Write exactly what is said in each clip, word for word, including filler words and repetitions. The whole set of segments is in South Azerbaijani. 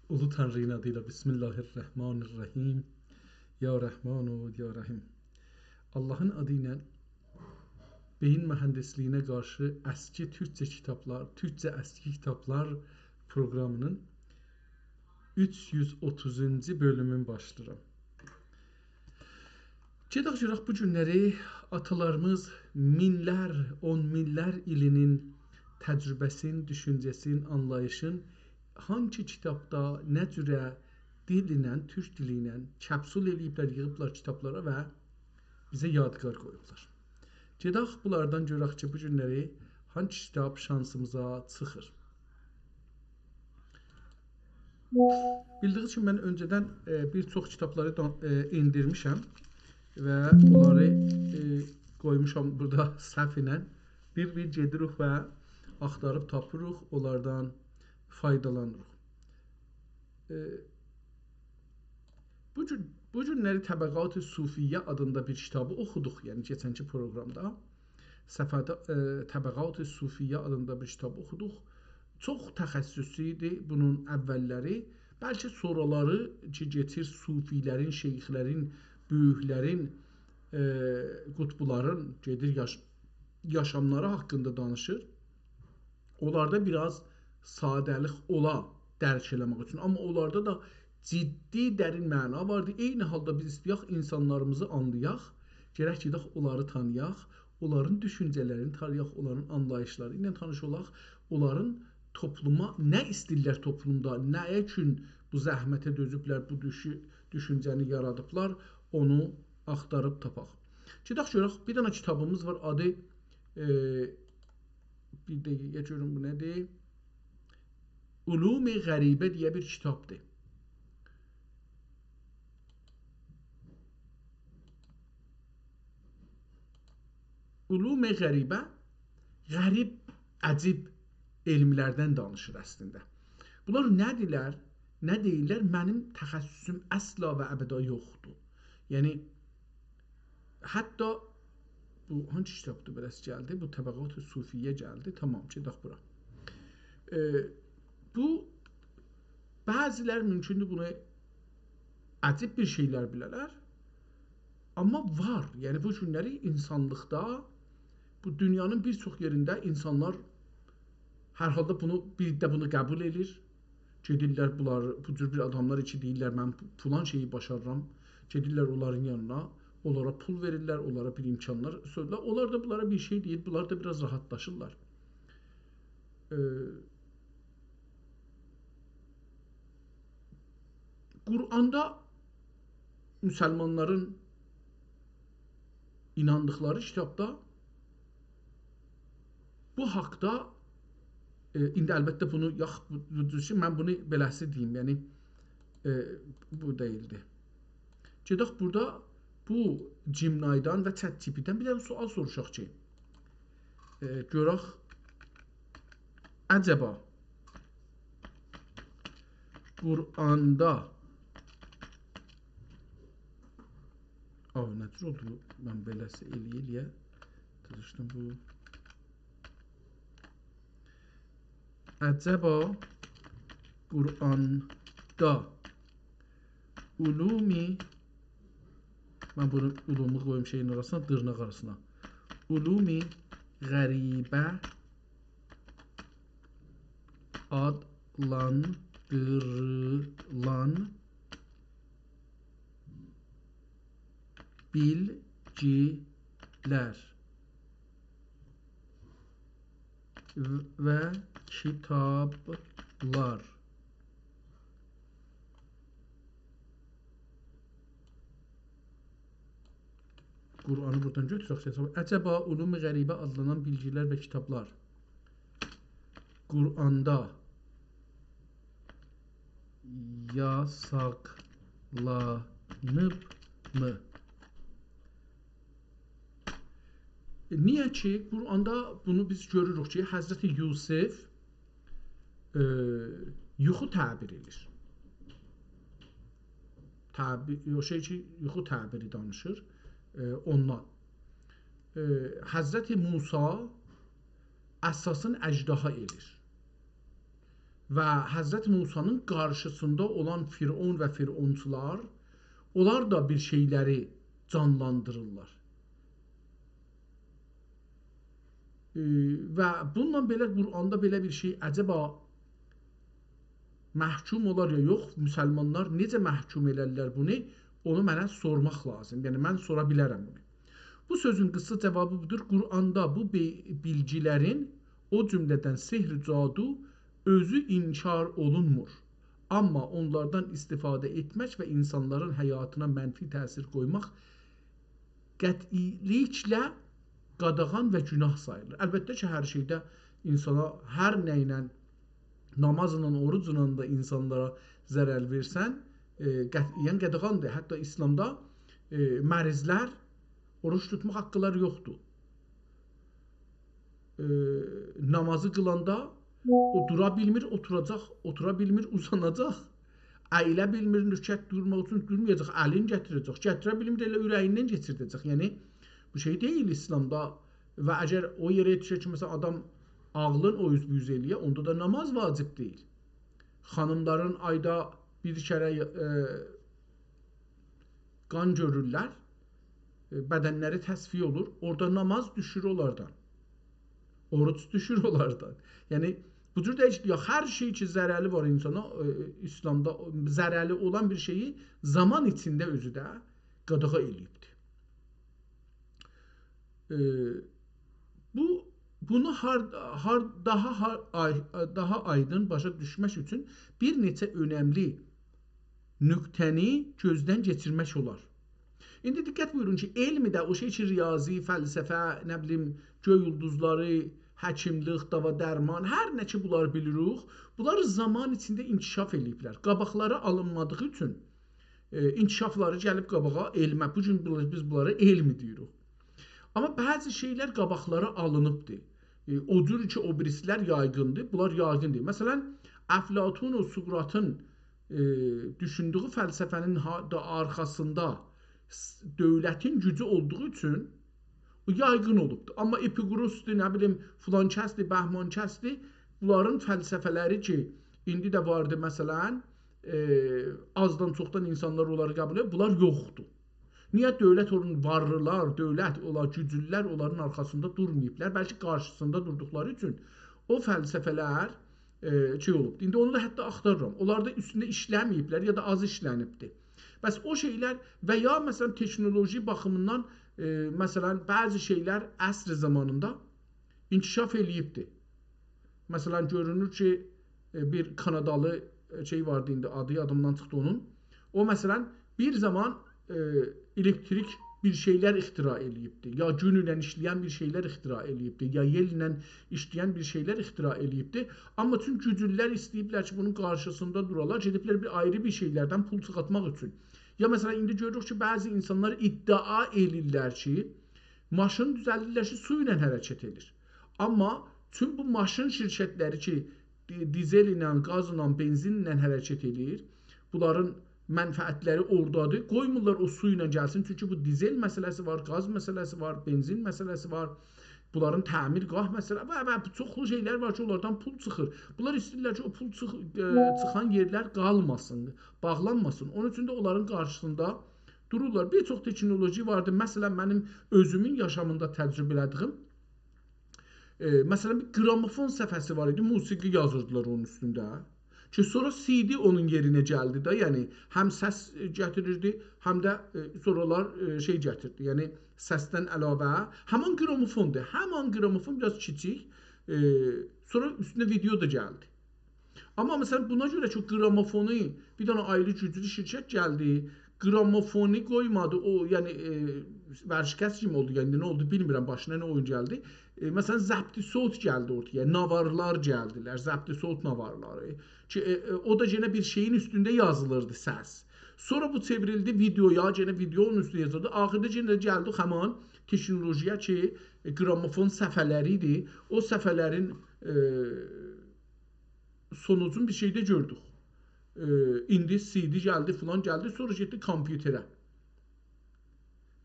اولو تانری‌نین آدی ایله، بسم الله الرحمن الرحیم. یا رحمان و یا رحیم. آللاهین آدی ایله بئیین موهندیسلیگینه قارشی اسکی تورکجه کیتابلار، تورکجه اسکی کیتابلار پروقرامی‌نین اوچ یوز اوتوزونجو بؤلومون باشلاییرام. گئدک گؤرک بو گونلری آتالاریمیز مینلر، اون مینلر ایلینین تجربه‌سین، دوشونجه‌سین، آنلاییشین هانسی کیتابدا، نه جوره دیل ایله، تورک دیلی ایله کپسول ائله‌ییبلر، ییغیبلار کیتابلارا و بیزه یادگار قویوبلار. گئدک بونلاردان گؤرک کی، بو گونلری هانسی کیتاب شانسیمیزا چیخیر. بیلدیگینیز کیمی، من اؤنجه‌دن، ائ، بیر چوخ کیتابلاری دا، ائ، ائندیرمیشم و اونلاری، ائ، قویموشام بورادا سهو ایله. بیر-بیر گئدیریک و آختاریب تاپیریق، اونلاردان فایدالانیریق. ائ، بو گون، بو گونلری طبقات صوفیه آدیندا بیر کیتابی اوخودوق، یعنی کئچنکی پروقرامدا. صفحه‌ده، ائ، طبقات صوفیه آدیندا بیر کیتاب اوخودوق. چوخ تخصصی ایدی بونون اوللری. بلکه سونرالاری کی، گئچیر صوفی‌لرین، شیخ‌لرین، بؤیوک‌لرین، ائ، قطب‌لارین گئدیر یاش-، یاشاملاری حاقیندا دانیشیر. اونلاردا بیر آز ساده‌لیک اولا درک ائله‌مک اوچون. آمما اونلاردا دا جدی درین معنا واردی. عینی حالدا بیز ایسته‌یک اینسانلاریمیزی آنلایاق، گرک گئدک اونلاری تانییاق، اونلارین دوشونجه‌لرینی تانییاق، اونلارین آنلاییشلاری ایله تانیش اولاق، اونلارین توپلوما نه ایسته‌ییرلر توپلومدا، نه اوچون بو زحمته دؤزوبلر، بو دوشو-، دوشونجه‌نی یارادیبلار، اونو آختاریب تاپاق. گئدک گؤرک، بیر دنه کیتابیمیز وار، آدی، ائ، بیر دقیقه گؤروم بو نه‌دیر؟ علوم غریبه دئیه بیر کیتابدیر. علوم غریبه، غریب، عجیب علم‌لردن دانیشیر اصلینده. بونلار نه‌دیرلر، نه دئییرلر، منیم تخصصوم اصلا و ابدا یوخدور. یعنی، حتی بو هانسی کیتابدیر، بئله‌سی گلدی؟ بو طبقات صوفیه گلدی. تامام، گئدک بورا. ائ، بو، بعضی‌لر مومکوندور بونو عجیب بیر شئیلر بیله‌لر. آمما وار. یعنی، بو گونلری اینسانلیقدا، بو دونیانین بیر چوخ یئرینده اینسانلار هر حالدا بونو، بیر ده بونو قبول ائدیر. گئدیرلر بونلار، بو جور بیر آداملار کی، دئییرلر، «من فلان شئیی باشاریرام.» گئدیرلر اونلارین یانینا، اونلارا پول وئریرلر، اونلارا بیر امکانلار سؤنورلر. اونلار دا بونلارا بیر شئی دئییر، بونلار دا بیر آز راحتلاشیرلار. ائ، قرآندا مسلمانلارین ایناندیقلاری کیتابدا بو حاقدا، ائ، ایندی البته بونو یاخ-، بو، بو، دوز کی، من بونو بئله‌سی دئییم، یعنی، ائ، بو دئییلدی. گئدک بورادا بو Gemini-دن و ChatGPT-دن بیر دنه سؤال سوروشاق کی، ائ، گؤرک، عجبا قرآندا، آ، نه جور اولدو بو؟ من بئله‌سی ائله‌یه ائله‌یه دیریشدیم بو. عجبا قرآندا علوم، من بونو، علومو قویوم شئیین آراسینا، دیرناق آراسینا. علوم غریبه آدلاندیریلان بیلگیلر و کیتابلار. قرآنی بورادان گؤتورک، حسابا. عجبا علوم غریبه آدلانان بیلگیلر و کیتابلار قرآندا یاساقلانیبمی؟ نییه کی، قرآندا بونو بیز گؤروروک کی، حضرت یوسف، ائ، یوخو تعبیر ائدیر. تعبی-، او شئی کی، یوخو تعبیری دانیشیر، ائ، اوندان. ائ، حضرت موسی عصاسین اژدها ائدیر. و حضرت موسی‌نین قارشیسیندا اولان فرعون و فرعونچولار، اونلار دا بیر شئیلری جانلاندیریرلار. ائ، و بونونلا بئله قرآندا بئله بیر شئی، عجبا محکوم اولار یا یوخ، مسلمانلار نئجه محکوم ائلرلر بونو، اونو منه سورماق لازیم. یعنی، من سورا بیلرم بونو. بو سؤزون قیسا جاوابی بودور. قرآندا بو بی-، بیلگیلرین، او جمله‌دن سحر، جادو، اؤزو انکار اولونمور. آمما اونلاردان استفاده ائتمک و اینسانلارین حیاتینا منفی تأثیر قویماق قطعی‌لیکله قاداغان و گناه ساییلیر. البته کی، هر شئیده اینسانا، هر نه ایله، نامازلا، اوروجلا دا اینسانلارا ضرر وئرسن، ائ، قطعیاً قاداغاندیر. حتی اسلامدا، ائ، مریضلر اوروج توتماق حاقلاری یوخدور. ائ، نامازی قیلاندا او دورا بیلمیر، اوتوراجاق، اوتورا بیلمیر، اوزاناجاق. اییله بیلمیر، رکعت دورماق اوچون دورمایاجاق، الین گتیره‌جک. گتیره بیلمیر، ائله اوره‌ییندن کئچیرده‌جک. یعنی، بو شئی دئییل اسلامدا. و اگر او یئره یئتیشه کی، مثلا، آدام عاغلین او اوز بو اوز ائله‌یه، اوندا دا ناماز واجب دئییل. خانیملارین آیدا بیر کره، ائ، قان گؤرورلر، ائ، بدنلری تصفیه اولور، اورادا ناماز دوشور اونلاردان. اوروج دوشور اونلاردان. یعنی، بو جور دئییل کی، یا هر شئی کی، ضرری وار اینسانا، ائ، اسلامدا ضرری اولان بیر شئیی زامان ایچینده اؤزو ده قاداغا ائله‌ییبدیر. ائ، بو، بونو هار-، هار-، داها هار-، آی-، داها آیدین باشا دوشمک اوچون بیر نئچه اؤنملی نقطه‌نی گؤزدن کئچیرمک اولار. ایندی دقت بویورون کی، علم ده او شئی کی، ریاضی، فلسفه، نه بیلیم، گؤی اولدوزلاری، حکیملیک، داوا درمان، هر نه کی، بونلاری بیلیریک، بونلار زامان ایچینده انکشاف ائله‌ییبلر. قاباقلاری آلینمادیغی اوچون، ائ، انکشافلاری گلیب قاباغا علمه. بو گون بونلا-، بیز بونلارا علم دئییریک. آمما بعضی شئیلر قاباقلاری آلینیبدیر. ائ، او جور کی، او بیریسیلر یایغیندیر، بونلار یایغین دئییل. مثلا، افلاطون و سقراطین، ائ، دوشوندویو فلسفه‌نین ها-، دا آرخاسیندا س-، دؤولتین گوجو اولدوغو اوچون او یایغین اولوبدور. آمما اپیقوروسدور، نه بیلیم، فلان کسدیر، بهمان کسدیر. بونلارین فلسفه‌لری کی، ایندی ده واردی، مثلا، ائ، آزدان چوخدان اینسانلار اونلاری قبول ائدیر، بونلار یوخدور. نییه؟ دؤولت اونون، وارلیلار، دؤولت، اونلار گوجلولر، اونلارین آرخاسیندا دورماییبلار، بلکه قارشیسیندا دوردوقلاری اوچون او فلسفه‌لر، ائ، شئی اولوبدور. ایندی اونو دا حتی آختاریرام. اونلار دا اوستونده ایشله‌مه‌ییبلر یا دا آز ایشله‌نیبدیر. بس او شئیلر و یا، مثلا، تکنولوژی باخیمیندان، ائ، مثلا، بعضی شئیلر عصر زامانیندا انکشاف ائله‌ییبدیر. مثلا، گؤرونور کی، ائ، بیر کانادالی، ائ، شئی واردی ایندی، آدی یادیمدان چیخدی اونون. او، مثلا، بیر زامان، ائ، الکتریک بیر شئیلر اختراع ائله‌ییبدی. یا گون ایله ایشله‌ین بیر شئیلر اختراع ائله‌ییبدی. یا یئل ایله ایشله‌ین بیر شئیلر اختراع ائله‌ییبدی. آمما چون گوجلولر ایسته‌ییبلر کی، بونون قارشیسیندا دوراlar، گئدیبلر بیر آیری بیر شئیلردن پول چیخارتماق اوچون. یا، مثلا، ایندی گؤروروک کی، بعضی اینسانلار ادعا ائله‌ییرلر کی، ماشین دوزلدیرلر کی، سو ایله حرکت ائدیر. آمما چون بو ماشین شرکتلری کی، دی-، دیزل ایله، گازلا، بنزینله حرکت ائله‌ییر، بونلارین منفعتلری اورادادیر. قویمورلار او سو ایله گلسین، چونکی بو دیزل مسئله‌سی وار، گاز مسئله‌سی وار، بنزین مسئله‌سی وار. بونلارین تعمیرگاه مسئله و، و چوخلو شئیلر وار کی، اونلاردان پول چیخیر. بونلار ایسته‌ییرلر کی، او پول چیخ-، ائ، چیخان یئرلر قالماسین، باغلانماسین. اونون اوچون ده اونلارین قارشیسیندا دورورلار. بیر چوخ تکنولوژی واردی. مثلا، منیم اؤزومون یاشامیندا تجربه ائله‌دیگیم، ائ، مثلا، بیر گرامافون صفحه‌سی وار ایدی، موسیقی یازیردیلار اونون اوستونده. کی، سونرا سی دی اونون یئرینه گلدی ده، یعنی هم سس، ائ، گتیریردی، هم ده، ائ، سونرالار، ائ، شئی گتیردی، یعنی سسدن علاوه. همان گرامافوندور، همان گرامافون، بیر آز کیچیک، ائ، سونرا اوستونه ویدئو دا گلدی. آمما، مثلا، بونا گؤره کی، او گرامافونو بیر دنه آیری گوجلو شرکت گلدی، گرامافونو قویمادی، او، یعنی، ائ، ورشکست کیمی اولدو، یعنی نه اولدو بیلمیرم، باشینا نه اویون گلدی. ائ، مثلا، ضبط صوت گلدی اورتایا، ناوارلار گلدیلر، ضبط صوت ناوارلاری. کی، ائ، ائ، او دا یئنه بیر شئیین اوستونده یازیلیردی سس. سونرا بو چئوریلدی ویدئویا، یئنه ویدئو اونون اوستونده یازیلیردی. آخیردا یئنه گلدی همان تکنولوژی‌یا کی، ائ، گرامافون صفحه‌لری ایدی. او صفحه‌لرین، ائ، سونوجون بیر شئیده گؤردوک. ائ، ایندی سی دی گلدی، فلان گلدی، سونرا گئتدی کامپیوتره.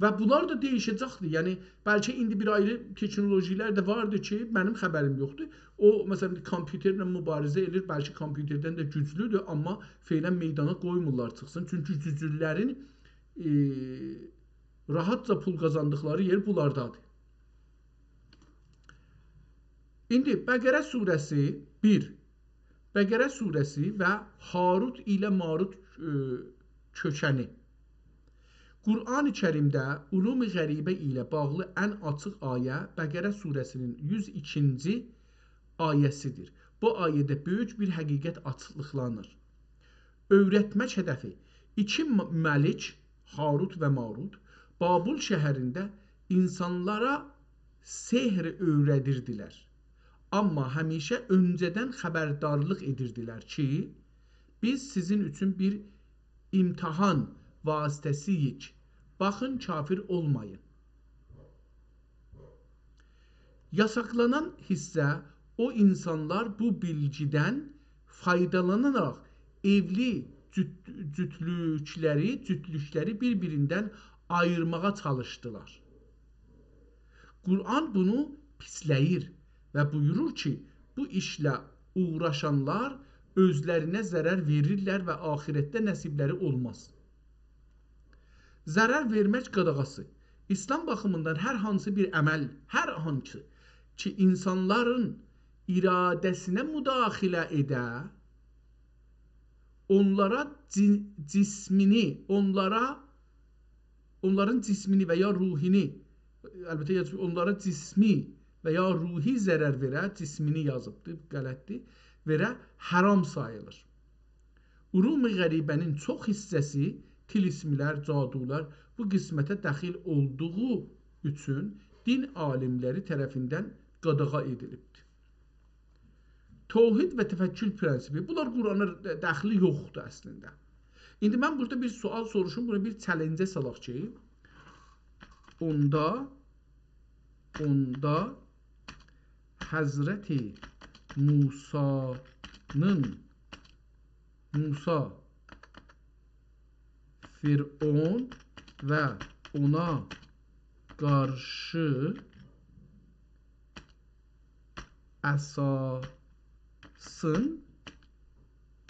و بونلار دا دییشه‌جکدیر. یعنی، بلکه ایندی بیر آیری تکنولوژی‌لر ده واردیر کی، منیم خبریم یوخدور. او، مثلا، کامپیوترله مبارزه ائدیر، بلکه کامپیوتردن ده گوجلودور، آمما فعلا میدانا قویمورلار چیخسین. چونکی گوجلولرین، ائ، راحتجا پول قازاندیقلاری یئر بونلاردادیر. ایندی بقره سوره‌سی بیر. بقره سوره‌سی و هاروت ایله ماروت، ائ، کؤکنی. قرآن کریمده علوم غریبه ایله باغلی ان آچیق آیه بقره سوره‌سی‌نین یوز ایکینجی آیه‌سی‌دیر. بو آیه‌ده بؤیوک بیر حقیقت آچیقلیقلانیر. اؤیرتمک هدفی: ایکی م-، ملک، هاروت و ماروت، بابل شهرینده اینسانلارا سحر اؤیره‌دیردیلر. آمما همیشه اؤنجه‌دن خبردارلیق ائدیردیلر کی، بیز سیزین اوچون بیر امتحان واسطه‌سی‌ییک. باخین، کافر اولمایین. یاساقلانان حیصه، او اینسانلار بو بیلگیدن فایدالاناراق ائولی جوت-، جوتلوکلری، جوتلوکلری بیر-بیریندن آییرماغا چالیشدیلار. قرآن بونو پیسله‌ییر و بویورور کی، بو ایشله اوغراشانلار اؤزلرینه ضرر وئریرلر و آخرتده نصیبلری اولماز. ضرر وئرمک قاداغاسی. ایسلام باخیمیندان هر هانسی بیر عمل، هر هانسی کی، اینسانلارین اراده‌سینه مداخله ائده، اونلارا جی-، جسمینی، اونلارا، اونلارین جسمینی و یا روحینی، البته، یاز-، اونلارا جسمی و یا روحی ضرر وئره، جسمینی یازیبدی، غلطدیر، وئره حرام ساییلیر. علوم غریبه‌نین چوخ حیصه‌سی، طلسم‌لر، جادولار، بو قسمته داخیل اولدوغو اوچون دین عالیملری طرفیندن قاداغا ائدیلیبدیر. توحید و توکل پرنسیپی. بونلار قرآنا دخلی یوخدور اصلینده. ایندی من بورادا بیر سؤال سوروشوم، بونو بیر چلنجه سالاق کی، اوندا، اوندا حضرت موسی‌نین، موسی، فرعون و اونا قارشی عصاسین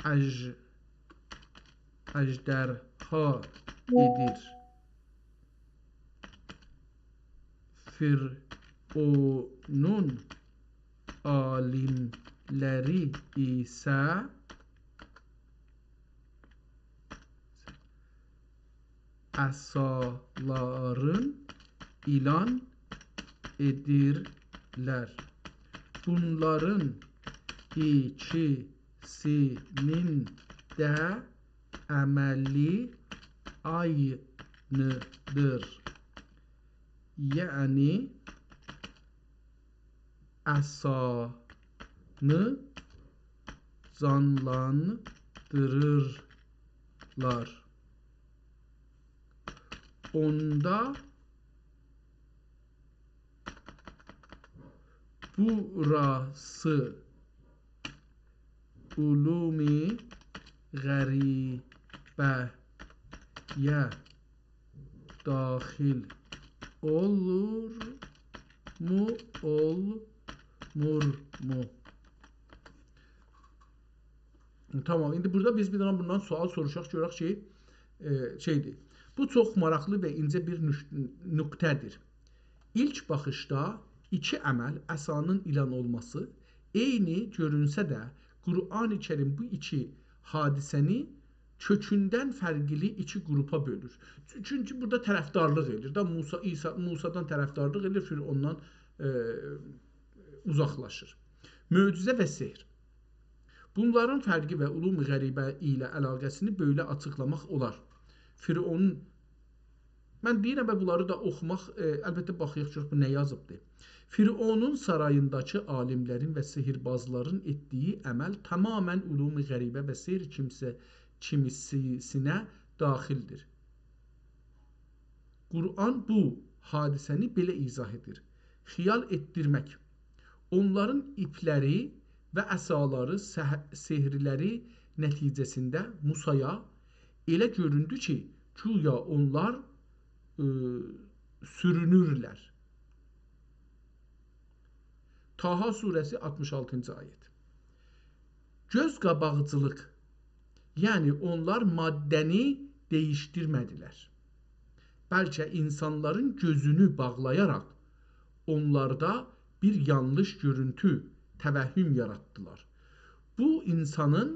اژ-، اژدرها ائدیر. فرعونون عالیملری ایسه عصالارین اعلان ائدیرلر. بونلارین ایکیسینین ده عملی عینی‌دیر. یعنی عصانی جانلاندیریرلار. اوندا بوراسی علوم غریبه‌یه داخیل اولورمو، اولمورمو؟ تامام، ایندی بورادا بیز بیر دنه بوندان سؤال سوروشاق، گؤرک کی، ائ، شئیدیر. بو چوخ ماراقلی و اینجه بیر نوش-، نقطه‌دیر. ایلک باخیشدا ایکی عمل، عصانین اعلان اولماسی، عینی گؤرونسه ده، قرآن کریم بو ایکی حادثه‌نی کؤکوندن فرقلی ایکی گروپا بؤلور. چون-، چونکی بورادا طرفدارلیق ائدیر. دا موسی، عیسی، موسی‌دان طرفدارلیق ائدیر، فرعوندان، ائ، اوزاقلاشیر. معجزه و سحر. بونلارین فرقی و علوم غریبه ایله علاقه‌سینی بئله آچیقلاماق اولار. فرعون، من دئییرم و بونلاری دا اوخوماق، ائ، البته، باخاق گؤرک بو نه یازیبدی. فرعونون سارایینداکی عالیملرین و سحربازلارین ائتدیگی عمل تماما علوم غریبه و سحر کیمسه-، کیمیسینه داخیلدیر. قرآن بو حادثه‌نی بئله ایضاح ائدیر. خیال ائتدیرمک. اونلارین ایپلری و عصالاری، سح-، سحرلری نتیجه‌سینده موسایا ائله گؤروندو کی، گویا اونلار ائ، سورونورلر. طه سوره‌سی، آلتمیش آلتینجی آیت. گؤز قاباغچیلیق، یعنی اونلار ماده‌نی دییشدیرمه‌دیلر. بلکه اینسانلارین گؤزونو باغلایاراق اونلاردا بیر یانلیش گؤرونتو، توهم یاراتدیلار. بو، اینسانین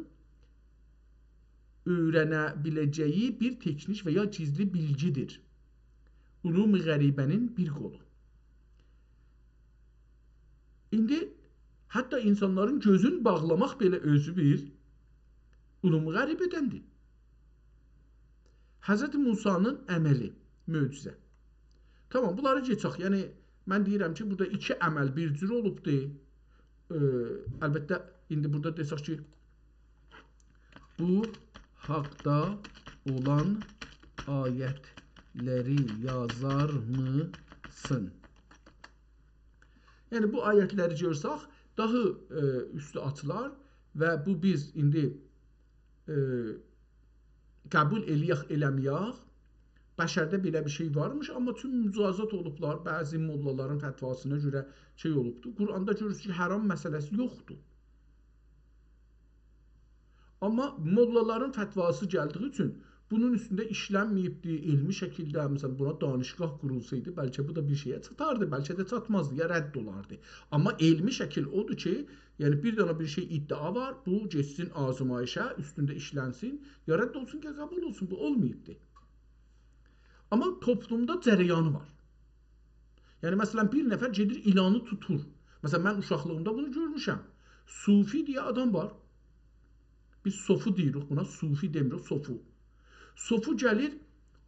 اؤیرنه بیله‌جه‌یی بیر تکنیک و یا گیزلی بیلگی‌دیر. علوم غریبه‌نین بیر قولو. ایندی حتی اینسانلارین گؤزون باغلاماق بئله اؤزو بیر علوم غریبه‌دندیر. حضرت موسی‌نین عملی، معجزه. تامام، بونلاری کئچک. یعنی، من دئییرم کی، بورادا ایکی عمل بیر جور اولوبدور. ائ، البته، ایندی بورادا دئسک کی، بو حاقدا اولان آیت‌لری یازارمیسین؟ یعنی، بو آیت‌لری گؤرسک، داها، ائ، اوستو آچیلار و بو بیز ایندی، ائ، قبول ائله‌یک، ائله‌مه‌یک، بشرده بئله بیر شئی وارمیش، آمما چون مجازات اولوبلار، بعضی موللالارین فتواسینا گؤره شئی اولوبدور. قرآندا گؤرورسونوز کی، حرام مسئله‌سی یوخدور. آمما موللالارین فتواسی گلدیگی اوچون بونون اوستونده ایشلنمه‌ییبدی، علمی شکیلده، مثلا، بونا دانشگاه قورولسایدی، بلکه بو دا بیر شئیه چاتاردی، بلکه ده چاتمازدی، یا رد اولاردی. آمما علمی شکیل اودور کی، یعنی بیر دنه بیر شئی ادعا وار، بو گئتسین آزمایشه، اوستونده ایشلنسین، یا رد اولسون، یا قبول اولسون، بو اولماییبدی. آمما توپلومدا جریانی وار. یعنی، مثلا، بیر نفر گئدیر، ایلانی توتور. مثلا، من اوشاقلیغیمدا بونو گؤرموشم. صوفی دئیه آدام وار. بیز صوفو دئییریک بونا، صوفی دئمیریک، صوفو. صوفو گلیر،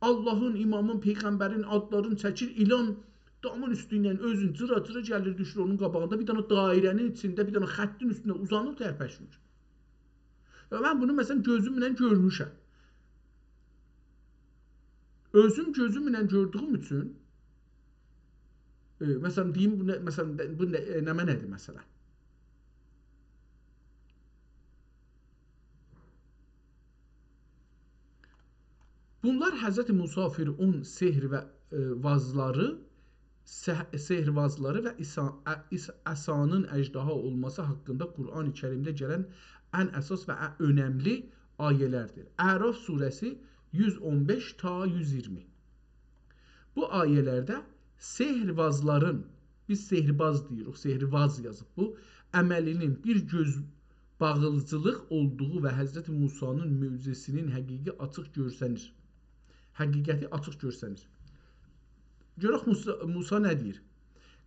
آللاهین، امامین، پیغمبرین آدلارینی چکیر، ایلان دامین اوستوندن اؤزون جیرا-جیرا گلیر، دوشور اونون قاباغیندا، بیر دنه دایره‌نین ایچینده، بیر دنه خطین اوستونده اوزانیر، ترپشمیر. و من بونو، مثلا، گؤزومله گؤرموشم. اؤزوم گؤزومله گؤردویوم اوچون، ائ، مثلا، دئییم، بو نه، مثلا، بو نه، ائ، نمنه‌دیر، مثلا؟ بونلار حضرت موسی، فرعون، سحر و، ائ، بازلاری، سح-، سحربازلاری و عصا-، ع-، عص-، عصانین اژدها اولماسی حاقیندا قرآن کریمده گلن ان اساس و ان اؤنملی آیه‌لردیر. اعراف سوره‌سی یوز اون بئش تا یوز ایگیرمی. بو آیه‌لرده سحربازلارین، بیز سحرباز دئییریک، سحرباز یازیب بو، عملی‌نین بیر گؤز باغیلجیلیق اولدوغو و حضرت موسی‌نین معجزه‌سی‌نین حقیقی آچیق گؤرسنیر. حقیقتی آچیق گؤرسنیر. گؤرک موسی، موسی نه دئییر؟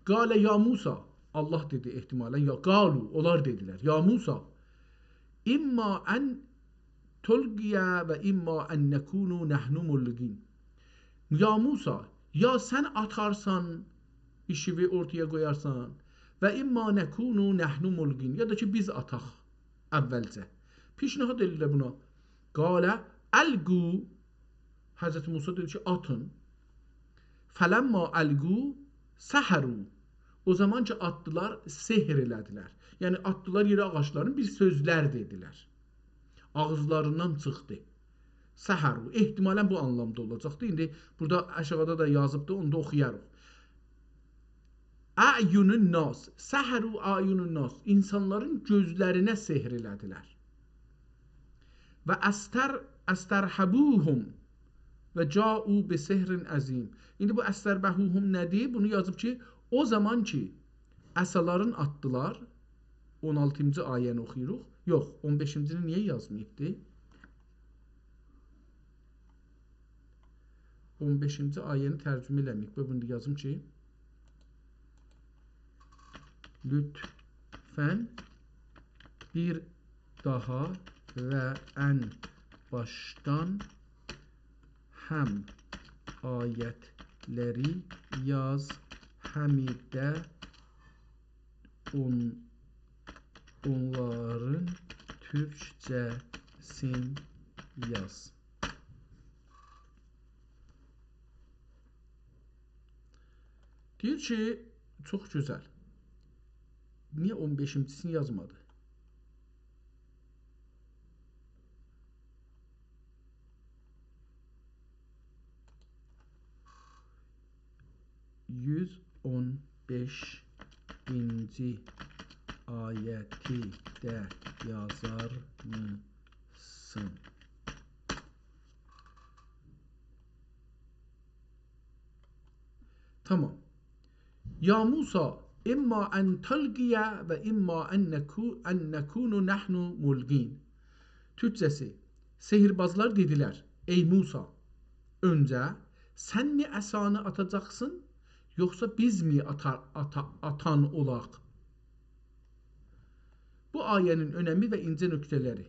«قال یا موسی»، آللاه دئدی احتمالا، یا «قالوا»، اونلار دئدیلر: «یا موسی، اما ان تلقی و اما ان نکون نحن ملقین.» یا موسی، یا سن آتارسان، ایشیوی اورتایا قویارسان، «و اما نکون نحن ملقین»، یا دا کی، بیز آتاق اولجه. پیشنهاد ائدیرلر بونا. «قال القوا»، حضرت موسی دئدی کی، آتین. «فلما القوا سحروا». او زامان کی، آتدیلار، سحر ائله‌دیلر. یعنی، آتدیلار یئره آغاجلارین، بیر سؤزلر دئدیلر. آغیزلاریندان چیخدی. «سحروا». احتمالا بو آنلامدا اولاجاقدی. ایندی بورادا آشاغیدا دا یازیبدی، اونو دا اوخویاریق. «اعین الناس»، «سحروا اعین الناس»، اینسانلارین گؤزلرینه سحر ائله‌دیلر. «و استر-، استرهبوهم و جاءوا بسحر عظیم». ایندی بو «استرهبوهم» نه‌دیر؟ بونو یازیب کی، او زامان کی، عصالارین آتدیلار، اون آلتینجی آیه‌نی اوخویوروق. یوخ، اون بئشینجینی نییه یازماییبدی؟ اون بئشینجی آیه‌نی ترجمه ائله‌مه‌ییب. قوی بونو دا یازیم کی، لطفا بیر داها و ان باشدان هم آیت‌لری یاز، هم ده اون-، اونلارین تورکجه‌سینی یاز. دئییر کی، چوخ گؤزل. نییه اون بئشینجی‌سینی یازمادی؟ یوز اون بئشینجی آیه‌تی ده یازارمیسان؟ تامام. یا موسی، اما ان تلقی و اما ان نکو-، ان نکون نحن ملقین. تورکجه‌سی، سحربازلار دئدیلر: «ای موسی، اؤنجه سن می عصانی آتاجاقسین، یوخسا بیز می آتا-، آتا-، آتان اولاق؟» بو آیه‌نین اؤنمی و اینجه نکته‌لری.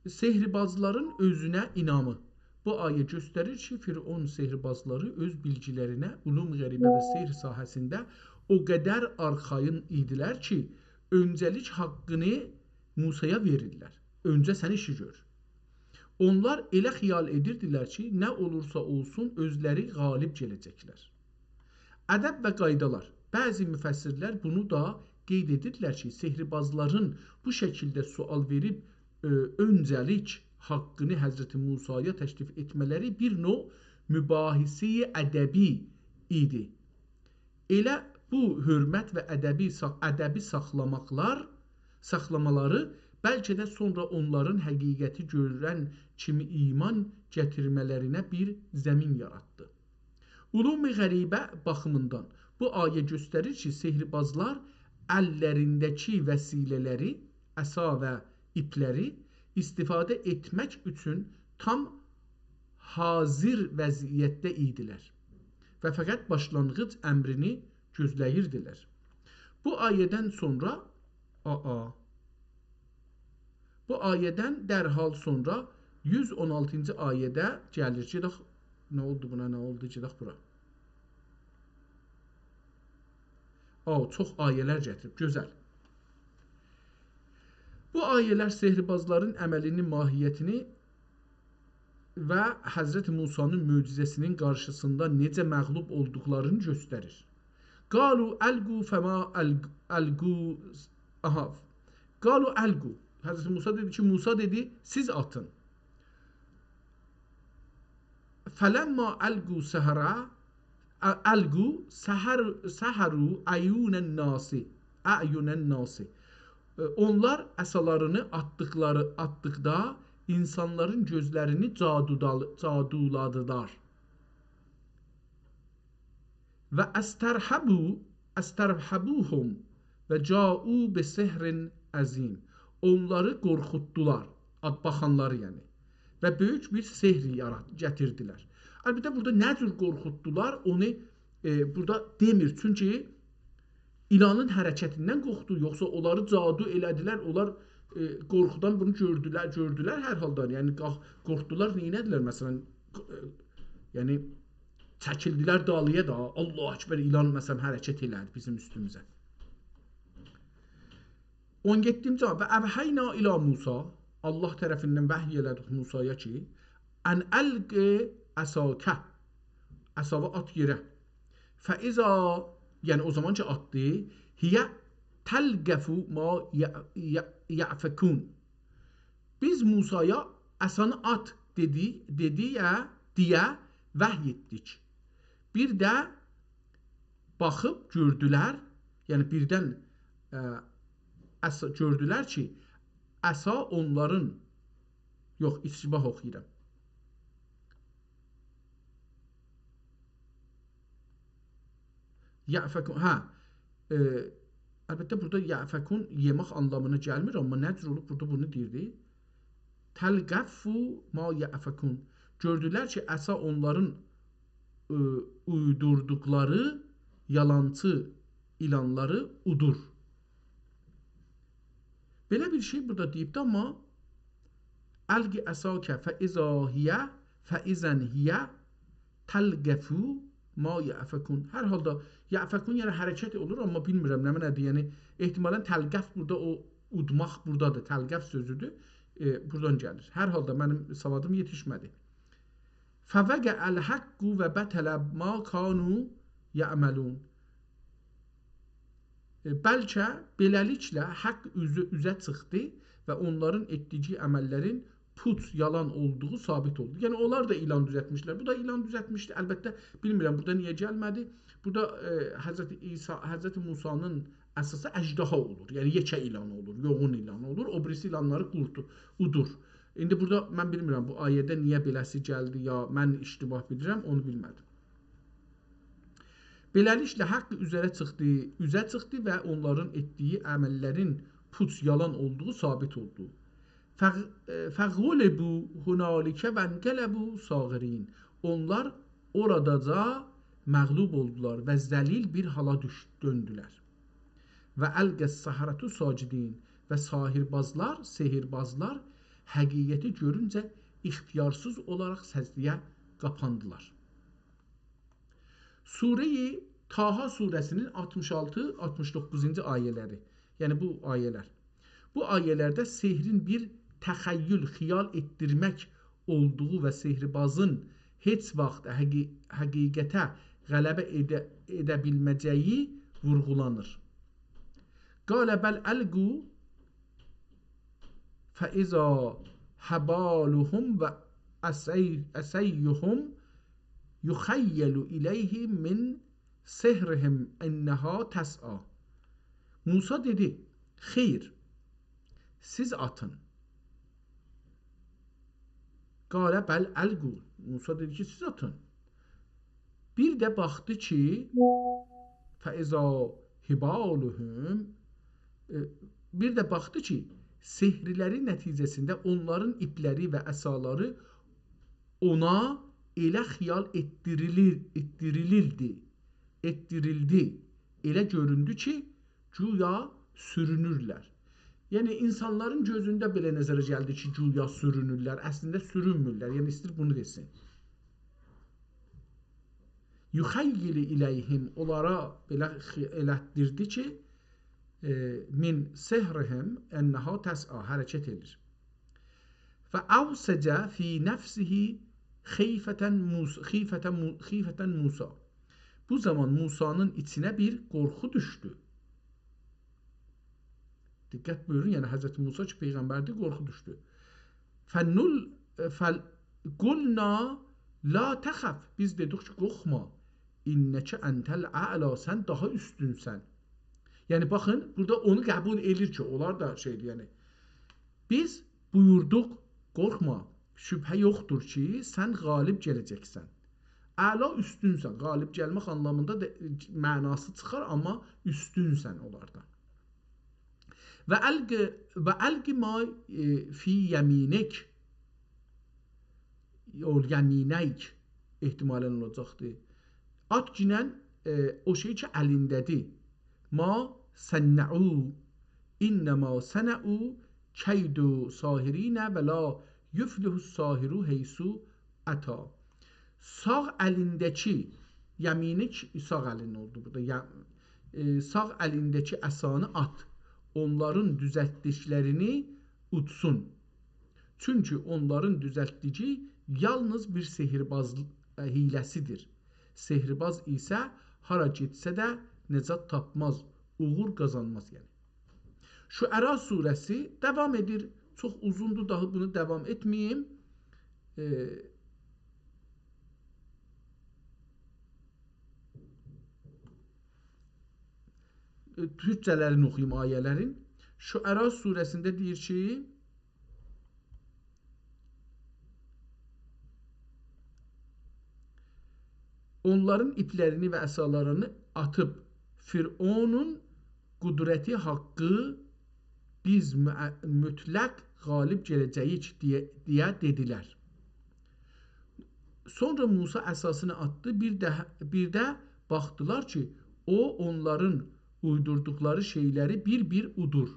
سحربازلارین اؤزونه اینامی. بو آیه گؤستریر کی، فرعون سحربازلاری اؤز بیلگی‌لرینه، علوم غریبه و سحر ساحه‌سینده او قدر آرخایین ایدیلر کی، اؤنجه‌لیک حاققینی موسایا وئریرلر. اؤنجه سن ایشی گؤر. اونلار ائله خیال ائدیردیلر کی، نه اولورسا اولسون، اؤزلری غالب گله‌جکلر. ادب و قایدالار. بعضی مفسرلر بونو دا قید ائدیرلر کی، سحربازلارین بو شکیلده سؤال وئریب، ائ، اؤنجه‌لیک حاققینی حضرت موسایا تکلیف ائتمه‌لری بیر نوع مباحثه‌ی ادبی ایدی. ائله بو حؤرمت و ادبی سا-، ادبی ساخلاماقلار، ساخلامالاری بلکه ده سونرا اونلارین حقیقتی گؤرن کیمی ایمان گتیرمه‌لرینه بیر زمین یاراتدی. علوم غریبه باخیمیندان بو آیه گؤستریر کی، سحربازلار اللرینده‌کی وسیله‌لری، عصا و ایپلری استفاده ائتمک اوچون تام حاضر وضعیتده ایدیلر و فقط باشلانغیج امرینی گؤزله‌ییردیلر. بو آیه‌دن سونرا، آآ، بو آیه‌دن درحال سونرا یوز اون آلتینجی آیه‌ده گلیر. گئدک، نه اولدو بونا، نه اولدو؟ گئدک بورا. آو، چوخ آیه‌لر گتیریب، گؤزل. بو آیه‌لر سحربازلارین عملینین ماهیتینی و حضرت موسی‌نین معجزه‌سینین قارشیسیندا نئجه مغلوب اولدوقلارینی گؤستریر. قالوا القوا فما الق-، القوا، آها. قالوا القوا. حضرت موسی دئدی کی، موسی دئدی: «سیز آتین.» فلما القوا سحرا، ا-، القوا سحر-، سحروا اعین الناس، اعین الناس. ائ، اونلار عصالارینی آتدیقلاری، آتدیقدا اینسانلارین گؤزلرینی جادودال-، جادولادیلار. و استرهبوا، استرهبوهم و جاؤوا بسحر عظیم. اونلاری قورخوتدولار، آد-، باخانلاری یعنی. و بؤیوک بیر سحر یارات-، گتیردیلر. البته، بورادا نه جور قورخوتدولار، اونو، ائ، بورادا دئمیر. چونکی ایلانین حرکتیندن قورخدو، یوخسا اونلاری جادو ائله‌دیلر، اونلار، ائ، قورخودان بونو گؤردولر، گؤردولر هر حالدا. یعنی، قاخ-، قورخدولار، نئینه‌دیلر، مثلا، ق-، ائ، یعنی، چکیلدیلر دالییا دا، الله اکبر، ایلان، مثلا، حرکت ائله‌دی بیزیم اوستوموزه. اون یئددینجی آیه: «و اوحینا الی موسی»، الله طرفیندن وحی ائله‌دیک موسایا کی، «ان الق عصاک»، عصاوی آت یئره. «فاذا»، یعنی او زامان کی آتدی، «هی تلقف ما ی-، ی-، یأفکون». بیز موسایا «عصانی آت» دئدی، دئدی یا، دئیه وحی ائتدیک. بیر ده باخیب گؤردولر، یعنی بیردن، ائ، عصا، گؤردولر کی، عصا اونلارین، یوخ، اشتباه اوخویورام. یأفکون، هه. ائ، البته، بورادا یأفکون یئمک آنلامینا گلمیر، آمما نه جور اولوب بورادا بونو دئییردی؟ «تلقف ما یأفکون». گؤردولر کی، عصا اونلارین، ائ، اویدوردوقلاری یالانچی ایلانلاری اودور. بئله بیر شئی بورادا دئییبدی، آمما «الق عصاک فاذا هی، فاذا هی تلقف ما یأفکون». هر حالدا «یأفکون» یعنی حرکت اولور، آمما بیلمیرم نمنه‌دیر. یعنی احتمالا «تلقف» بورادا او اودماق بورادادیر. «تلقف» سؤزودور. ائ، بورادان گلیر. هر حالدا منیم سوادیم یئتیشمه‌دی. «فوقع الحق و بطل ما کانوا یعملون». ائ، بلکه بئله‌لیکله حق اوزه، اوزه چیخدی و اونلارین ائتدیگی عمللرین پوچ، یالان اولدوغو ثابت اولدو. یعنی، اونلار دا ایلان دوزلتمیشلر. بو دا ایلان دوزلتمیشدی. البته، بیلمیرم، بورادا نییه گلمه‌دی. بورادا، ائ، حضرت عیسی، حضرت موسی‌نین اساسی اژدها اولور. یعنی، یئکه ایلان اولور، یوغون ایلان اولور. او بیریسی ایلانلاری قورتو-، اودور. ایندی بورادا من بیلمیرم، بو آیه‌ده نییه بئله‌سی گلدی، یا من اشتباه بیلیرم، اونو بیلمه‌دیم. بئله‌لیکله، حق اوزره چیخدی، اوزه چیخدی و اونلارین ائتدیگی عمللرین پوچ، یالان اولدوغو ثابت اولدو. فغ-، ائ، «فغلبوا هنالک وانقلبوا صاغرین.» اونلار اوراداجا مغلوب اولدولار و ذلیل بیر حالا دوش-، دؤندولر. «و القی السحرة ساجدین.» و ساحربازلار، سحربازلار حقیقتی گؤرونجه اختیارسیز اولاراق سجده‌یه قاپاندیلار. سوره‌ی طه سوره‌سی‌نین آلتمیش آلتی، آلتمیش دوققوزونجو آیه‌لری، یعنی بو آیه‌لر. بو آیه‌لرده سحرین بیر تخیل، خیال ائتدیرمک اولدوغو و سحربازین هئچ واخت حقی-، حقیقته غلبه ائده، ائده بیلمه‌جه‌یی وورغولانیر. «قال بل القوا فإذا حبالهم وعصی-، عصیهم یخیل الیه من سحرهم أنها تسعی.» موسی دئدی: «خیر، سیز آتین.» «قال بل القوا.» موسی دئدی کی، «سیز آتین.» بیر ده باخدی کی، «فإذا حبالهم»، ائ، بیر ده باخدی کی، سحرلری نتیجه‌سینده اونلارین ایپلری و عصالاری اونا ائله خیال ائتدیریلیر، ائتدیریلیردی، ائتدیریلدی. ائله گؤروندو کی، گویا سورونورلر. یعنی، اینسانلارین گؤزونده بئله نظره گلدی کی، گویا سورونورلر. اصلینده سورونمورلر. یعنی، ایسته‌ییر بونو دئسین. «یخیل الیهم»، اونلارا بئله خی-، ائلتدیردی کی، ائ، «من سحرهم أنها تسعی»، حرکت ائدیر. «فأوجس فی نفسه خیفة موس-، خیفة مو-، خیفة موسی.» بو زامان موسی‌نین ایچینه بیر قورخو دوشدو. دقت بویورون، یعنی حضرت موسی کی، پیغمبردیر، قورخو دوشدو. «فنل-، فقلنا لا تخف»، بیز دئدیک کی، «قورخما. إنک أنت الأعلی»، سن داها اوستونسن. یعنی، باخین، بورادا اونو قبول ائله‌ییر کی، اونلار دا شئیدیر، یعنی. «بیز بویوردوق، قورخما، شبهه یوخدور کی، سن غالب گله‌جکسن. اعلا اوستونسن»، غالب گلمک آنلامیندا دا، ائ، معناسی چیخار، آمما اوستونسن اونلاردان. «و الق، و الق ما، ائ، فی یمینک»، «یمینیک» احتمالاً اولاجاقدی. «آت گینن، ائ، او شئی کی، الینده‌دیر. ما صنعوا، إنما صنعوا کید ساحرین و لا یفلح الساحر حیث أتی.» ساغ الینده‌کی، یمینیک ساغ الین اولدو بورادا، یا-، ائ، ساغ الینده‌کی عصانی آت، اونلارین دوزلتدیکلرینی اوتسون. چونکی اونلارین دوزلتدیگی یالنیز بیر سحرباز، ائ، حیله‌سیدیر. سحرباز ایسه هارا گئتسه ده نجات تاپماز، اوغور قازانماز، یعنی. شعرا سوره‌سی داوام ائدیر. چوخ اوزوندور، داها بونو داوام ائتمه‌ییم. ائ، ائ، تورکجه‌لرینی اوخویوم آیه‌لرین. شعرا سوره‌سینده دئییر کی، اونلارین ایپلرینی و عصالارینی آتیب، فرعونون قدرتی حاققی، «بیز مو-، مطلق غالب گله‌جه‌ییک» دئیه، دئیه دئدیلر. سونرا موسی عصاسینی آتدی، بیر ده، بیر ده باخدیلار کی، او اونلارین اویدوردوقلاری شئیلری بیر-بیر اودور.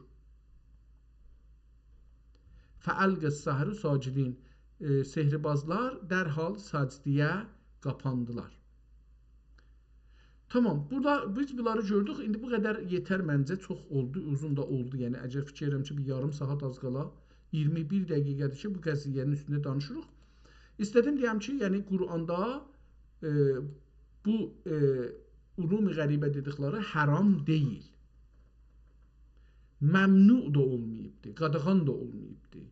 «فألقی السحرة ساجدین». ائ، سحربازلار درحال سجده‌یه قاپاندیلار. تامام، بورادا بیز بونلاری گؤردوک. ایندی بو قدر یئتر منجه، چوخ اولدو، اوزون دا اولدو. یعنی، اگر فیکیر ائدیرم کی، بیر یاریم ساعات آز قالا، اییرمی بیر دقیقه‌دیر کی، بو قضیه‌نین اوستونده دانیشیریق. ایسته‌دیم دئیم کی، یعنی، قرآندا، ائ، بو، ائ، علوم غریبه دئدیکلری حرام دئییل. ممنوع دا اولماییبدی، قاداغان دا اولماییبدی.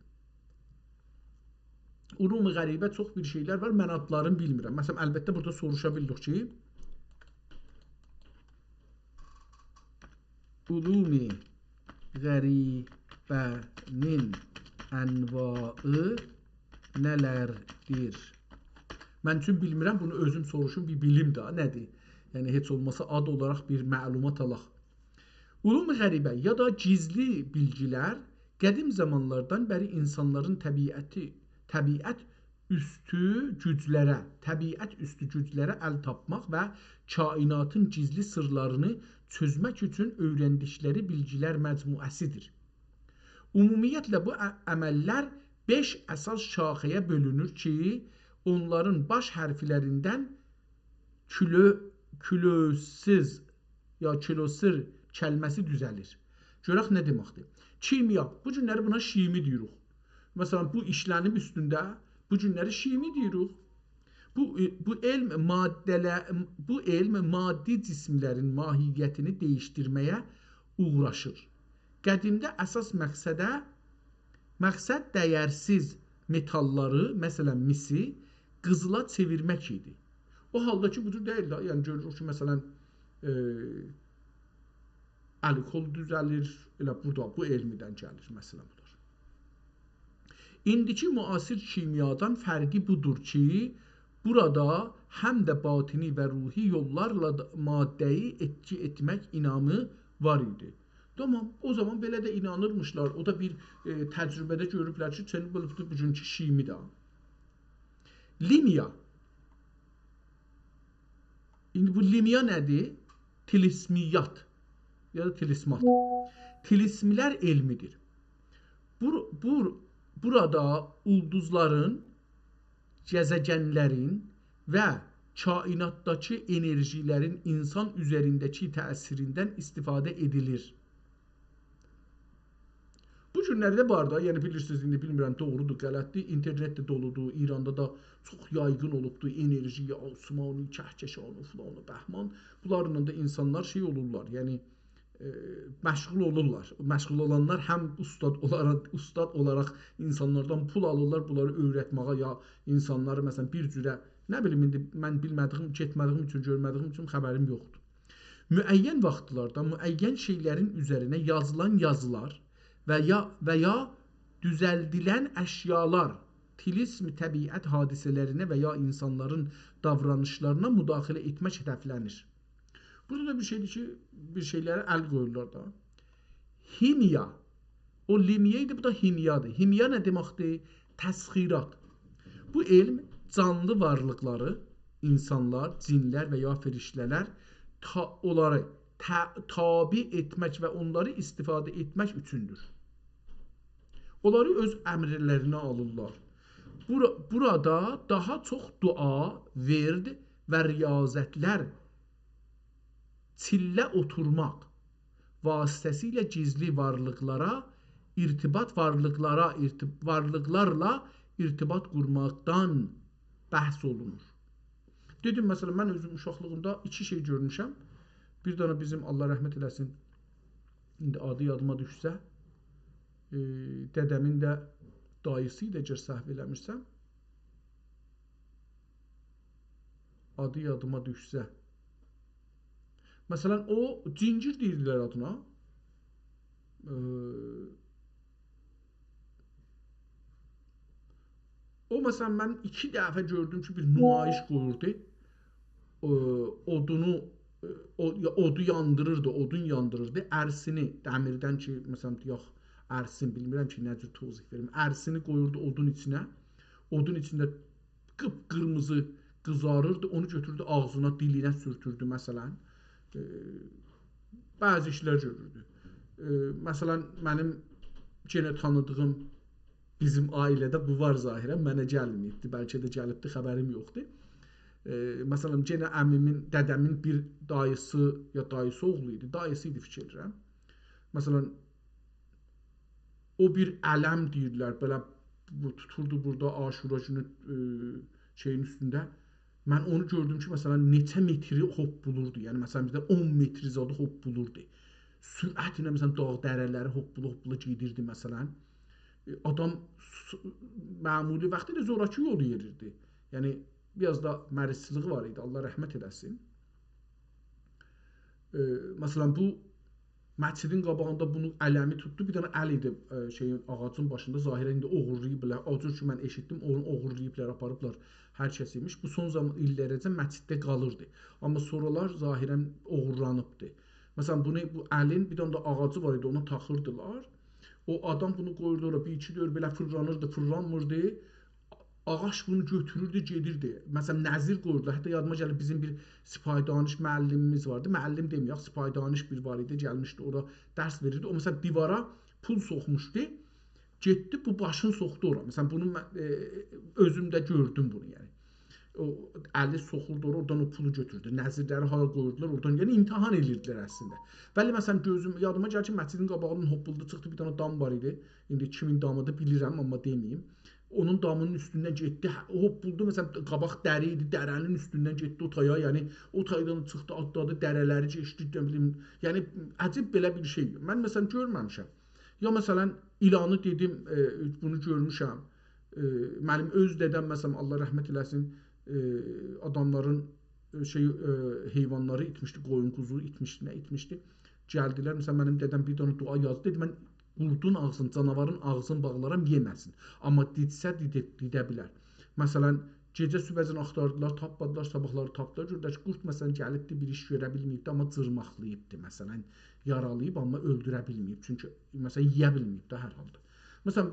علوم غریبه چوخ بیر شئیلر وار، من آدلارینی بیلمیرم. مثلا، البته، بورادا سوروشا بیلدیک کی، علوم غریبه‌نین انواعی نه‌لردیر؟ من چون بیلمیرم، بونو اؤزوم سوروشوم، بیر بیلیم ده، نه‌دیر؟ یعنی، هئچ اولماسا آد اولاراق بیر معلومات آلاق. علوم غریبه یا دا گیزلی بیلگیلر قدیم زامانلاردان بری اینسانلارین طبیعتی، طبیعت اوستو گوجلره، طبیعت اوستو گوجلره ال تاپماق و کائناتین گیزلی سیرلارینی چؤزمک اوچون اؤیرندیکلری بیلگیلر مجموعه‌سیدیر. عمومیتله بو ع-، عمللر بئش اساس شاخه‌یه بؤلونور کی، اونلارین باش حرفلریندن کلو-، کلوسیز یا کلوسیر کلمه‌سی دوزه‌لیر. گؤرک نه دئمکدیر. کیمیا، بو گونلری بونا شیمی دئییریک. مثلا، بو ایشلنیب اوستونده، بو گونلری شیمی دئییریک. بو، بو علم ماده‌له-، بو علم مادی جسملرین ماهیتینی دییشدیرمه‌یه اوغراشیر. قدیمده اساس مقصده، مقصد دیرسیز متاللاری، مثلا، میسی، قیزیلا چئویرمک ایدی. او حالدا کی، بو جور دئییل ده، یعنی گؤروروک کی، مثلا، ائ، الکل دوزه‌لیر، ائله بورادا بو علمدن گلیر، مثلا، بودور. ایندیکی معاصر کیمیادان فرقی بودور کی، بورادا هم ده باطنی و روحی یوللارلا دا ماده‌یی ائتکی ائتمک اینامی وار ایدی. تامام، او زامان بئله ده اینانیرمیشلار. او دا بیر، ائ، تجربه‌ده گؤروبلر کی، چئرنوبیل بوگونکو شیمی ده. لیمیا. ایندی بو لیمیا نه‌دیر؟ طلسمیات یا دا طلسمات. طلسملر علمیدیر. بور-، بور-، بورادا اولدوزلارین، گزه‌گنلرین و کائناتداکی انرژیلرین اینسان اوزرینده‌کی تأثیریندن استفاده ائدیلیر. بو گونلرده وار دا، یعنی بیلیرسینیز، ایندی بیلمیرم دوغرودور، غلطدیر، اینترنت ده دولودور، ایراندا دا چوخ یایغین اولوبدور، انرژی، آسمانی، کهکشانی، فلان و بهمان. بونلارلا دا اینسانلار شئی اولورلار، یعنی، ائ، مشغول اولورلار. مشغول اولانلار هم اوستاد اولاراق، اوستاد اولاراق اینسانلاردان پول آلیرلار، بونلاری اؤیرتمه‌یه یا اینسانلاری، مثلا، بیر جوره، نه بیلیم، ایندی من بیلمه‌دیگیم، گئتمه‌دیگیم اوچون، گؤرمه‌دیگیم اوچون خبریم یوخدور. معین واختلاردا معین شئیلرین اوزرینه یازیلان یازیلار و یا، و یا دوزلدیلن اشیالار طلسم طبیعت حادثه‌لرینه و یا اینسانلارین داورانیشلارینا مداخله ائتمک هدفله‌نیر. بورادا دا بیر شئیدیر کی، بیر شئیلره ال قویورلار دا. هیمیا. او لیمیا ایدی، بو دا هیمیادیر. هیمیا نه دئمکدیر؟ تسخیرات. بو علم جانلی وارلیقلاری، اینسانلار، جینلر و یا فرشته‌لر، تا-، اونلاری تا-، تابع ائتمک و اونلاری استفاده ائتمک اوچوندور. اونلاری اؤز امرلرینه آلیرلار. بورا-، بورادا داها چوخ دعا، ورد و ریاضتلر، چیلله اوتورماق واسطه‌سیله گیزلی وارلیقلارا ارتباط، وارلیقلارا ارت-، وارلیقلارلا ارتباط قورماقدان بحث اولونور. دئدیم، مثلا، من اؤزوم اوشاقلیغیمدا ایکی شئی گؤرموشم. بیر دنه بیزیم، الله رحمت ائله‌سین، ایندی آدی یادیما دوشسه، ائ، دده‌مین ده داییسی ایدی، اگر سهو ائله‌میرسم. آدی یادیما دوشسه. مثلا، او جینگیر دئییرلر آدینا. ائ، او، مثلا، من ایکی دفعه گؤردوم کی، بیر نمایش قویوردو. ائ، اودونو، ائ، او-، یا-، اودو یاندیریردی، اودون یاندیریردی. ارسینی، دمیردن کی، مثلا، دئیک، ارسین، بیلمیرم کی، نه جور توضیح وئریم. ارسینی قویوردو اودون ایچینه. اودون ایچینده قیپ‌قیرمیزی قیزاریردی، اونو گؤتوروردو آغزینا، دیلینه سورتوردو، مثلا. ائ، بعضی ایشلر گؤروردو. ائ، مثلا، منیم یئنه تانیدیغیم، بیزیم عائله‌ده بو وار ظاهرا، منه گلمه‌ییبدی، بلکه ده گلیبدی، خبریم یوخدور. ائ، مثلا، یئنه عمیمین، دده‌مین بیر داییسی، یا داییسی اوغلو ایدی، داییسی ایدی فیکیر ائدیرم. مثلا، او بیر علم دئییرلر، بئله بو توتوردو بورادا عاشورا گونو، ائ، شئیین اوستونده. من اونو گؤردوم کی، مثلا، نئچه متری هوپپولوردو. یعنی، مثلا، بیزده اون متری زادی هوپپولوردو. سرعتله، مثلا، داغ دره‌لری هوپپولا هوپپولا گئدیردی، مثلا. آدام س-، معمولی واختدا زوراکی یولو یئریردی. یعنی، بیر آز دا مریضچیلیغی وار ایدی، الله رحمت ائله‌سین. ائ، مثلا، بو مسجدین قاباغیندا بونو علمی توتدو، بیر دنه ال ایدی، ائ، شئیین، آغاجین باشیندا، ظاهرا ایندی اوغورلاییبلار. او جور کی، من ائشیتدیم، اونو اوغورلاییبلار، آپاریبلار، هر کس ایمیش. بو سون زامان، ایللره‌جه مسجدده قالیردی. آمما سونرالار ظاهرا اوغورلانیبدی. مثلا، بونو، بو الین بیر دنه ده آغاجی وار ایدی، اونا تاخیردیلار. او آدام بونو قویوردو اورا، بیر ایکی دؤور بئله فیرلانیردی، فیرلانمیردی. آغاج بونو گؤتوروردو، گئدیردی. مثلا، نذیر قویوردولار. حتی یادیما گلیر، بیزیم بیر سپاهی دانش معلمیمیز واردی. معلم دئمه‌یک، سپاهی دانش بیر وار ایدی، گلمیشدی اورا درس وئریردی. او، مثلا، دیوارا پول سوخموشدو، گئتدی، بو باشینی سوخدو اورا. مثلا، بونو من، ائ، اؤزوم ده گؤردوم بونو، یعنی. او الی سوخوردو اورا، اورادان او پولو گؤتوردو. نذیرلری هارا قویوردولار، اورادان، یعنی، امتحان ائدیردیلر اصلینده. ولی، مثلا، گؤزوم، یادیما گلیر کی، مسجدین قاباغینین هوپپولدو چیخدی، بیر دنه دام وار ایدی. ایندی کیمین دامیدیر بیلیرم، آمما دئمه‌ییم. اونون دامینین اوستوندن گئتدی، هه، هوپپولدو، مثلا، قاباق دره ایدی، دره‌نین اوستوندن گئتدی او تایا، یعنی او تایدان چیخدی، آتلادی، دره‌لری کئچدی، نه بیلیم، یعنی عجیب بئله بیر شئی. من، مثلا، گؤرمه‌میشم. یا، مثلا، ایلانی دئدیم، ائ، بونو گؤرموشم. ائ، منیم اؤز دده‌م، مثلا، الله رحمت ائله‌سین، ائ، آداملارین، ائ، شئی، ائ، حیوانلاری ایتمیشدی، قویون، قوزو ایتمیشدی، نه ایتمیشدی. گلدیلر، مثلا، منیم دده‌م بیر دنه دعا یازدی، دئدی: «من قوردون آغزین، جاناوارین آغزین باغلارام، یئمه‌سین. آمما دیدسه، دیده، دیده بیلر.» مثلا، گئجه صوبحه‌جن آختاردیلار، تاپمادیلار، صاباحلاری تاپدیلار. گؤردولر کی، قورد، مثلا، گلیبدی، بیر ایش گؤره بیلمه‌ییبدی، آمما جیرماقلاییبدی، مثلا، یارالاییب، آمما اؤلدوره بیلمه‌ییب. چونکی، مثلا، یئیه بیلمه‌ییب ده هر حالدا. مثلا،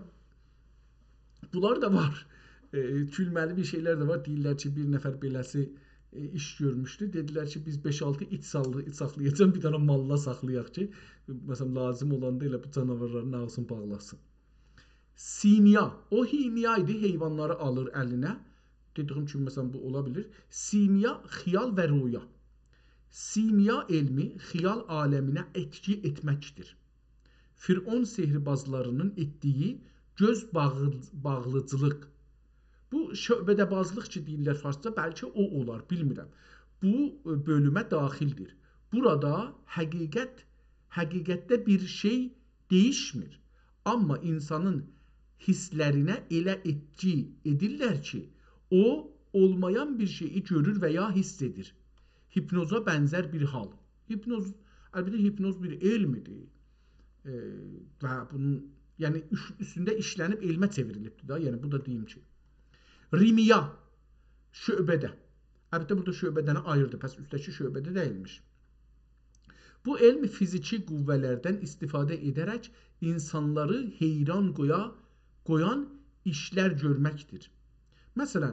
بونلار دا وار. ائ، گولمه‌لی بیر شئیلر ده وار. دئییرلر کی، بیر نفر بئله‌سی، ائ، ایش گؤرموشدو. دئدیلر کی، بیز بئش-آلتی ایت ساخلی-، ایت ساخلایاجاغیق، بیر دنه ماللا ساخلایاق کی، مثلا، لازیم اولاندا ائله بو جاناوارلارین آغزینی باغلاسین. سیمیا، او هیمیا ایدی، حیوانلاری آلیر الینه. دئدیگیم کیمی، مثلا، بو اولا بیلیر. سیمیا، خیال و رؤیا. سیمیا علمی خیال عالمینه ائتکی ائتمکدیر. فرعون سحربازلارینین ائتدیگی گؤز باغی-، باغلیجیلیق. بو شعبده‌بازلیق کی دئییرلر فارسجا، بلکه او اولار، بیلمیرم. بو، ائ، بؤلومه داخیلدیر. بورادا حقیقت، حقیقتده بیر شئی دییشمیر. آمما اینسانین حیسلرینه ائله ائتکی ائدیرلر کی، او اولمایان بیر شئیی گؤرور و یا حیس ائدیر. هیپنوزا بنزر بیر حال. هیپنوز، البته، هیپنوز بیر علمدیر. ائ، و بونون، یعنی، اوس-، اوستونده ایشلنیب علمه چئوریلیبدیر دا. یعنی، بو دا دئییم کی، ریمیا، شعبده. البته، بورادا شعبده‌نی آییردی، پس اوستده‌کی شعبده دئییلمیش. بو علم فیزیکی قوه‌لردن استفاده ائده‌رک اینسانلاری حیران قویا-، قویان ایشلر گؤرمکدیر. مثلا،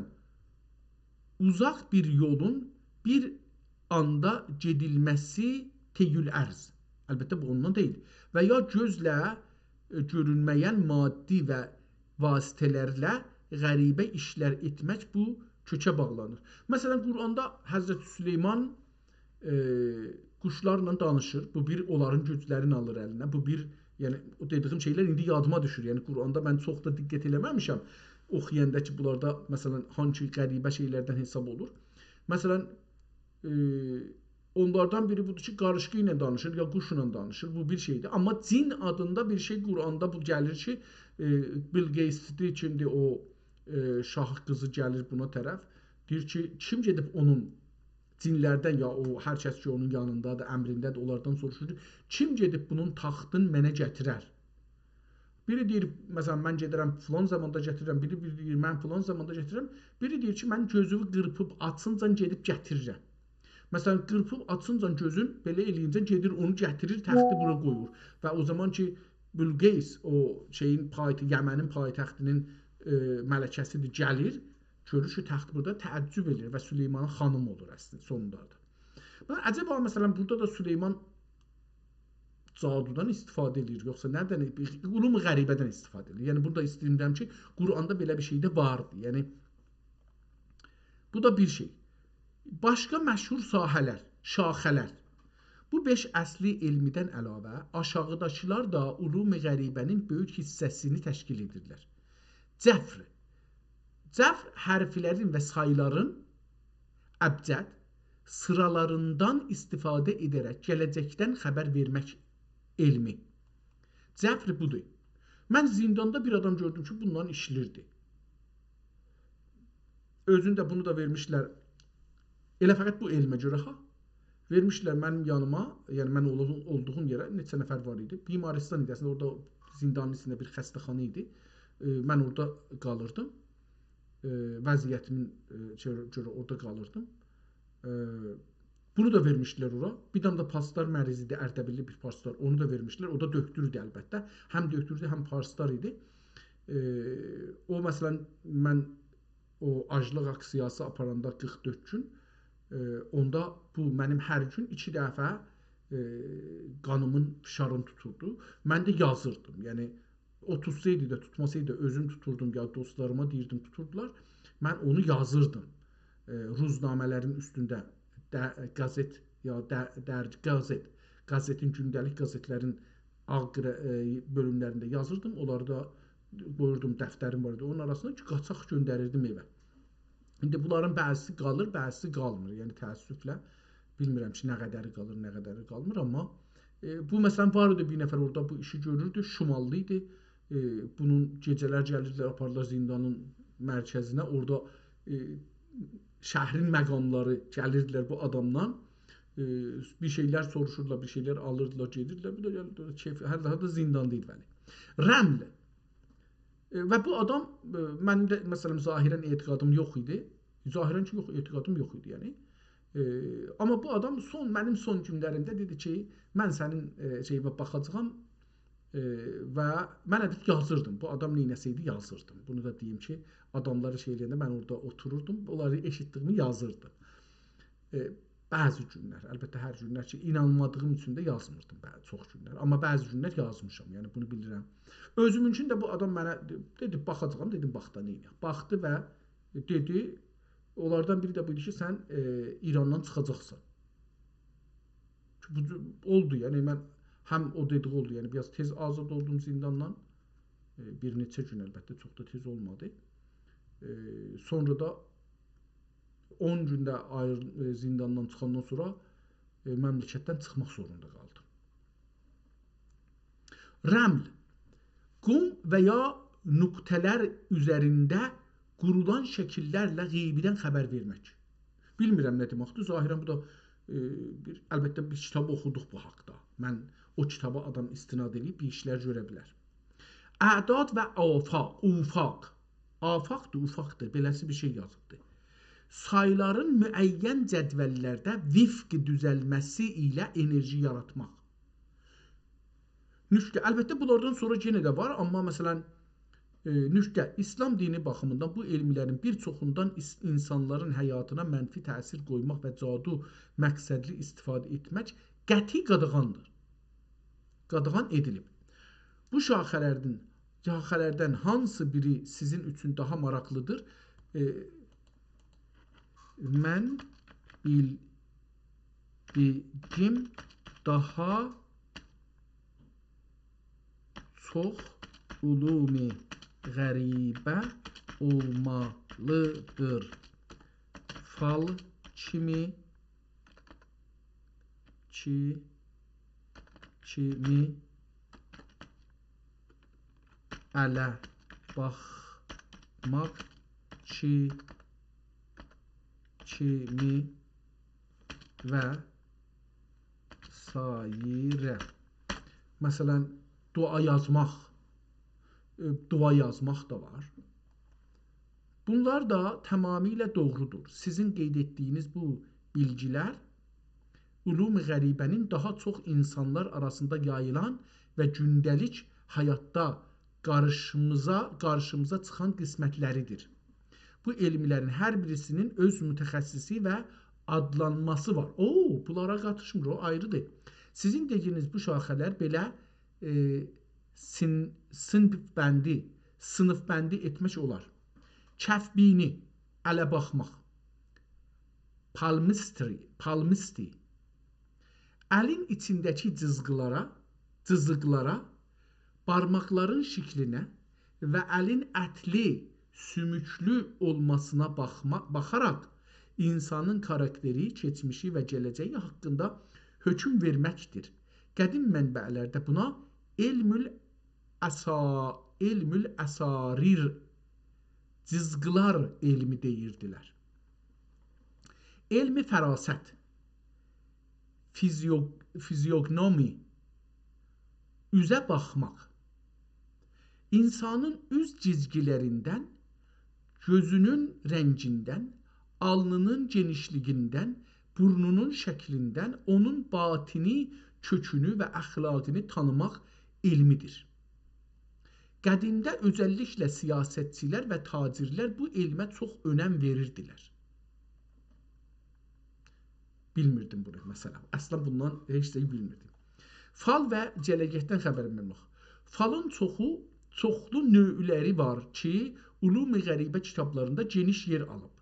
اوزاق بیر یولون بیر آندا گئدیلمه‌سی طی‌العرض. البته، بو اوندان دئییل. و یا گؤزله، ائ، گؤرونمه‌ین مادی و واسطه‌لرله غریبه ایشلر ائتمک بو کؤکه باغلانیر. مثلا، قرآندا حضرت سلیمان، ائ، قوشلارلا دانیشیر. بو بیر، اونلارین گوجلرینی آلیر الینه. بو بیر، یعنی، او دئدیگیم شئیلر ایندی یادیما دوشور. یعنی، قرآندا من چوخ دا دقت ائله‌مه‌میشم اوخویاندا کی، بونلاردا، مثلا، هانسی غریبه شئیلردن حساب اولور. مثلا، ائ، اونلاردان بیری بودور کی، قاریشقی ایله دانیشیر، یا قوشلا دانیشیر. بو بیر شئیدیر. آمما جین آدیندا بیر شئی قرآندا بو گلیر کی، ائ، بیل گئیتسدیر، کیمدیر او، ائ، شاه قیزی گلیر بونا طرف. دئییر کی، کیم گئدیب اونون جینلردن، یا او هر کس کی، اونون یانیندادیر، امرینده‌دیر، اونلاردان سوروشور کی، کیم گئدیب بونون تختین منه گتیرر؟ بیری دئییر، مثلا، من گئدیرم فلان زاماندا گتیریرم، بیری، بیری دئییر، من فلان زاماندا گتیریرم، بیری دئییر کی، من گؤزومو قیرپیب آچینجا گئدیب گتیریرم. مثلا، قیرپیب آچینجا گؤزون، بئله ائله‌یینجه گئدیر، اونو گتیریر، تختی بورا قویور. و او زامان کی، بلقیس، او شئیین پایت-، یمنین پایتختینین، ائ، ملکه‌سیدیر، گلیر، گؤرور کی، تخت بورادا، تعجب ائدیر و سلیمانین خانیمی اولور اصلینده، سونوندا دا. من عجبا، مثلا، بورادا دا سلیمان جادودان استفاده ائدیر، یوخسا نه‌دن، علوم غریبه‌دن استفاده ائدیر. یعنی، بورادا ایسته‌ییرم کی، قرآندا بئله بیر شئی ده واردی. یعنی، بو دا بیر شئی. باشقا مشهور ساحه‌لر، شاخه‌لر. بو بئش اصلی علمیدن علاوه، آشاغیداکیلار دا علوم غریبه‌نین بؤیوک حیصه‌سینی تشکیل ائدیرلر. جفر. جفر حرفلرین و سایلارین، ابجد، سیرالاریندان استفاده ائده‌رک گله‌جکدن خبر وئرمک علمی. جفر بودور. من زینداندا بیر آدام گؤردوم کی، بونونلا ایشله‌ییردی. اؤزونو ده، بونو دا وئرمیشلر. ائله فقط بو علمه گؤره ها. وئرمیشلر منیم یانیما، یعنی من اولو-، اولدوغوم یئره، نئچه نفر وار ایدی. بیمارستان ایدی، اصلینده اورادا زیندانین ایچینده بیر خسته‌خانا ایدی. ائ، من اورادا قالیردیم. ائ، وضعیتیمه، ائ، گؤره، گؤره اورادا قالیردیم. ائ، بونو دا وئرمیشدیلر اورا. بیر دنه ده پاسدار مریض ایدی، اردبیللی بیر پاسدار. اونو دا وئرمیشدیلر. او دا دؤکتور ایدی البته. هم دؤکتوردو، هم پاسدار ایدی. ائ، او، مثلا، من او آجلیق آکسیاسی آپاراندا قیرخ دؤرد گون، ائ، اوندا بو منیم هر گون ایکی دفعه، ائ، قانیمین فشارینی توتوردو. من ده یازیردیم. یعنی، او توتسایدی دا، توتماسایدی دا، اؤزوم توتوردوم، یا دوستلاریما دئییردیم، توتوردولار. من اونو یازیردیم. ائ، روزنامه‌لرین اوستونده، ده-، قازئت، یا ده-، درگی قازئت، قازئتین، گونده‌لیک قازئتلرین آغ قره-، ائ، بؤلوملرینده یازیردیم. اونلاری دا قویوردوم، دفتریم وار ایدی. اونون آراسیندا کی، قاچاق گؤندریردیم ائوه. ایندی بونلارین بعضیسی قالیر، بعضیسی قالمیر. یعنی، تأسفله بیلمیرم کی، نه قدری قالیر، نه قدری قالمیر، آمما، ائ، بو، مثلا، وار ایدی بیر نفر اورادا بو ایشی گؤروردو، شماللی ایدی. ائ، بونون گئجه‌لر گلیردیلر، آپاریرلار زیندانین مرکزینه، اورادا، ائ، شهرین مقاملاری گلیردیلر بو آدامدان. ائ، بیر شئیلر سوروشوردولار، بیر شئیلر آلیردیلار، گئدیردیلر. بو دا، یعنی، کئیف، هر دفعه ده زینداندا ایدی، بلی. رمل. ائ، و بو آدام، ائ، منیم ده، مثلا، ظاهرا اعتقادیم یوخ ایدی. ظاهرا کی، یوخ، اعتقادیم یوخ ایدی، یعنی. ائ، آمما بو آدام سون، منیم سون گونلریمده دئدی کی، من سنین، ائ، شئییوه باخاجاغام، ائ، و من ده یازیردیم. بو آدام نئینه‌سه‌یدی، یازیردیم. بونو دا دئییم کی، آداملاری شئی ائله‌ینده من اورادا اوتوروردوم، اونلاری ائشیتدیییمی یازیردیم. ائ، بعضی گونلر، البته هر گونلر کی، اینانمادیغیم اوچون ده یازمیردیم بع-، چوخ گونلر. آمما بعضی گونلر یازمیشام، یعنی بونو بیلیرم. اؤزومونکون ده بو آدام منه دئ-، دئدی، «باخاجاغام.» دئدیم، «باخ دا، نئینیه‌ک؟» باخدی و دئدی، اونلاردان بیری ده بویدو کی، «سن، ائ، ایراندان چیخاجاقسان.» بو اولدو، یعنی من هم او دئدیگی اولدو، یعنی بیر آز تئز آزاد اولدوم زینداندان. ائ، بیر نئچه گون، البته، چوخ دا تئز اولمادی. ائ، سونرا دا اون گون ده آیری-، ائ، زینداندان چیخاندان سونرا، ائ، مملکتدن چیخماق زوروندا قالدیم. رمل، قوم و یا نقطه‌لر اوزرینده قورولان شکیللرله غیبیدن خبر وئرمک. بیلمیرم نه دئمکدیر. ظاهرا بو دا، ائ، بیر، البته، بیر کیتاب اوخودوق بو حاقدا. من او کیتابا آدام استناد ائله‌ییب بیر ایشلر گؤره بیلر. اعداد و آفاق، اوفاق. آفاقدیر، اوفاقدیر، بئله‌سی بیر شئی یازیبدیر. سایلارین معین جدوللرده وفق دوزلمه‌سی ایله انرژی یاراتماق. نکته، البته، بونلاردان سونرا یئنه ده وار، آمما، مثلا، ائ، نکته، ایسلام دینی باخیمیندان بو علملرین بیر چوخوندان ایس-، اینسانلارین حیاتینا منفی تأثیر قویماق و جادو مقصدلی استفاده ائتمک قطعی قاداغاندیر. قاداغان ائدیلیب. بو شاخه‌لردن، شاخه‌لردن هانسی بیری سیزین اوچون داها ماراقلیدیر؟ ائ، من بیلدیگیم داها چوخ علوم غریبه اولمالیدیر. فال کیمی، کی، کیمی، اله باخماق، کی، کیمی و سایره. مثلا، دعا یازماق، ائ، دعا یازماق دا وار. بونلار دا تمامیله دوغرودور. سیزین قید ائتدیگینیز بو بیلگیلر علوم غریبه‌نین داها چوخ اینسانلار آراسیندا یاییلان و گونده‌لیک حیاتدا قارشیمیزا، قارشیمیزا چیخان قسمتلریدیر. بو علملرین هر بیریسینین اؤز متخصصی و آدلانماسی وار. او، بونلارا قاتیشمیر، او آیریدیر. سیزین دئدیگینیز بو شاخه‌لر بئله، ائ، سین-، صنف بندی، صنف بندی ائتمک اولار. کف‌بینی، اله باخماق. Palmistry، palmistry. الین ایچینده‌کی جیزیقلارا، جیزیقلارا، بارماقلارین شکلینه و الین اتلی، سوموکلو اولماسینا باخما-، باخاراق اینسانین کاراکتری، کئچمیشی و گله‌جه‌یی حاقیندا حکم وئرمکدیر. قدیم منبع‌لرده بونا علم اسا-، علم الاساریر، جیزقیلار علمی دئییردیلر. علم فراست، فیزیو-، فیزیوگنومی، اوزه باخماق. اینسانین اوز جیزگیلریندن، گؤزونون رنگیندن، آلنینین گئنیشلیگیندن، بورنونون شکلیندن اونون باطنی کؤکونو و اخلاقینی تانیماق علمیدیر. قدیمده اؤزللیکله سیاستچیلر و تاجرلر بو علمه چوخ اؤنم وئریردیلر. بیلمیردیم بونو، مثلا. اصلا بوندان هئچ شئی بیلمیردیم. فال و گله‌جکدن خبر وئرمک. فالین چوخو، چوخلو نوعلری وار کی، علوم غریبه کیتابلاریندا گئنیش یئر آلیب.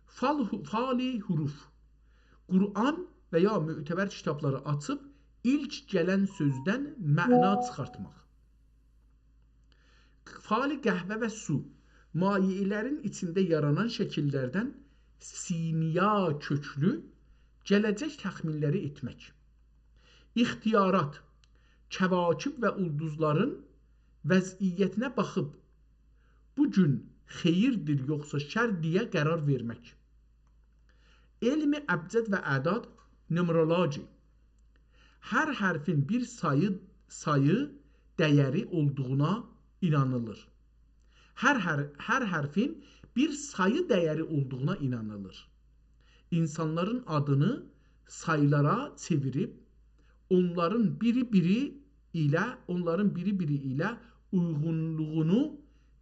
فال، فال حروف. قرآن و یا معتبر کیتابلاری آچیب ایلک گلن سؤزدن معنا چیخارتماق. فال قهوه و سو. مایعلرین ایچینده یارانان شکیللردن سیمیا کؤکلو گله‌جک تخمینلری ائتمک. اختیارات. کواکب و اولدوزلارین وضعیتینه باخیب بو گون خئییردیر یوخسا شر دئیه قرار وئرمک. علم ابجد و اعداد، نومرولوژی. هر حرفین بیر سایی، سایی دَیَری اولدوغونا اینانیلیر. هر، هر، هر حرفین بیر سایی دَیَری اولدوغونا اینانیلیر. اینسانلارین آدینی ساییلارا چئویریب، اونلارین بیری-بیری ایله، اونلارین بیری-بیری ایله اویغونلوغونو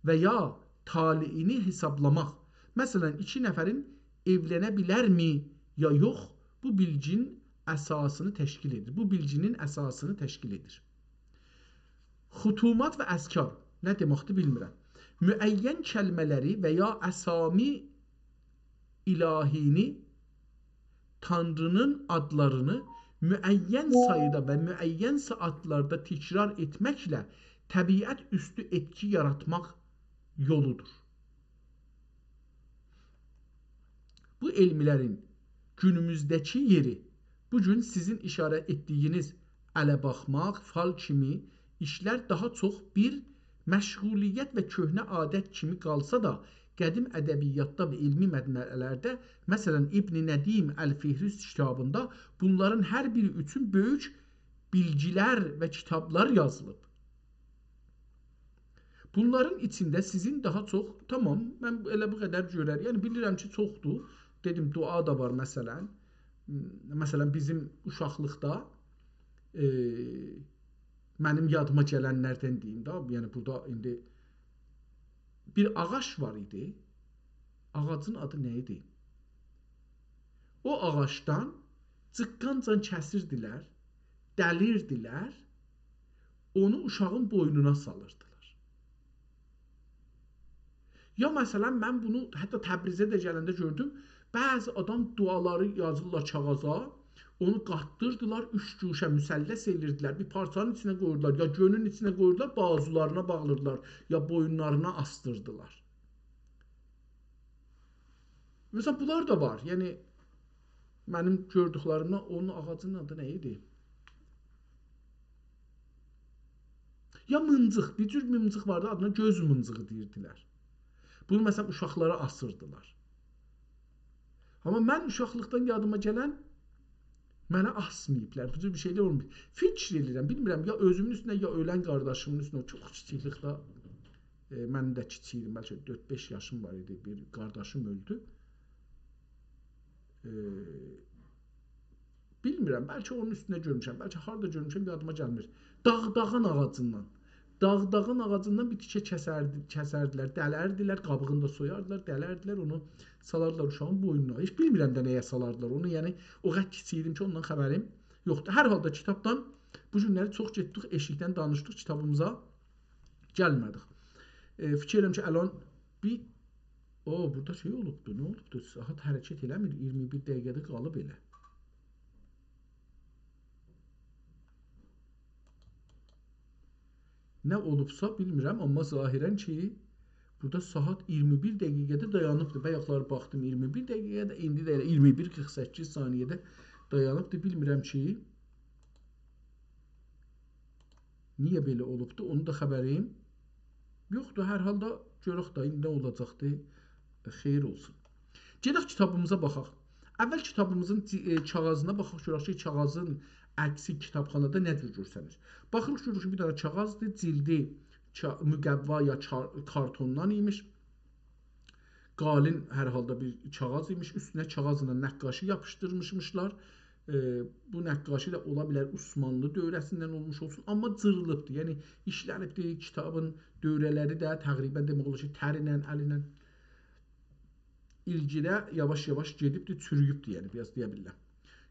و یا طالعینی حسابلاماق. مثلا، ایکی نفرین ائولنه بیلرمی یا یوخ، بو بیلگین اساسینی تشکیل ائدیر. بو بیلگینین اساسینی تشکیل ائدیر. ختومات و اذکار نه دئمکدیر، بیلمیرم. معین کلمه‌لری و یا اسامی الهینی، تانرینین آدلارینی معین ساییدا و معین ساعاتلاردا تکرار ائتمکله طبیعت اوستو ائتکی یاراتماق یولودور. بو علملرین گونوموزده‌کی یئری، بو گون سیزین ایشاره ائتدیگینیز اله باخماق، فال کیمی ایشلر داها چوخ بیر مشغولیت و کؤهنه عادت کیمی قالسا دا، قدیم ادبیاتدا و علمی منبع‌لرده، مثلا، ابن ندیم الفهرست کیتابیندا بونلارین هر بیری اوچون بؤیوک بیلگیلر و کیتابلار یازیلیب. بونلارین ایچینده سیزین داها چوخ، تامام، من ائله بو قدر گؤرر. یعنی، بیلیرم کی، چوخدور. دئدیم، دعا دا وار، مثلا. م، مثلا، بیزیم اوشاقلیقدا، ائ، منیم یادیما گلنلردن دئییم ده، یعنی بورادا ایندی بیر آغاج وار ایدی. آغاجین آدی نه ایدی؟ او آغاجدان جیققانجان کسیردیلر، دلیردیلر، اونو اوشاغین بوینونا سالیردیلار. یا مثلا، من بونو حتی تبریزه ده گلنده گؤردوم. بعضی آدام دعالاری یازیرلار کاغاذا، اونو قاتدیردیلار، اوچ گوشه مثلث ائلیردیلر، بیر پارچانین ایچینه قویوردولار، یا گؤنون ایچینه قویوردولار، بازولارینا باغلیردیلار، یا بویونلارینا آسدیردیلار. مثلا، بونلار دا وار. یعنی، منیم گؤردوکلریمدن اونون آغاجینین آدی نه ایدی؟ یا مینجیق، بیر جور مینجیق واردی، آدینا گؤز مینجیغی دئییردیلر. بونو، مثلا، اوشاقلارا آسیردیلار. آمما من اوشاقلیقدان یادیما گلن، منه آسماییبلار. بو جور بیر شئی ده اولماییب. فیکیر ائدیرم، بیلمیرم، یا اؤزومون اوستونه، یا اؤلن قارداشیمین اوستونه. چوخ کیچیکلیکده، ائ، من ده کیچیک ایدیم، بلکه دؤرد-بئش یاشیم وار ایدی، بیر قارداشیم اؤلدو. ائ، بیلمیرم، بلکه اونون اوستونده گؤرموشم، بلکه هاردا گؤرموشم، یادیما گلمیر. داغداغان آغاجیندان. داغداغان آغاجیندان بیر تیکه کسردی-، کسردیلر، دلردیلر، قابیغینی دا سویاردیلار، دلردیلر، اونو سالاردیلار اوشاغین بوینونا. هئچ بیلمیرم ده نه‌یه سالاردیلار اونو، یعنی او قدر کیچیک ایدیم کی، اوندان خبریم یوخدور. هر حالدا کیتابدان بو گونلری چوخ گئتدیک، ائشیکدن دانیشدیق، کیتابیمیزا گلمه‌دیک. ائ، فیکیر ائدیرم کی، الان بیر، او، بورادا شئی اولوبدو، نه اولوبدو؟ ساعات حرکت ائله‌میر، اییرمی بیر دقیقه‌ده قالیب ائله. نه اولوبسا بیلمیرم، آمما ظاهرا کی، بورادا ساعات اییرمی بیر دقیقه‌ده دایانیبدی. بایاقلار باخدیم اییرمی بیر دقیقه‌ده، ایندی ده ائله اییرمی بیر قیرخ سککیز ثانیه‌ده دایانیبدی. بیلمیرم کی، نییه بئله اولوبدو، اونون دا خبریم یوخدور. هر حالدا گؤرک دا، ایندی نه اولاجاقدی. خئیر اولسون. گئدک کیتابیمیزا باخاق. اول کیتابیمیزین جی-، ائ، کاغیذینا باخاق، گؤرک کی، کاغیذین عکسی کیتابخانادا نه جور گؤرسنیر. باخیریق، گؤروروک کی، بیر دنه کاغیذدیر، جیلدی کا-، مقوا یا کار-، کارتوندان ایمیش. قالین هر حالدا بیر کاغیذ ایمیش، اوستونه کاغیذلا نقاشی یاپیشدیرمیشمیشلار. ائ، بو نقاشی ده اولا بیلر عثمانلی دؤوره‌سیندن اولموش اولسون، آمما جیریلیبدیر، یعنی ایشلنیبدیر. کیتابین دؤوره‌لری ده تقریباً دئمک اولار کی، تر ایله، ال ایله ایلگیده یاواش-یاواش گئدیبدیر، چورویوبدور، یعنی بیر آز دئیه بیلرم.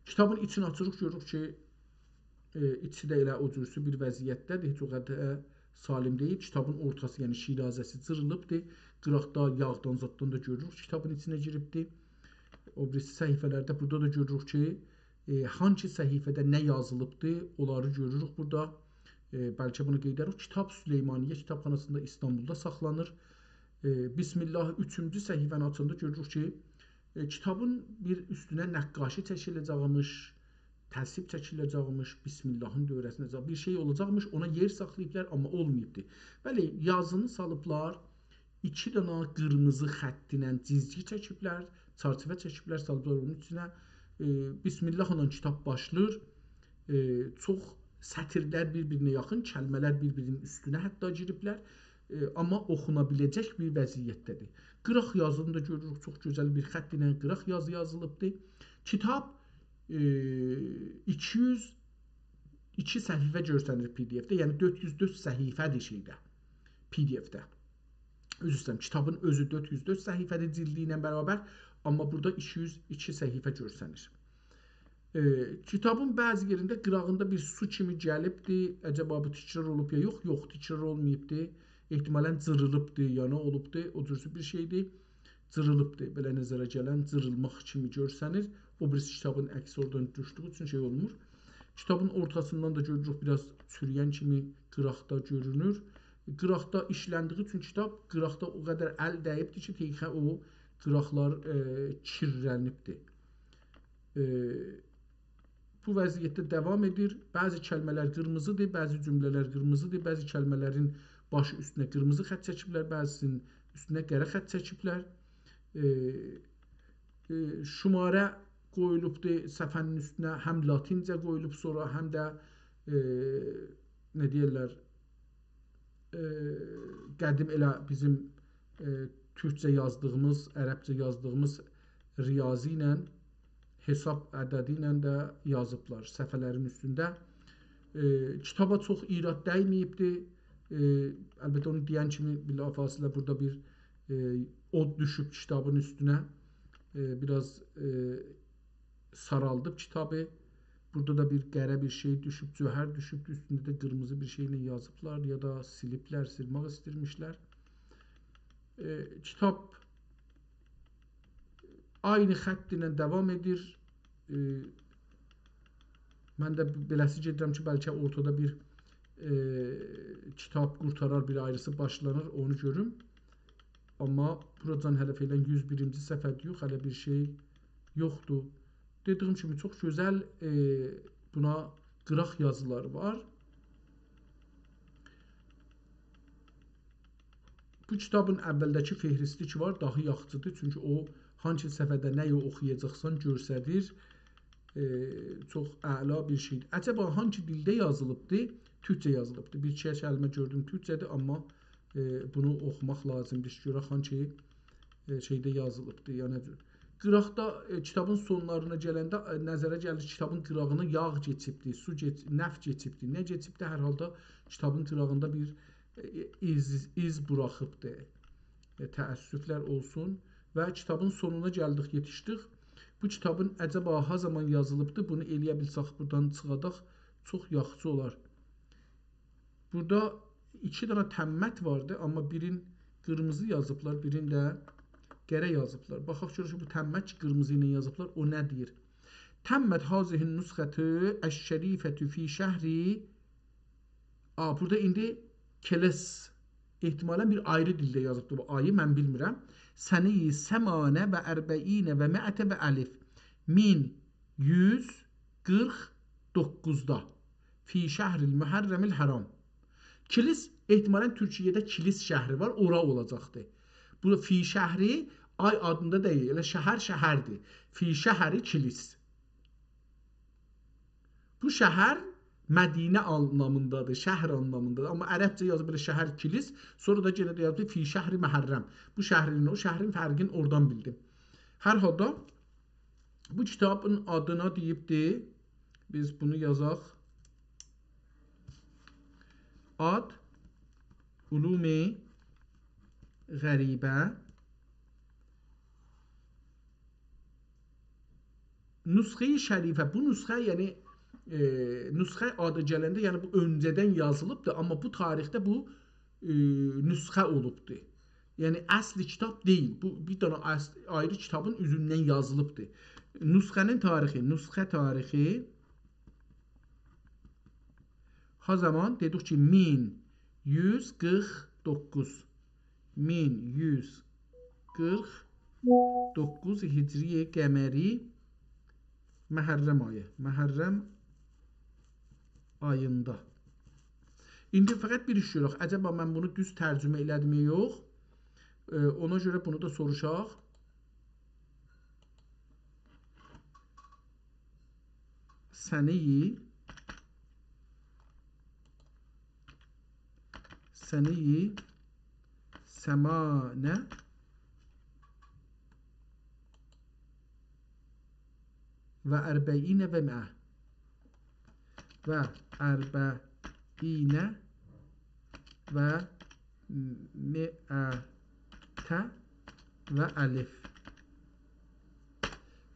کیتابین ایچینی آچیریق، گؤروروک کی، ائ، ایچی ده ائله او جورسو بیر وضعیتده‌دیر، هئچ او قدر سالم دئییل. کیتابین اورتاسی، یعنی شیرازه‌سی جیریلیبدیر. قیراقدا یاغدان، زاددان دا گؤروروک کیتابین ایچینه گیریبدیر. او بیریسی صفحه‌لرده، بورادا دا گؤروروک کی، ائ، هانسی صفحه‌ده نه یازیلیبدیر، اونلاری گؤروروک بورادا. ائ، بلکه بونو قئید ائدریک. کیتاب سلیمانیه کیتابخاناسیندا ایستانبولدا ساخلانیر. ائ، بسم الله اوچونجو صفحه‌نی آچاندا گؤروروک کی، ائ، کیتابین بیر اوستونه نقاشی چکیله‌جکمیش، تصویر چکیله‌جکمیش، بسم اللهین دؤوره‌سینده بیر شئی اولاجاقمیش، اونا یئر ساخلاییبلار، آمما اولماییبدی. بلی، یازینی سالیبلار، ایکی دنه قیرمیزی خط ایله جیزگی چکیبلر، چرچیوه چکیبلر، سالیبلار اونون ایچینه. ائ، بسم الله ایله کیتاب باشلاییر. ائ، چوخ سطیرلر بیر-بیرینه یاخین، کلمه‌لر بیر-بیرینین اوستونه حتی گیریبلر. ائ، آمما اوخونا بیله‌جک بیر وضعیتده‌دیر. قیراق یازینی دا گؤروروک، چوخ گؤزل بیر خط ایله قیراق یازی یازیلیبدیر. کیتاب، ائ، ایکی یوز ایکی صفحه گؤرسنیر پی دی اف‌ده، یعنی دؤرد یوز دؤرد صفحه‌دیر شئیده، پی دی اف‌ده. عذر ایسته‌ییرم، کیتابین اؤزو دؤرد یوز دؤرد صفحه‌دیر جیلدی ایله برابر، آمما بورادا ایکی یوز ایکی صفحه گؤرسنیر. ائ، کیتابین بعضی یئرینده قیراغیندا بیر سو کیمی گلیبدی. عجبا بو تکرار اولوب یا یوخ؟ یوخ، تکرار اولماییبدی. احتمالاً جیریلیبدی، یا نه اولوبدو، او جورسو بیر شئیدیر. جیریلیبدی، بئله نظره گلن جیریلماق کیمی گؤرسنیر. او بیریسی کیتابین عکسی اورادان دوشدویو اوچون شئی اولمور. کیتابین اورتاسیندان دا گؤروروک، بیر آز چوروین کیمی قیراقدا گؤرونور. قیراقدا ایشلندیگی اوچون کیتاب قیراقدا او قدر ال دَییبدیر کی، تئیخه او قیراقلار، ائ، کیرلنیبدیر. ائ، بو وضعیتده داوام ائدیر. بعضی کلمه‌لر قیرمیزیدیر، بعضی جمله‌لر قیرمیزیدیر، بعضی کلمه‌لرین باشی اوستونه قیرمیزی خط چکیبلر، بعضیسینین اوستونه قره خط چکیبلر. ائ، ائ، شماره قویولوبدور صفحه‌نین اوستونه، هم لاتینجه قویولوب، سونرا هم ده، ائ، نه دئیرلر، ائ، قدیم ائله بیزیم، ائ، تورکجه یازدیغیمیز، عربجه یازدیغیمیز ریاضی ایله، حساب عددی ایله ده یازیبلار صفحه‌لرین اوستونده. ائ، کیتابا چوخ ایراد دَیمه‌ییبدی. ائ، البته، اونو دئین کیمی بلافاصله بورادا بیر، ائ، اود دوشوب کیتابین اوستونه. ائ، بیر آز، ائ، سارالدیب کیتابی. بورادا دا بیر قره بیر شئی دوشوب، جوهر دوشوب، اوستونده ده قیرمیزی بیر شئیله یازیبلار، یا دا سیلیبلر، سیلماق ایستیرمیشلر. ائ، کیتاب عینی خط ایله داوام ائدیر. ائ، من ده بئله‌سی گئدیرم کی، بلکه اورتادا بیر، ائ، کیتاب قورتارار، بیر آیریسی باشلانیر، اونو گؤروم. آمما بوراجان هله فعلاً یوز بیرینجی صفحه‌دیر، یوخ، هله بیر شئی یوخدور. دئدیگیم کیمی، چوخ گؤزل، ائ، بونا قیراق یازیلار وار. بو کیتابین اولده‌کی فهرستی کی وار، داها یاخشیدیر. چونکی او، هانسی صفحه‌ده نه‌یی اوخویاجاقسان، گؤرسدیر. ائ، چوخ اعلا بیر شئیدیر. عجبا هانسی دیلده یازیلیبدی؟ تورکجه یازیلیبدی. بیر ایکی کلمه گؤردوم تورکجه‌دیر، آمما، ائ، بونو اوخوماق لازیمدیر کی، گؤرک هانسی، ائ، شئیده یازیلیبدی، یا نه جور. قیراقدا، ائ، کیتابین سونلارینا گلنده، ائ، نظره گلیر، کیتابین قیراغینا یاغ کئچیبدی، سو کئچ-، نفت کئچیبدی، نه کئچیبدی، هر حالدا کیتابین قیراغیندا بیر، ائ، ایز، ایز بوراخیبدی. ائ، تأسفلر اولسون. و کیتابین سونونا گلدیک، یئتیشدیک. بو کیتابین عجبا ها زامان یازیلیبدی؟ بونو ائلیه بیلسک بورادان چیخاداق، چوخ یاخشی اولار. بورادا ایکی دنه تمت واردی، آمما بیرین قیرمیزی یازیبلار، بیرین ده قره یازیبلار. باخاق گؤرک کی، بو تمت کی قیرمیزی ایله یازیبلار، او نه دئییر؟ «تمت هذه النسخة الشریفة فی شهر»، آ، بورادا ایندی کلس، احتمالاً بیر آیری دیلده یازیبدی بو آیی، من بیلمیرم. «سنهٔ ثمان و اربعین و مائة و الف»، مین یوز قیرخ دوققوزدا، «فی شهر المحرم الحرام». کیلیس، احتمالاً تورکیه‌ده کیلیس شهری وار، اورا اولاجاقدی. بو فی شهری، آی آدیندا دئییل، ائله شهر شهردیر. فی شهری کیلیس. بو شهر مدینه آنلامیندادیر، شهر آنلامیندادیر. آمما عربجه یازیب بئله شهر کیلیس، سونرا دا یئنه ده یازیب فی شهر محرم. بو شهرین، او شهرین فرقینی اورادان بیلدیم. هر حالدا بو کیتابین آدینا دئییبدی، بیز بونو یازاق. آد علوم غریبه، نسخه‌ی شریفه. بو نسخه، یعنی، ائ، نسخه آدی گلنده، یعنی بو اؤنجه‌دن یازیلیبدی، آمما بو تاریخده بو، ائ، نسخه اولوبدو. یعنی اصل کیتاب دئییل. بو بیر دنه اصل، آیری کیتابین اوزوندن یازیلیبدی. نسخه‌نین تاریخی، نسخه تاریخی ها زامان دئدیک کی، مین یوز قیرخ دوققوز. مین یوز قیرخ دوققوز هجری قمری، محرم آیی، محرم آییندا. ایندی فقط بیر ایش گؤرک. عجبا من بونو دوز ترجمه ائله‌دیم یا یوخ؟ ائ، اونا گؤره بونو دا سوروشاق. سنه‌ی، سنه‌ی ثمانین و اربعین و مئه. و اربعین و مئة و الف.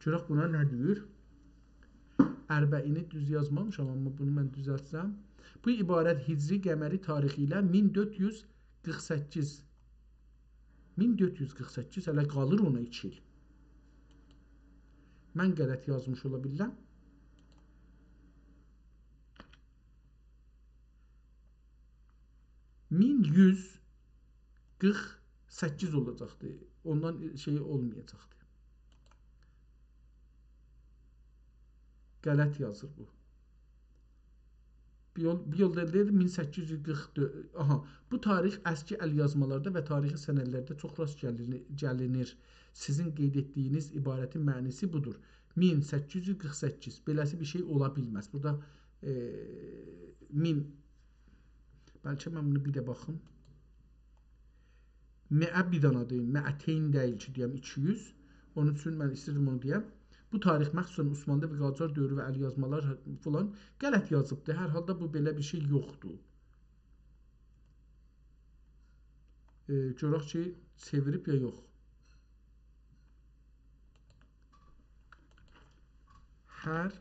گؤرک بونا نه دئییر؟ اربعینی دوز یازمامیشام، آمما بونو من دوزلتسم. بو عبارت هجری قمری تاریخی ایله مین دؤرد یوز قیرخ سککیز. مین دؤرد یوز قیرخ سککیز، هله قالیر اونا ایکی ایل. من غلط یازمیش اولا بیلرم. مین یوز قیرخ سککیز اولاجاقدی. اوندان شئی اولمایاجاقدی. غلط یازیر بو. بیر یول، بیر یول دا دئییر مین سککیز یوز قیرخ دؤرد. آها، بو تاریخ اسکی ال‌یازمالاردا و تاریخی سندلرده چوخ راست گلینی-، گلینیر. سیزین قید ائتدیگینیز عبارتین معنی‌سی بودور. مین سککیز یوز قیرخ سککیز. بئله‌سی بیر شئی اولا بیلمز. بورادا، ائ، مین، بلکه من بونو بیر ده باخیم. مئه بیر دانادیر، مئتین دئییل کی، دئیم ایکی یوز. اونون اوچون من ایسته‌ییردیم اونو دئیم. بو تاریخ مخصوصاً عثمانلی و قاجار دؤورو و ال‌یازمالار فلان غلط یازیبدی. هر حالدا بو بئله بیر شئی یوخدور. ائ، گؤرک کی، چئویریب یا یوخ. هر،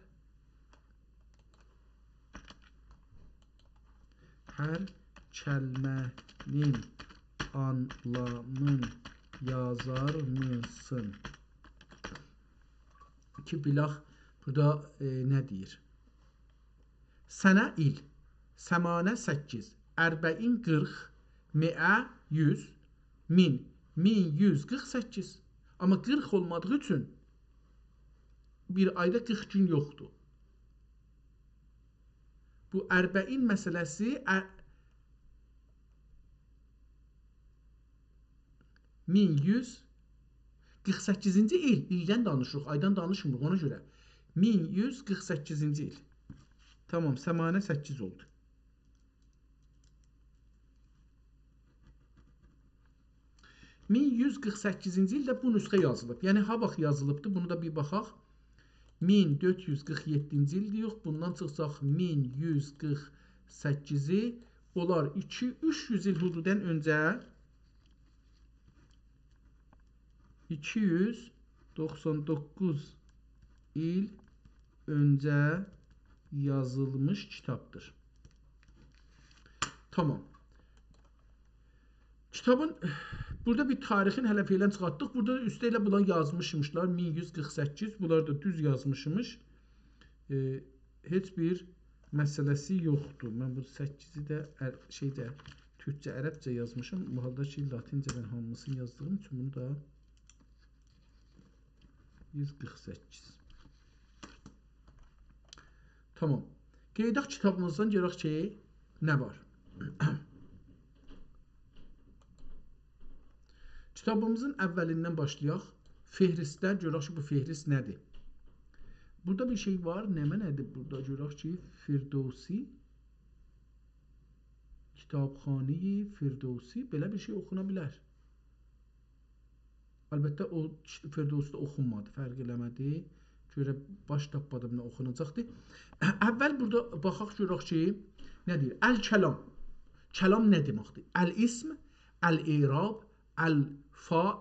هر کلمه‌نین آنلامین یازارمیسین؟ کی، بیلاخ بورادا، ائ، نه دئییر؟ سنه ایل، ثمانین سککیز، اربعین قیرخ، مئه یوز، مین، مین یوز قیرخ سککیز. آمما قیرخ اولمادیغی اوچون بیر آیدا قیرخ گون یوخدور. بو اربعین مسئله‌سی، ا-، مین یوز قیرخ سککیزینجی ایل، ایلدن دانیشیریق، آیدان دانیشمیریق، اونا گؤره. مین یوز قیرخ سککیزینجی ایل. تامام، ثمانین سککیز اولدو. مین یوز قیرخ سککیزینجی ایلده بو نسخه یازیلیب. یعنی، ها واخت یازیلیبدی، بونو دا بیر باخاق. مین دؤرد یوز قیرخ یئددینجی ایل دئییریک، بوندان چیخساق مین یوز قیرخ سککیزی، اولار ایکی، اوچ یوز ایل حدوداً اؤنجه، ایکی یوز دوخسان دوققوز ایل اؤنجه یازیلمیش کیتابدیر. تامام. کیتابین، بورادا بیر تاریخین هله فعلاً چیخارتدیق. بورادا دا اوسته ائله بونلار یازمیشمیشلار، مین یوز قیرخ سککیز. بونلار دا دوز یازمیشمیش. ائ، هئچ بیر مسئله‌سی یوخدور. من بو سککیزی ده ار-، شئیده، تورکجه، عربجه یازمیشام. بو حالدا کی، لاتینجه‌دن هامیسینی یازدیغیم اوچون بونو دا یوز قیرخ سککیز. تامام. قئییداق کیتابیمیزدان، گؤرک کی، نه وار. کیتابیمیزین اولیندن باشلایاق. فهرستدن گؤرک کی، بو فهرست نه‌دیر؟ بورادا بیر شئی وار. نمنه‌دیر بورادا؟ گؤرک کی، فردوسی، کیتابخانهٔ فردوسی، بئله بیر شئی اوخونا بیلر. البته، او فردوسی‌ده اوخونمادی، فرق ائله‌مه‌دی. گؤره باش تاپمادیم نه اوخوناجاقدی. اول بورادا باخاق گؤرک کی، نه دئییر؟ الکلام. کلام نه دئمکدیر؟ الاسم، الاعراب، الفا-،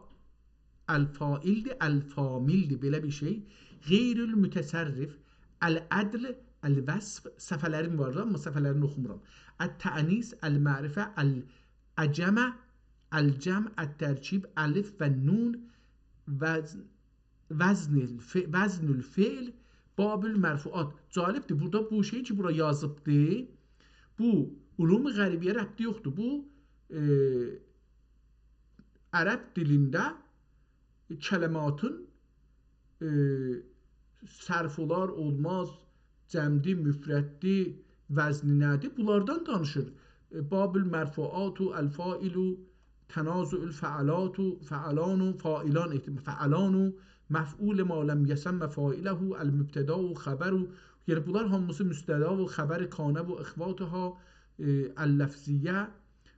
الفاعلدیر، الفامیلدیر، بئله بیر شئی. غیر المتصرف، العدل، الوصف، صفحه‌لریم وار دا، آمما صفحه‌لرینی اوخومورام. التأنیث، المعرفة، العجم، الجمع، الترکیب، الف و نون، وزن، وزن الف-، وزن الفعل، باب المرفوعات. جالبدیر، بورادا بو شئی کی، بورا یازیبدی، بو علوم غربی‌یه ربطی یوخدور. بو، ائ، عرب دیلینده کلماتین، ائ، صرف اولار، اولماز، جمعدی، مفرددی، وزنی نه‌دیر؟ بونلاردان دانیشیر. ائ، باب المرفوعات، الفاعل، تنازع الفعلات، فعلان، فاعلان، احتم-، فعلان، مفعول ما لم یسم فاعله، المبتدا و خبر. یعنی بونلار هامیسی مبتدا و خبر کان و اخواتها، ائ، اللفظیه،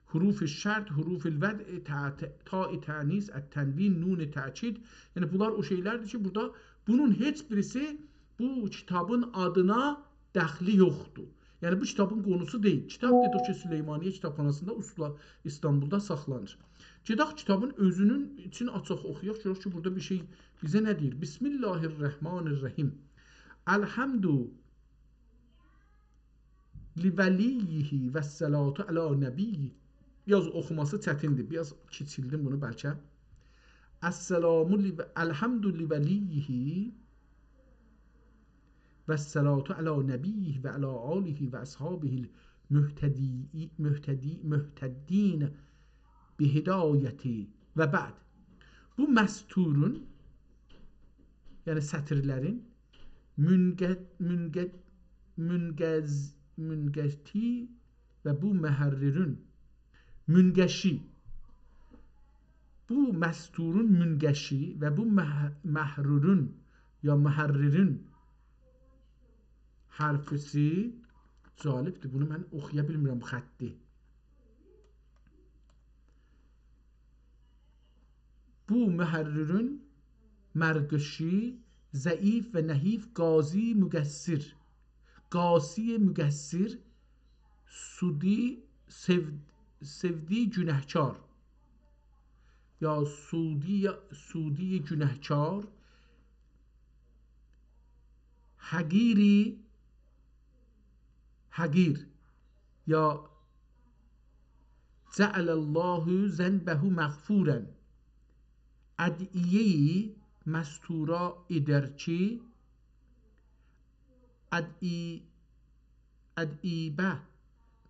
حروف شرط، حروف الوضع، تع-، تاء تأنیث، التنوین، نون تأکید. یعنی بونلار او شئیلردیر کی، بورادا بونون هئچ بیریسی بو کیتابین آدینا دخلی یوخدور. یعنی بو کیتابین قونوسو دئییل. کیتاب، دئدیک کی، سلیمانیه کیتابخاناسیندا، اوسلا-، ایستانبولدا ساخلانیر. گئدک کیتابین اؤزونون ایچینی آچاق، اوخویاق، گؤرک کی، بورادا بیر شئی بیزه نه دئییر؟ بسم الله الرحمن الرحیم. الحمد لولیه و الصلاة علی نبیه. بیر آز اوخوماسی چتیندیر. بیر آز کیچیلدیم بونو بلکه. السلام لو-، الحمد لولیه و الصلاة علی نبیه و علی آله و اصحابه المهتدی-، مهتدی-، مهتدین بهدایتی و بعد. بو مستورون، یعنی سطرلرین منگ-، منگ-، منگز-، منگشی و بو محررون، منگشی. بو مستورون منگشی و بو مح-، محررون یا محررون حرفیسی جالبدیر. بونو من اوخویا بیلمیرم، بو خطی. بو محررون مرگشی، ضعیف و نحیف، قاضی مقصر. قاضی مقصر، سودی، سئو-، سئودی گوناهکار. یا سودی، سودی گوناهکار. حقیری، حقیر. یا جعل الله ذنبه مغفورا. ادعیه‌ی مستورا ائدر کی، ادعی-، ادعیبه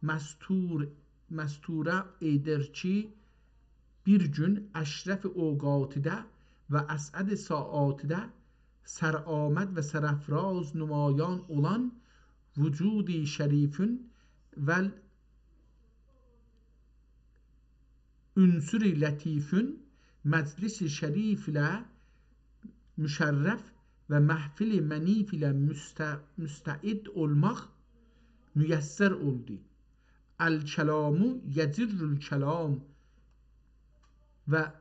مستور-، مستورا ائدر کی، بیر گون اشرف اوقاتیده و اسعد ساعاتیده سرآمد و سرافراز نمایان اولان وجودی شریفون و عنصر لطیفون مجلس شریف ایله مشرف و محفل منیف ایله مست-، مستعد اولماق میسر اولدو. الکلام یجر الکلام و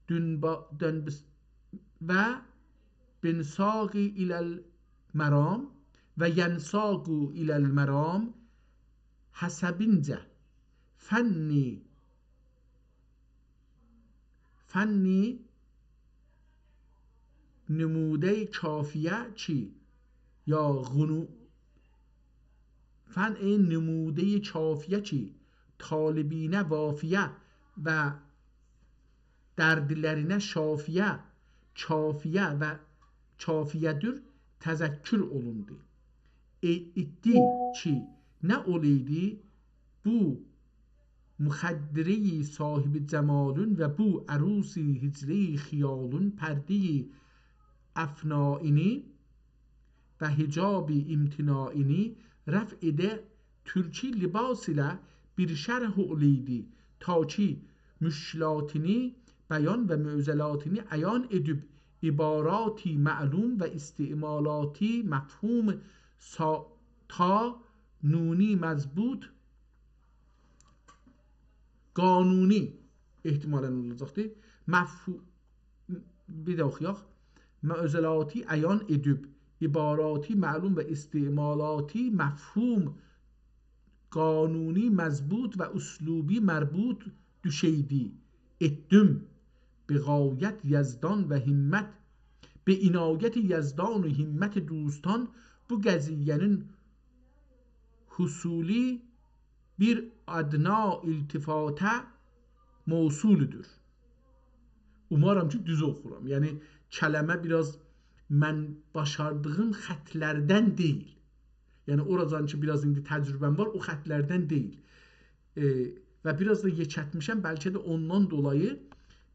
دنبا-، دنبس-، و بنساق الی المرام و ینساق الی المرام حسبینجه فنی، فنی نموده‌ی کافیه کی، یا غنو-، فنی نموده‌ی کافیه کی، طالبینه وافیه و دردلرینه شافیه، کافیه و کافیه‌دیر، تذکر اولوندو. ائ، ایدی کی، نه اولایدی بو مخدره‌ی صاحب جمالون و بو عروس هجره‌ی خیالون پرده‌ی افنایینی و حجاب امتناعینی رفع ائده ترکی لباس ایله بیر شرح اولایدی، تا کی مشکلاتینی بیان و معضلاتینی عیان ائدیب، عباراتی معلوم و استعمالاتی مفهوم سا-، تا نونی مضبوط، قانونی احتمالاً اولاجاقدیر. مفهو-، بیر ده اوخویاق. معضلاتی عیان ائدیب، عباراتی معلوم و استعمالاتی مفهوم قانونی مضبوط و اسلوبی مربوط دوشئیدی، ائتدیم. به غایت یزدان و همت، به عنایت یزدان و همت دوستان بو قضیه‌نین حصولی بیر ادنا التفاته موصولودور. اومارام کی، دوز اوخورام. یعنی، کلمه بیر آز من باشاردیغیم خطلردن دئییل. یعنی، اوراجان کی، بیر آز ایندی تجربه‌م وار، او خطلردن دئییل. ائ، و بیر آز دا یئکلتمیشم، بلکه ده اوندان دولایی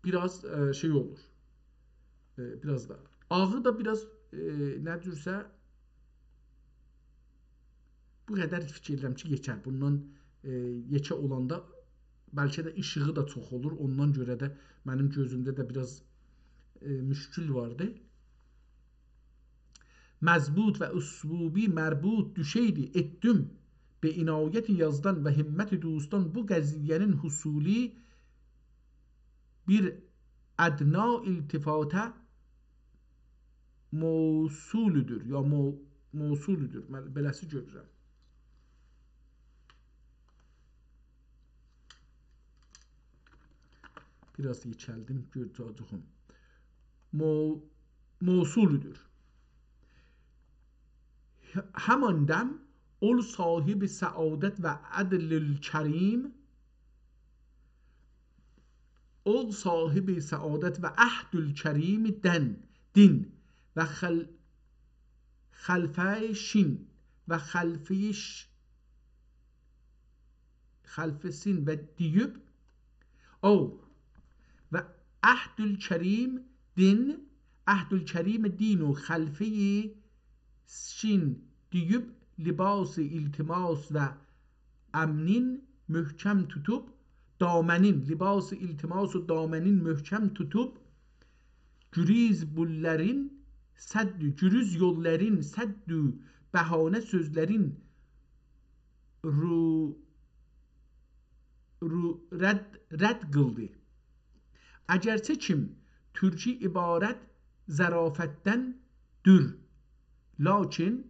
بیر آز، ائ، شئی اولور. ائ، بیر آز دا. آغی دا بیر آز، ائ، نه جورسه بو قدر فیکیر ائدیرم کی، یئتر. بوندان، ائ، یئکه اولاندا بلکه ده ایشیغی دا چوخ اولور. اوندان گؤره ده منیم گؤزومده ده بیر آز، ائ، مشکل واردی. مضبوط و اسلوبی مربوط دوشئیدی، ائتدیم. به عنایت یزدان و همت دوستان بو قضیه‌نین حصولی بیر ادنا التفاته موصولودور، یا مو-، موصولودور. من بئله‌سی گؤرورم. بیر آز یئکلدیم، گؤره‌جه‌ییک. مو-، موصولودور. همان دم اول صاحب سعادت و عدل الکریم، اول صاحب سعادت و عهد الکریم دن، دین و خل-، خلفه شین و خلفه ش-، خلفه سین و دئییب، او و عهد الکریم دین، عهد الکریم دین و خلفه شین دئییب، لباس التماس و امنین محکم توتوب، دامنین، لباس التماس و دامنین محکم توتوب، گریز بوللرین سدّ، گریز یوللارین سدّ، بهانه سؤزلرین رو-، رو-، رد، رد قیلدی. اگرچه کیم تورکی عبارت ظرافتدندور، لاکین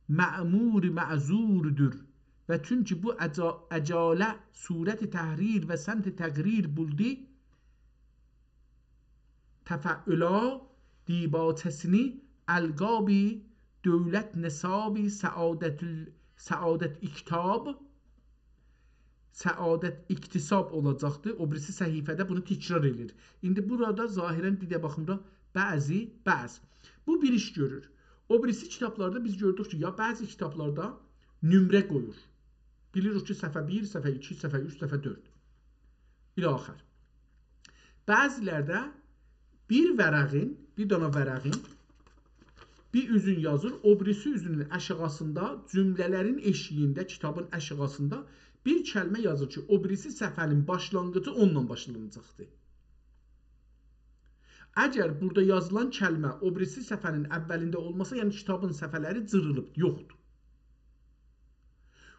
مأمور معذوردور و چونکی بو عجا-، عجاله صورت تحریر و سمت تقریر بولدی، تفعلا دیباچه‌سینی القابی دولت نصابی سعادت ال-، سعادت اکتاب، سعادت اکتساب اولاجاقدی. او بیریسی صفحه‌ده بونو تکرار ائله‌ییر. ایندی بورادا ظاهراً بیر ده باخین بورا بعضی، بعض. بو بیر ایش گؤرور. او بیریسی کیتابلاردا بیز گؤردوک کی، یا بعضی کیتابلاردا نمره قویور. بیلیریک کی، صفحه بیر، صفحه ایکی، صفحه اوچ، صفحه دؤرد. الی آخر. بعضی‌لرده بیر ورقین، بیر دانا ورقین بیر اوزون یازیر، او بیریسی اوزونون آشاغیسیندا، جمله‌لرین ائشیگینده، کیتابین آشاغیسیندا بیر کلمه یازیر کی، او بیریسی صفحه‌نین باشلانغیجی اونونلا باشلاناجاقدیر. اگر بورادا یازیلان کلمه او بیریسی صفحه‌نین اولینده اولماسا، یعنی کیتابین صفحه‌لری جیریلیب، یوخدور.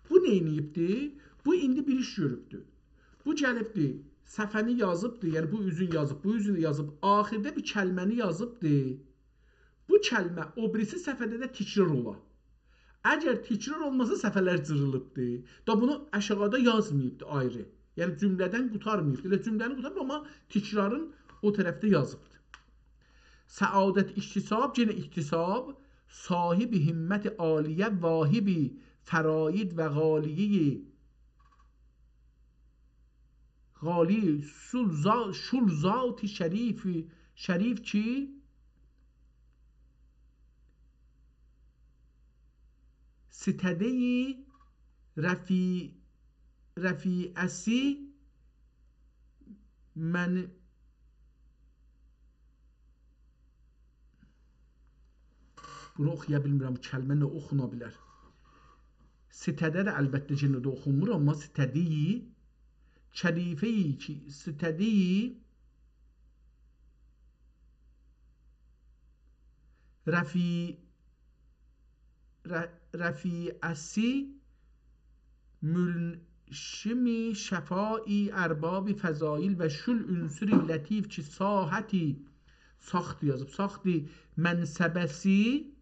بو نه ائدیبدی؟ بو ایندی بیر ایش گؤروبدو. بو گلیبدی، صفحه‌نی یازیبدی، یعنی بو اوزون یازیب، بو اوزون یازیب، آخیردا بیر کلمه‌نی یازیبدی. بو کلمه او بیریسی صفحه‌ده ده تکرار اولا. اگر تکرار اولماسا، صفحه‌لر جیریلیبدی. دا بونو آشاغیدا یازماییبدی آیری. یعنی جمله‌دن قوتارماییبدی. ائله جمله‌نی قوتاریب، آمما تکرارین او طرفده یازیبدی. سعادت اکتساب، یئنه اکتساب، صاحب همت عالیه، واهب فرائض و غالیه، غالی شول ذا-، شول ذات شریف، شریف کی، ستده‌ی رفی-، رفیعه‌سی من، بونو اوخویا بیلمیرم، کلمه نه اوخونا بیلر. ستده ده البته یئنه ده اوخونمور، آمما ستده‌ی، کلیفه‌ای کی ایسته‌دی رفی-، ر-، رفیعه‌سی ملشمی شفاعی ارباب فضایل و شول عنصری لطیف کی ساحتی، ساختی یازیب، ساختی منصبه‌سی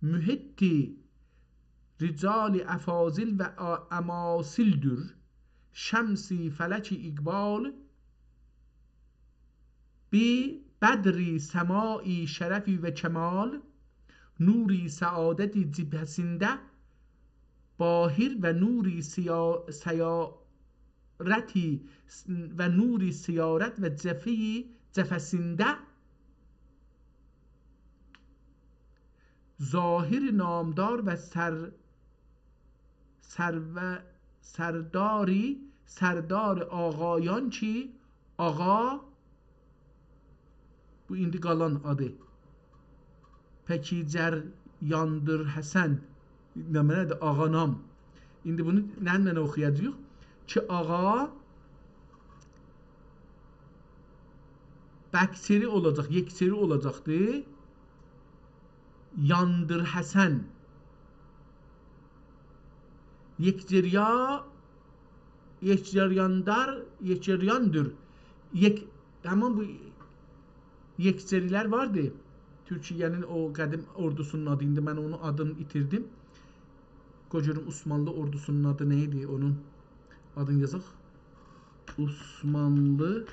محیطی رجال افاضل و آ-، اماثل‌دور. شمس فلک اقبال بی بدر سماع شرف و کمال، نور سعادت جبهه‌سینده باهر و نور سیا-، سیارتی و نور سیارت و جفه‌ی جفه‌سینده ظاهر نامدار و سر-، سرو-، سرداری، سردار آقایان کی آقا، بو ایندی قالان آدی. پکی جریاندیر حسن. نمنه‌دیر؟ آقا نام. ایندی بونو نمنه اوخویاجاغیق؟ کی آقا بکچری اولاجاق، یکچری اولاجاقدی. یاندیر حسن. یکجریا-، یکجریاندار، یکجریاندور. یک-، همین بو یکجری‌لر واردی. تورکیه‌نین او قدیم اوردوسونون آدی، ایندی من اونون آدینی ایتیردیم. قوی گؤروم عثمانلی اوردوسونون آدی نه ایدی؟ اونون آدینی یازاق. عثمانلی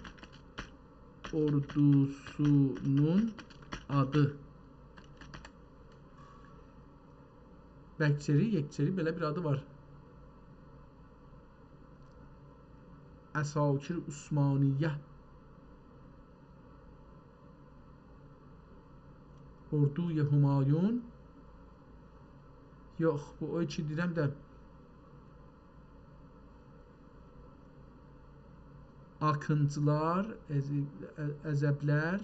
اوردوسونون آدی. بکچری، یکچری، بئله بیر آدی وار. عساکر عثمانیه. اردوی همایون. یوخ، بو او کی دئییرم ده. آکینچیلار، عز-، ع-، عزبلر،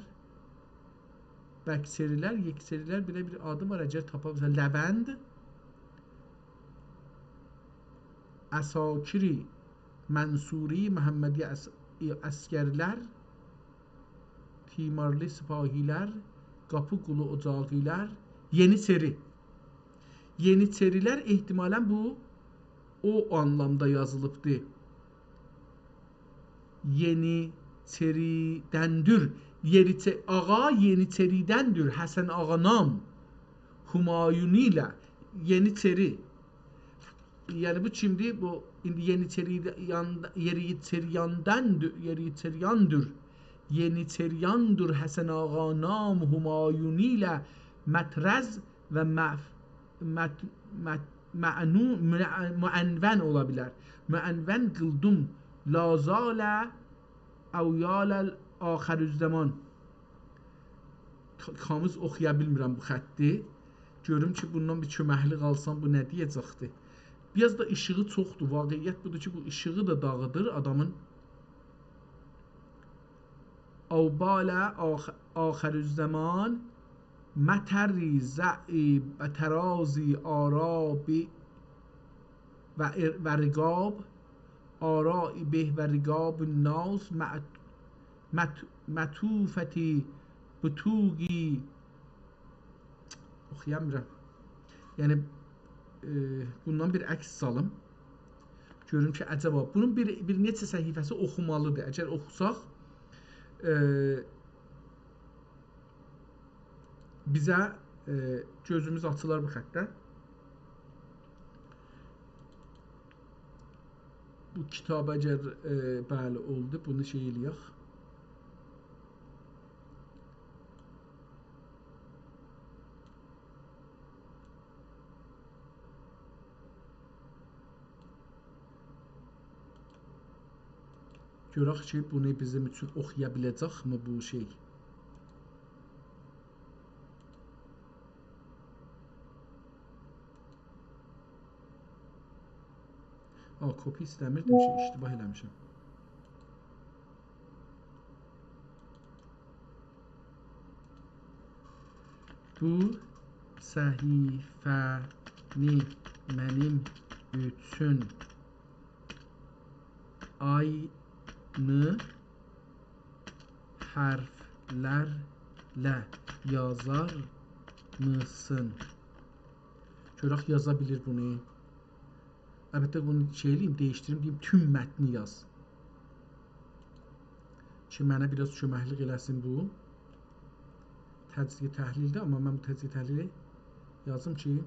بکچری‌لر، یکچری‌لر، بئله بیر آدی وار، اگر تاپا بیلسن. لوند، عساکر منصوری، محمدی عس-، عسگرلر، تیمارلی سپاهی‌لر، قاپی قولو اوجاغی‌لر، یئنیچری. یئنیچری‌لر احتمالاً بو او آنلامدا یازیلیبدی. یئنیچریدندور. یئنیچه-، آقا یئنیچریدندور. حسن آقا نام. همایونی ایله یئنیچری. یعنی بو کیمدیر؟ بو ایندی یئنیچری یان-، یئنیچریاندندو-، یئنیچریاندور. یئنیچریاندور حسن آقا نام همایونی ایله مطرز و مف-، مت-، مت-، معنو-، مع-، معنون اولا بیلر. معنون قیلدیم لا زال او یال آخرالزمان. ک-، کامیز اوخویا بیلمیرم بو خطی. گؤروم کی بوندان بیر کؤمکلیک آلسام بو نه دئیه‌جکدی. بیر آز دا ایشیغی چوخدور. واقعیت بودور کی بو ایشیغی دا داغیدیر آدامین. او بال آخ-، آخرالزمان مطر زعی و ترازی آرا بی و ار-، و رقاب، آراء به و رقاب الناس مع-، مت-، مطوفتی بطوقی. اوخویامیرام. یعنی، ائ، بوندان بیر عکس سالیم. گؤروم کی عجبا بونون بیر، بیر نئچه صفحه‌سی اوخومالیدیر. اگر اوخوساق، ائ، بیزه، ائ، گؤزوموز آچیلار بو خطه. بو کیتاب اگر، ائ، بلی اولدو، بونو شئی ائله‌یک. گؤرک کی بونو بیزیم اوچون اوخویا بیله‌جکمی بو شئی؟ آ، کپی ایسته‌میردیم کی، اشتباه ائله‌میشم. بو صفحه‌نی منیم اوچون، آینی حرفلرله یازارمیسین؟ گؤرک یازا بیلیر بونو. البته، بونو شئی ائله‌ییم، دییشدیریم، دئییم، توم متنی یاز. کی، منه بیر آز کؤمکلیک ائله‌سین بو. تجزیه تحلیل‌دیر، آمما من بو تجزیه تحلیلی یازیم کی،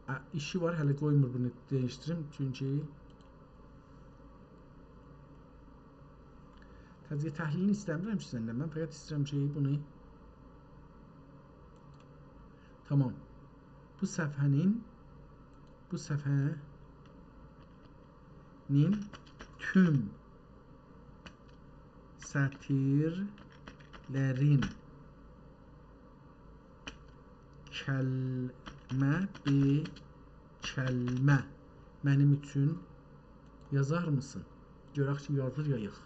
ا، ایشی وار، هله قویمور بونو دییشدیریم، چونکی تجزیه تحلیلینی ایسته‌میرم کی، سندن. من فقط ایسته‌ییرم کی، بونو، تامام. بو صفحه‌نین، بو صفحه‌نین توم سطیرلرین کلمه به کلمه منیم اوچون یازارمیسین؟ گؤرک کی، یازیر یا یوخ.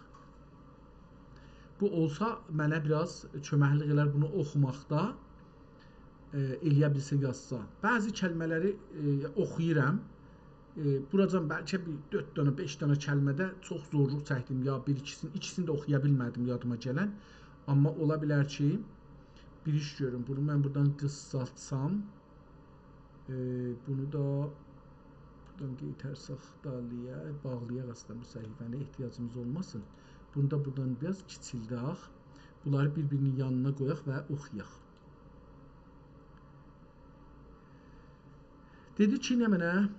بو اولسا، منه بیر آز کؤمکلیک ائلر بونو اوخوماقدا، ائ، ائله‌یه بیلسه یازسا. بعضی کلمه‌لری، ائ، اوخویورام. ائ، بوراجان بلکه بیر دؤرد دنه، بئش دنه کلمه‌ده چوخ زورلوق چکدیم، یا بیر ایکیسینی، ایکیسینی ده اوخویا بیلمه‌دیم یادیما گلن. آمما اولا بیلر کی، بیر ایش گؤروم، بونو من بورادان قیسالتسام، ائ، بونو دا بورادان قئیترسک دالییا، باغلایاق اصلینده بو صفحه‌نی، احتیاجیمیز اولماسین. بونو دا بورادان بیر آز کیچیلدک. بونلاری بیر-بیرینین یانینا قویاق و اوخویاق. دئدی کی، نمنه،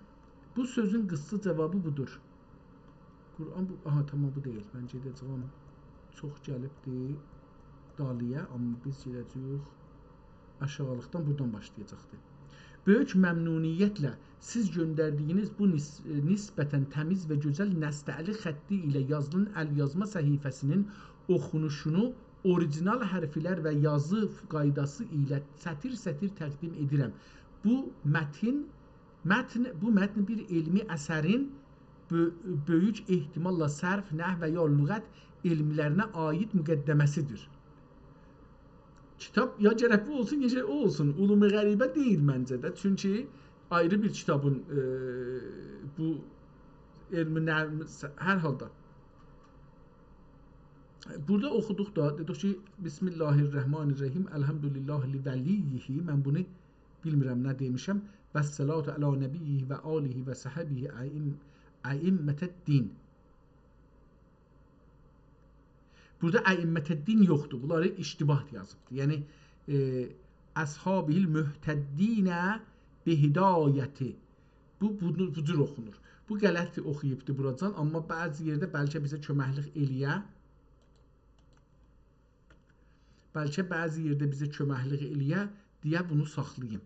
بو سؤزون قیسا جاوابی بودور. قرآن بو، آها، تامام، بو دئییل. من گئده‌جه‌یم. چوخ گلیبدی دالییا، آمما بیز گئده‌جه‌ییک آشاغیلیقدان، بورادان باشلایاجاقدی. بؤیوک ممنونیتله سیز گؤندردیگینیز بو نس-، نسبتاً تمیز و گؤزل نستعلی خطی ایله یازیلان ال‌یازما صفحه‌سینین اوخونوشونو اوریجینال حرفلر و یازی قایداسی ایله سطیر-سطیر تقدیم ائدیرم. بو متن، متن، بو متن بیر علمی اثرین بؤ-، بؤیوک احتماللا صرف، نحو و یا لغت علملرینه عایید مقدمه‌سیدیر. کیتاب یا گرک بو اولسون، یا گرک او اولسون. علوم غریبه دئییل منجه ده. چونکی آیری بیر کیتابین، ائ، بو علم نرم-، هر حالدا. بورادا اوخودوق دا، دئدیک کی، بسم الله الرحمن الرحیم، الحمد لله لولیه. من بونو بیلمیرم نه دئمیشم. و الصلاة علی نبیه و آله و صحبه ائم-، ائمة الدین. بورادا ائمة الدین یوخدور. بونلاری اشتباه یازیبدیر. یعنی، ائ، اصحابه المهتدین بهدایته. بو، بو، بو جور اوخونور. بو غلط اوخویوبدور بوراجان، آمما بعضی یئرده بلکه بیزه کؤمکلیک ائله‌یه. بلکه بعضی یئرده بیزه کؤمکلیک ائله‌یه دئیه بونو ساخلاییم.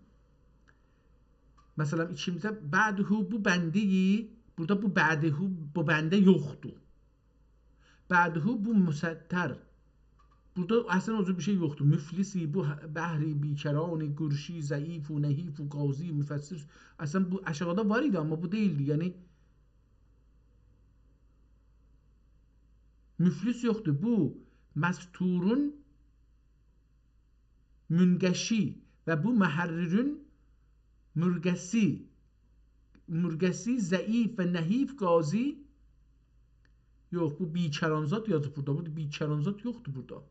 مثلا، ایکیمده بعده بو بنده، بورادا بو بعده، بو بنده یوخدور. بعده بو مستتر. بورادا اصلا او جور بیر شئی یوخدور. مفلسی، بو ه-، بحری، بیکرانی، قرشی، ضعیف و نحیف و قاضی، مفسر. اصلا بو آشاغیدا وار ایدی، آمما بو دئییلدی. یعنی، مفلس یوخدور. بو مستورون منقشی و بو محررون مرقسی، مرقسی، ضعیف و نحیف قاضی. یوخ، بو بیکرانزاد یازیب بورادا. بو بیکرانزاد یوخدور بورادا.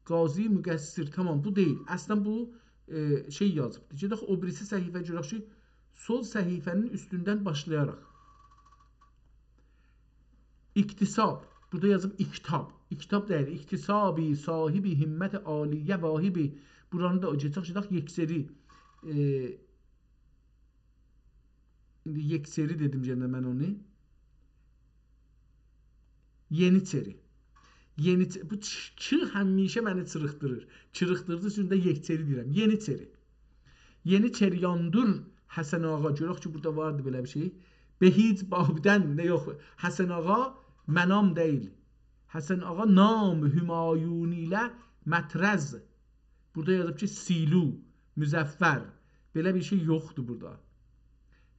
قاضی مقصر، تامام، بو دئییل. اصلا بو، ائ، شئی یازیبدیر. گئدک او بیریسی صفحه‌یه گؤرک کی، سول صفحه‌نین اوستوندن باشلایاراق. اکتساب. بورادا یازیب اکتاب. اکتاب دئییل، اکتسابی، صاحبی، همت عالیه، واهبی. بورانی دا گئچک، گئدک یکسری. ائ، ایندی یکسری دئدیم یئنه من اونو. یئنیچری. یئنیچ-، بو چ-، «چ» همیشه منی چیریقدیریر. چیریقدیردیغی اوچون ده یکسری دئییرم. یئنیچری. یئنیچری یاندور حسن آقا. گؤرک کی، بورادا واردی بئله بیر شئی. به هیچ بابدن، نه یوخ. حسن آقا منام دئییل. حسن آقا نام همایونی ایله مطرز. بورادا یازیب کی، سیلو، مظفر. بئله بیر شئی یوخدور بورادا.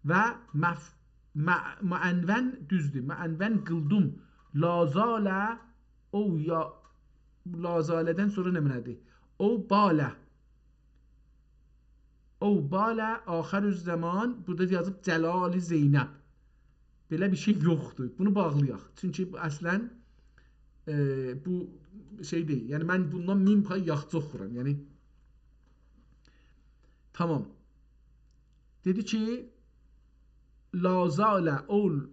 و مف-، مع-، معنون، دوزدور. معنون قیلدیم. لازاله، او یا، لازاله‌دن سونرا نمنه‌دیر؟ او باله. او باله، آخرالزمان، بورادا یازیب جلال زینب. بئله بیر شئی یوخدور. بونو باغلایاق. چونکی بو اصلاً، ائ، بو شئی دئییل. یعنی، من بوندان مین پای یاخچی اوخورام. یعنی، تامام. دئدی کی، «لا زال اول،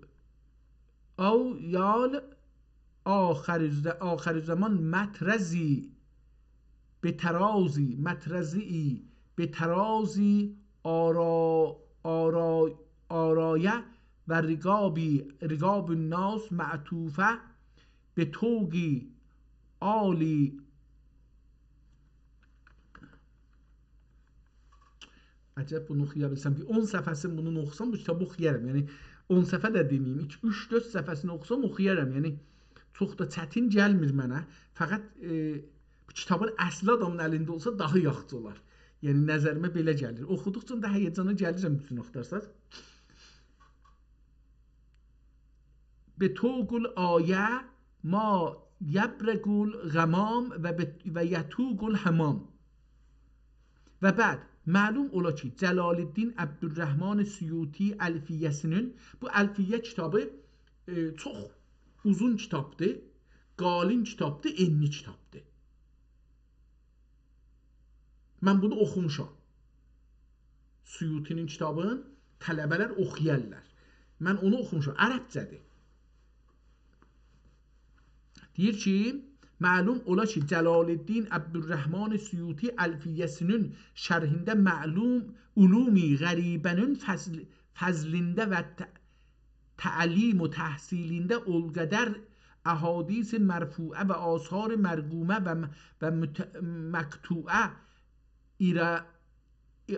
او یال آخر الز-، آخر الزمان مطرزی به ترازی، مطرزی به ترازی آرا-، آرا-، آرایه و رقابی، رقاب الناس معطوفه به طوقی عالی.» عجب بونو اوخویا بیلسم. بیر اون صفحه‌سینی بونون اوخوسام، بو کیتابی اوخویارام. یعنی، اون صفحه ده دئمه‌ییم، ایکی، اوچ، دؤرد صفحه‌سینی اوخوسام، اوخویارام. یعنی، چوخ دا چتین گلمیر منه. فقط، ائ، بو کیتابین اصلی آدامین الینده اولسا، داها یاخشی اولار. یعنی، نظریمه بئله گلیر. اوخودوقجا دا هیجانا گلیرم، دوزونو آختارساز. «به طوق العایه ما یبرق الغمام و به، و یطوق الحمام.» و بعد، معلوم اولا کی، جلال‌الدین عبدالرحمن سیوطی الفیه‌سینین، بو الفیه کیتابی، ائ، چوخ اوزون کیتابدیر، قالین کیتابدیر، انلی کیتابدیر. من بونو اوخوموشام. سیوطی‌نین کیتابین طلبه‌لر اوخویارلار. من اونو اوخوموشام. عربجه‌دیر. دئییر کی، معلوم اولا کی، جلال‌الدین عبدالرحمن سیوطی الفیه‌سینین شرحینده معلوم علوم غریبه‌نین فضل-، فضلینده و ت-، تعلیم و تحصیلینده اولقدر احادیث مرفوعه و آثار مرقومه و م-، و مت-، مقطوعه ایرا-،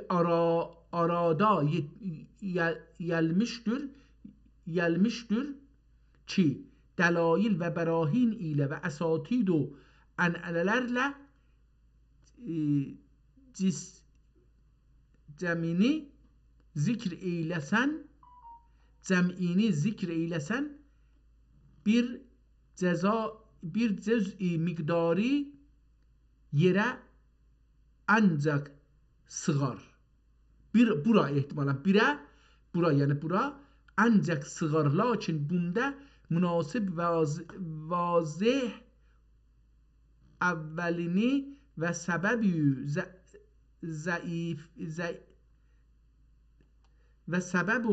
آرا-، آرادا یئت-، یل-، یلمیشدیر، یلمیشدیر کی، دلایل و براهین ایله و اساطید و عنعنه‌لرله، ائ، جس-، جمعینی ذکر ائیله‌سن، جمعینی ذکر ائیله‌سن، بیر جزا، بیر جزئی مقداری یئره آنجاق سیغار. بیر، بورا احتمالاً، بیره، بورا، یعنی بورا آنجاق سیغار. لاکین بوندا مناسب واض-، واضح اولینی و سببی ضع-، ضعیف، ضع-، و سبب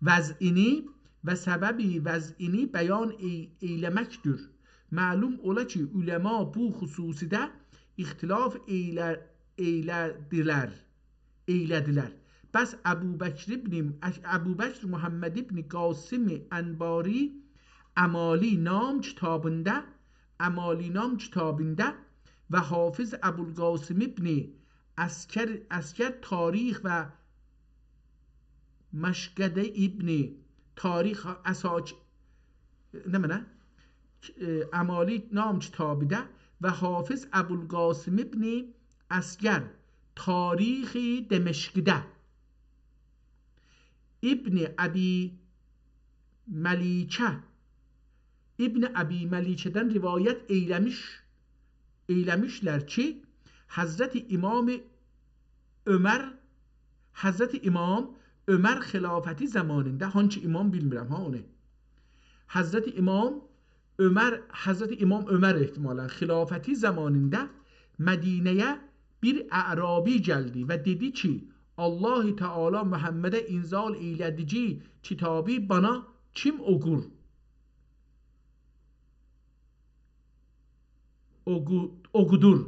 وضعینی و سبب وضعینی بیان ائ-، ائیله‌مکدیر. معلوم اولا کی، علما بو خصوصیده اختلاف ائیله-، ائیله‌دیلر، ائیله‌دیلر. پس ابوبکر ابن، ابوبکر محمد ابن قاسم انباری امالی نام کیتابیندا، امالی نام کیتابیندا و حافظ ابوالقاسم ابن عسکر، عسکر تاریخ و مشقده ابن تاریخ اساک-، نمنه؟ ائ، امالی نام کیتابیده و حافظ ابوالقاسم ابن عسکر تاریخ دمشقده، ابن ابی ملیکه، ابن ابی ملیکه‌دن روایت ائیله‌میش، ائیله‌میشلر کی، حضرت امام عمر، حضرت امام عمر خلافتی زامانیندا، هانسی امام بیلمیرم ها اونو، حضرت امام عمر، حضرت امام عمر احتمالاً خلافتی زامانیندا مدینه‌یه بیر اعرابی گلدی و دئدی کی، الله تعالی محمده انزال ائیله‌دیگی کیتابی بانا کیم اوقور؟ اوقو-، اوقودور.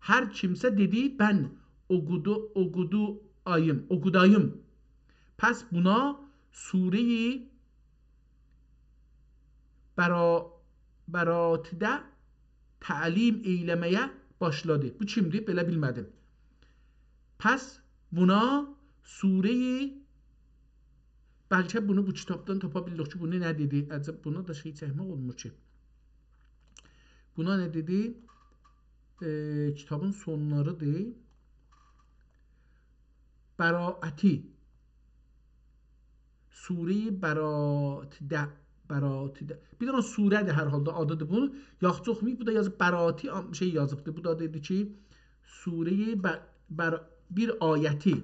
هر کیمسه دئدی، بن اوقودو-، اوقودوییم، اوقوداییم. پس بونا سوره‌ی برا-، براتیده تعلیم ائیله‌مه‌یه باشلادی. بو کیمدیر؟ بئله بیلمه‌دیم. پس بونا سوره‌ی، بلکه بونو بو کیتابدان تاپا بیلیریک کی، بونو نه دئدی؟ عجب، بونا دا شئی چکمک اولمور کی. بونا نه دئدی؟ ائ، کیتابین سونلاریدیر. براءتی. سوره‌ی براءتیده، براءتیده. بیر دنه سوره‌دیر هر حالدا آدیدیر بونون. یاخشی اوخوماییب، بو دا یازیب براءتی، آم-، شئی یازیبدیر. بو دا دئدی کی، سوره‌ی ب-، بر-، بیر آیتی.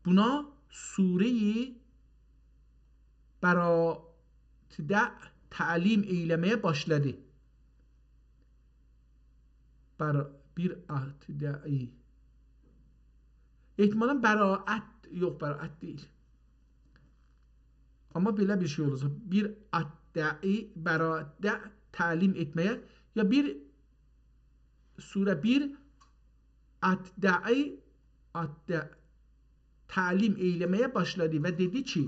بونا سوره‌ی، برات دع تعلیم ائیله‌مه‌یه باشلادی. بر-، بیر ات دعی. احتمالاً براءت، یوخ، براءت دئییل. آمما بئله بیر شئی اولاجاق. بیر ات دعی، براءت دع تعلیم ائتمه‌یه، یا بیر سوره، بیر ات دعی، ات دع تعلیم ائیله‌مه‌یه باشلادی و دئدی کی،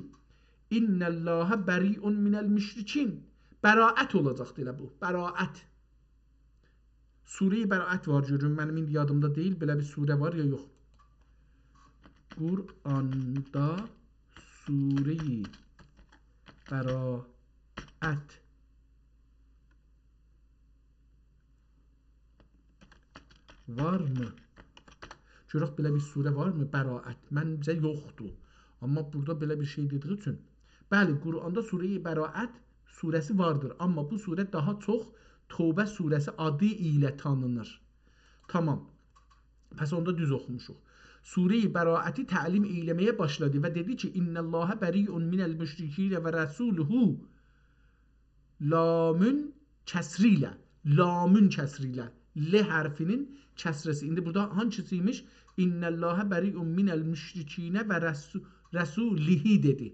«إن الله بريء من المشركين». براءت اولاجاقدی ائله بو. براءت. سوره‌ی براءت وار، گؤرون. منیم ایندی یادیمدا دئییل، بئله بیر سوره وار یا یوخ. قرآندا سوره‌ی براءت وارمی؟ گؤرک، بئله بیر سوره وارمی؟ براءت. منجه، یوخدور. آمما بورادا بئله بیر شئی دئدیگی اوچون. بلی، قرآندا سوره‌ی براءت سوره‌سی واردیر. آمما بو سوره داها چوخ توبه سوره‌سی آدی ایله تانینیر. تامام. پس اوندا دوز اوخوموشوق. سوره‌ی براءتی تعلیم ائیله‌مه‌یه باشلادی و دئدی کی، «إن الله بريء من المشركين ورسوله». لامون کسری ایله، لامون کسری ایله، ل حرفی‌نین کسره‌سی. ایندی بورادا هانسیسی ایمیش؟ «إن الله بريء من المشركين ورسو-، رسوله» دئدی.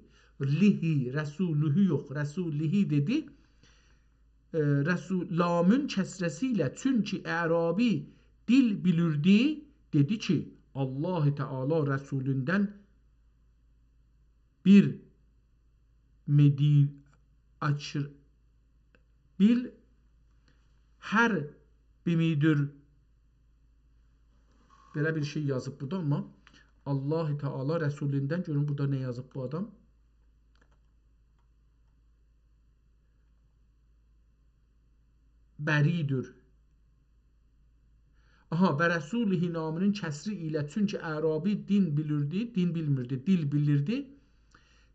«له»، «رسوله» یوخ، «رسوله» دئدی. ائ، رسول، لامون کسره‌سی ایله، چونکی اعرابی دیل بیلیردی، دئدی کی، الله تعالی رسولوندن بیر مدیر آچیر، بیل هر بیر میدور. بئله بیر شئی یازیب بورادا، آمما الله تعالی رسولوندن، گؤرون بورادا نه یازیب بو آدام. بری‌دور. آها، «ورسوله» لامونون کسری ایله، چونکی اعرابی دین بیلیردی، دین بیلمیردی، دیل بیلیردی.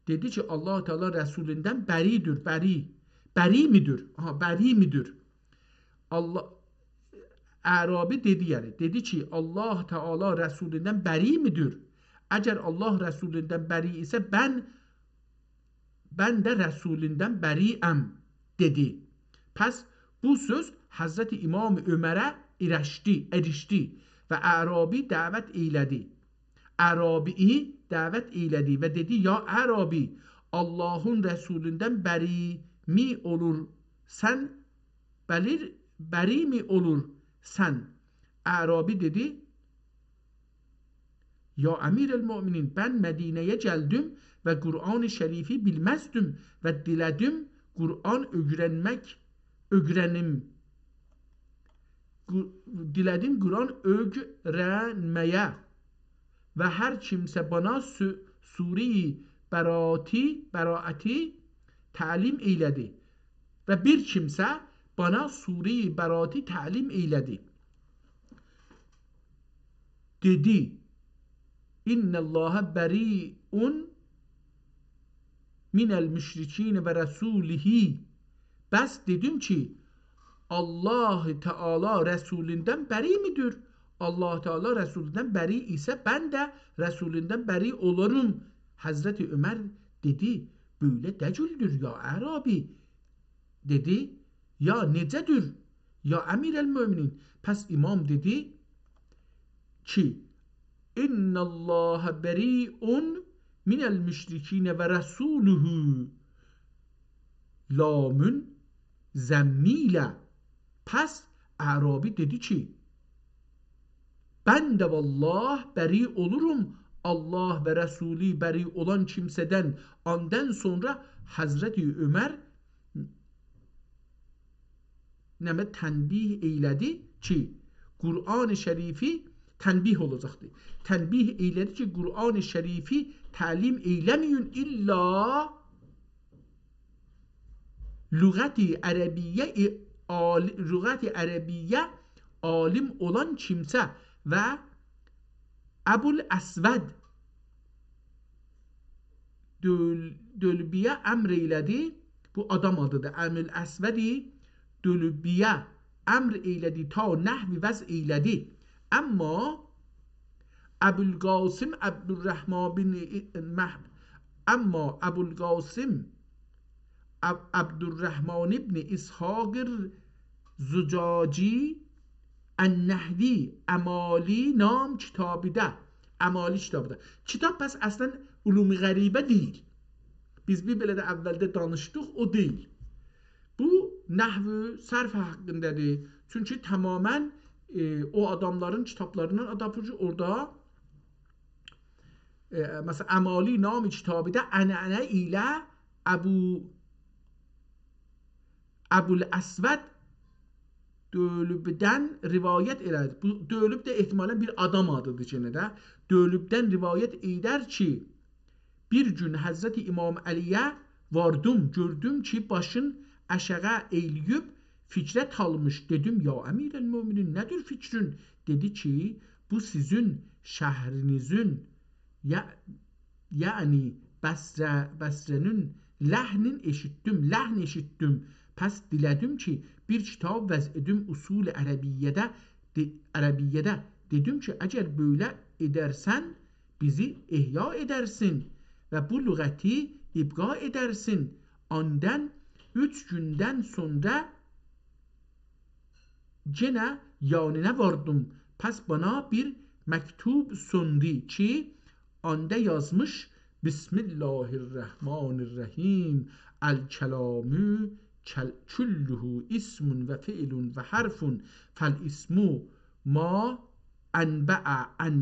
دئدی کی، الله تعالی رسولوندن بری‌دور، بری. بری میدیر؟ آها، بری میدیر؟ الله، اعرابی دئدی، یعنی، دئدی کی، الله تعالی رسولوندن بری میدیر؟ اگر الله رسولوندن بری ایسه، بن «بن ده رسولوندن بری‌ام» دئدی. پس بو سؤز حضرت امام عمره ایرشدی، ایریشدی و اعرابی دعوت ائیله‌دی. اعرابی‌یی دعوت ائیله‌دی و دئدی: «یا اعرابی، اللهین رسولوندن بری می اولورسان، بلیر، بری می اولورسان؟» اعرابی دئدی: «یا امیرالمؤمنین، بن مدینه‌یه گلدیم و قرآن شریفی بیلمزدیم و دیله‌دیم قرآن اؤگرنمک، اؤگرنیم. قو-، دیله‌دیم قرآن اؤگرنمه‌یه و هر کیمسه بانا سو-، سوره‌ی براتی، براتی تعلیم ائیله‌دی.» و بیر کیمسه بانا سوره‌ی براتی تعلیم ائیله‌دی. دئدی: «إن الله بریء من المشرکین ورسوله.» پس دئدیم کی، الله تعالی رسولوندن بری میدیر؟ الله تعالی رسولوندن بری ایسه، بن ده رسولوندن بری اولورام. حضرت عمر دئدی: «بئله دئییلدیر، یا اعرابی.» دئدی: «یا نئجه‌دیر، یا امیرالمؤمنین؟» پس امام دئدی کی، «إن الله بریء من المشرکین ورسوله.» لامون ضمی ایله. پس اعرابی دئدی کی، «بن ده والله بری اولورام الله و رسولی بری اولان کیمسه‌دن.» آندان سونرا حضرت عمر نمه تنبیه ائیله‌دی کی، قرآن شریفی، تنبیه اولاجاقدی، تنبیه ائیله‌دی کی، قرآن شریفی تعلیم ائیله‌مه‌یین، الا لغت عربیه، عال-، لغت عربیه عالم اولان کیمسه و ابوالاسود دؤل-، دؤلبی‌یه امر ائیله‌دی. بو آدام آدیدیر. ابوالاسود دؤلبی‌یه امر ائیله‌دی، تا نحوی وضع ائیله‌دی. اما ابوالقاسم عبدالرحمن بن مهب-، اما ابوالقاسم عب-، عبدالرحمن ابن اسحاق زجاجی النحوی، امالی نام کیتابیده. امالی کیتابیده. کیتاب پس اصلاً علوم غریبه دئییل. بیز بیر بئله ده اولده دانیشدیق، او دئییل. بو نحو و صرف حاقیندادیر. چونکی تماماً، ائ، او آداملارین کیتابلاریندان آد آپیر کی، اورادا، ائ، مثلاً، امالی نام کیتابیده عنعنه ایله ابو ابوالاسود دؤلوبدن روایت ائله‌دی. بو دؤلوب ده احتمالاً بیر آدام آدیدیر یئنه ده. دؤلوبدن روایت ائدر کی، بیر گون حضرت امام علی‌یه واردیم، گؤردوم کی، باشین آشاغی ائیله‌ییب فکره دالمیش. دئدیم: «یا امیرالمؤمنین، نه‌دیر فکرین؟» دئدی کی، بو سیزین شهرینیزین، یع-، یعنی بصره، بصره‌نین لحنین ائشیتدیم، لحن ائشیتدیم. پس دیله‌دیم کی، بیر کیتاب وضع ائدیم اصول عربیه‌ده، دئ-، عربیه‌ده. دئدیم کی، اگر بئله ائدرسن، بیزی احیا ائدرسین و بو لغتی ابقا ائدرسین. آندان اوچ گوندن سونرا یئنه یانینا واردیم. پس بانا بیر مکتوب سوندو کی، آندا یازمیش: «بسم الله الرحمن الرحیم. الکلام کل-، کله اسم و فعل و حرف، فالاسم ما انبأ عن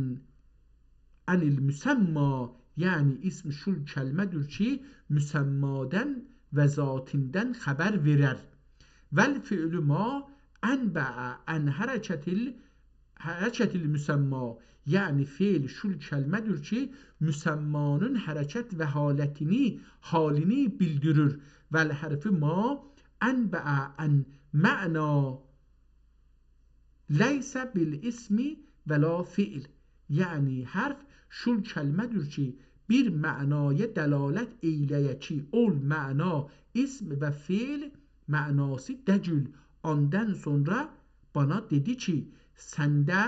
عن المسمی»، یعنی اسم شول کلمه‌دیر کی، مسمادان و ذاتیندان خبر وئرر. «والفعل ما انبأ عن حرکة ال-، حرکة المسمی»، یعنی فعل شول کلمه‌دیر کی، مسمانین حرکت و حالتینی، حالینی بیلدیریر. «والحرف ما انبأ عن معنی لیس بالاسم ولا فعل»، یعنی حرف شول کلمه‌دیر کی، بیر معنایا دلالت ائیله‌یه کی، اول معنا اسم و فعل معناسی دئییل. آندان سونرا بانا دئدی کی، سن ده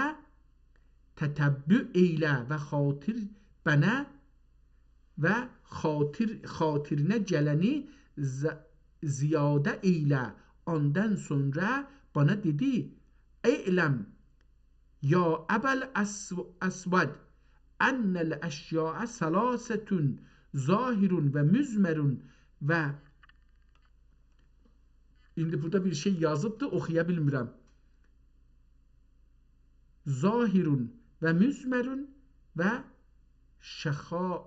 تتبع ائیله و خاطر بنه و خاطر، خاطرینه گلنی ز-، زیاده ائیله. آندان سونرا بانا دئدی: «اعلم یا ابا الاسو-، اسود، ان الاشیاء ثلاثة، ظاهر و مضمر و»، ایندی بورادا بیر شئی یازیبدی، اوخویا بیلمیرم. «ظاهر و مضمر و شخا-،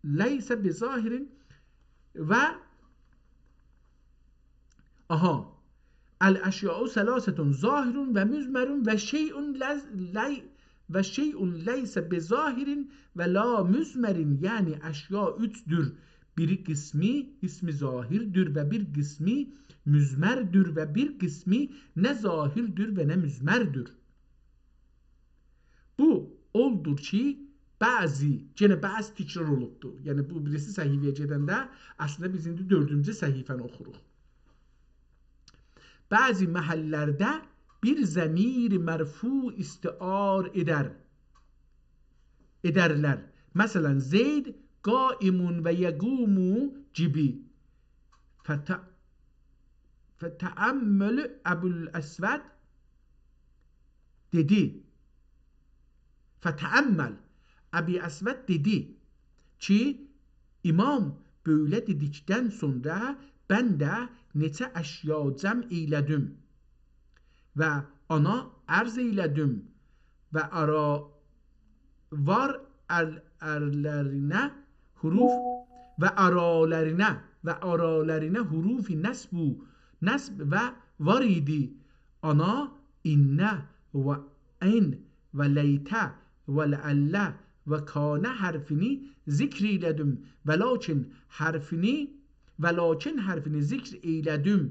لیس بظاهر و»، آها، «الاشیاء ثلاثة، ظاهر و مضمر و شیء لز-، لی-، و شیء لیس بظاهر و لا مضمر»، یعنی اشیا اوچدور. بیری قسمی، قسمی ظاهردیر و بیر قسمی مضمردیر و بیر قسمی نه ظاهردیر و نه مضمردیر. بو اولدور کی، بعضی، یئنه بعض تکرار اولوبدور. یعنی بو بیریسی صحیفه‌یه گئدنده اصلینده بیز ایندی دؤردونجو صحیفه‌نی اوخوروق. بعضی محل‌لرده بیر ضمیر مرفوع استعار ائدر، ائدرلر. مثلاً، «زید قائم و یقوم» گیبی. فت-، فتأمل ابوالاسود دئدی. فتأمل. ابی اسود دئدی کی، امام بئله دئدیکدن سونرا بن ده نئچه اشیا جمع ائیله‌دیم و آنا عرض ائیله‌دیم و آرا وار ال-، ارلرینه حروف و آرالرینه و آرالرینه حروف نصب و، نصب و وار ایدی. آنا «ان» و «عن» و «لیت» و «لعل» و «کان» حرفینی ذکر ائیله‌دیم. «ولکن» حرفینی، «ولکن» حرفینی ذکر ائیله‌دیم.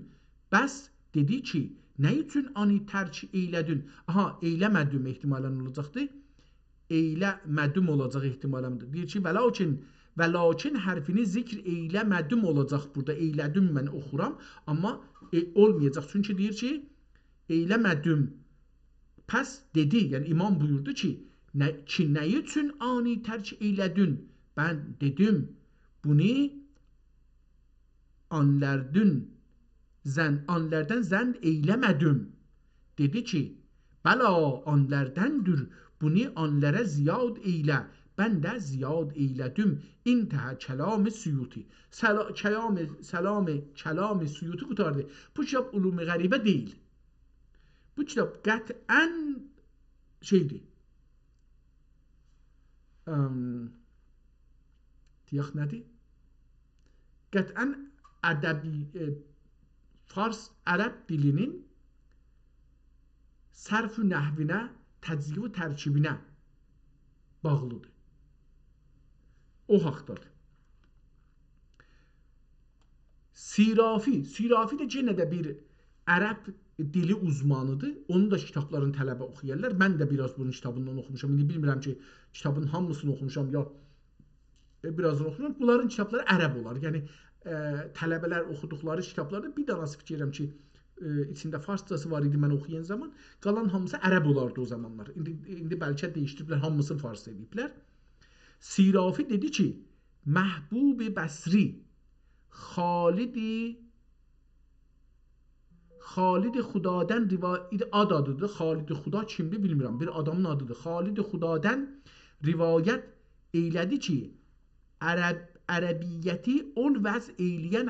پس دئدی کی، نه اوچون «ان»ی ترک ائیله‌دین؟ آها، ائیله‌مه‌دیم احتمالاً اولاجاقدی. «ائیله‌مه‌دیم» اولاجاق احتمالاً. دئییر کی، «ولکن»، «ولکن» حرفینی ذکر ائیله‌مه‌دیم اولاجاق بورادا. «ائیله‌دیم» من اوخورام، آمما، ائ، اولمایاجاق. چونکی دئییر کی، «ائیله‌مه‌دیم». پس دئدی، یعنی امام بویوردو کی، نه، کی، نه اوچون «ان»ی ترک ائیله‌دین؟ بن دئدیم، بونو آنلاردان زن، آنلاردان زن ائیله‌مه‌دیم. دئدی کی: «بلی، آنلارداندیر، بونو آنلارا زیاد ائیله، من ده زیاد ائیله‌دیم.» انتهی کلام سیوطی. سلا-، کلام، سلام، کلام سیوطی قوتاردی. بو کیتاب علوم غریبه دئییل. بو کیتاب قطعاً شئیدیر. ام، دئیک نه‌دیر؟ قطعاً ادبی، ائ، فارس عرب دیلینین صرف و نحوینه، تجزیه و ترکیبینه باغلیدیر. او حاقدادیر. صرافی، صرافی ده یئنه ده بیر عرب دیلی اوزمانیدیر. اونون دا کیتابلارینی طلبه اوخویارلار. من ده بیر آز بونون کیتابیندان اوخوموشام. ایندی بیلمیرم کی، کیتابین هامیسینی اوخوموشام یا، ائ، بیر آزینی اوخوموشام. بونلارین کیتابلاری عرب اولار. یعنی، ائ، طلبه‌لر اوخودوقلاری کیتابلاردا بیر دانه‌سی فیکیر ائدیرم کی، ائ، ایچینده فارسجاسی وار ایدی من اوخویان زامان. قالان هامیسی عرب اولاردی او زامانلار. ایندی، ایندی بلکه دییشدیریبلر، هامیسینی فارس ائدیبلر. صرافی دئدی کی، محبوب بصری، خالد، خالد خدادن روا-، آد آدیدیر. خالد خدا کیمدیر بیلمیرم. بیر آدامین آدیدیر. خالد خدادن روایت ائیله‌دی کی، عرب، عربیتی اول وضع ائیله‌ین،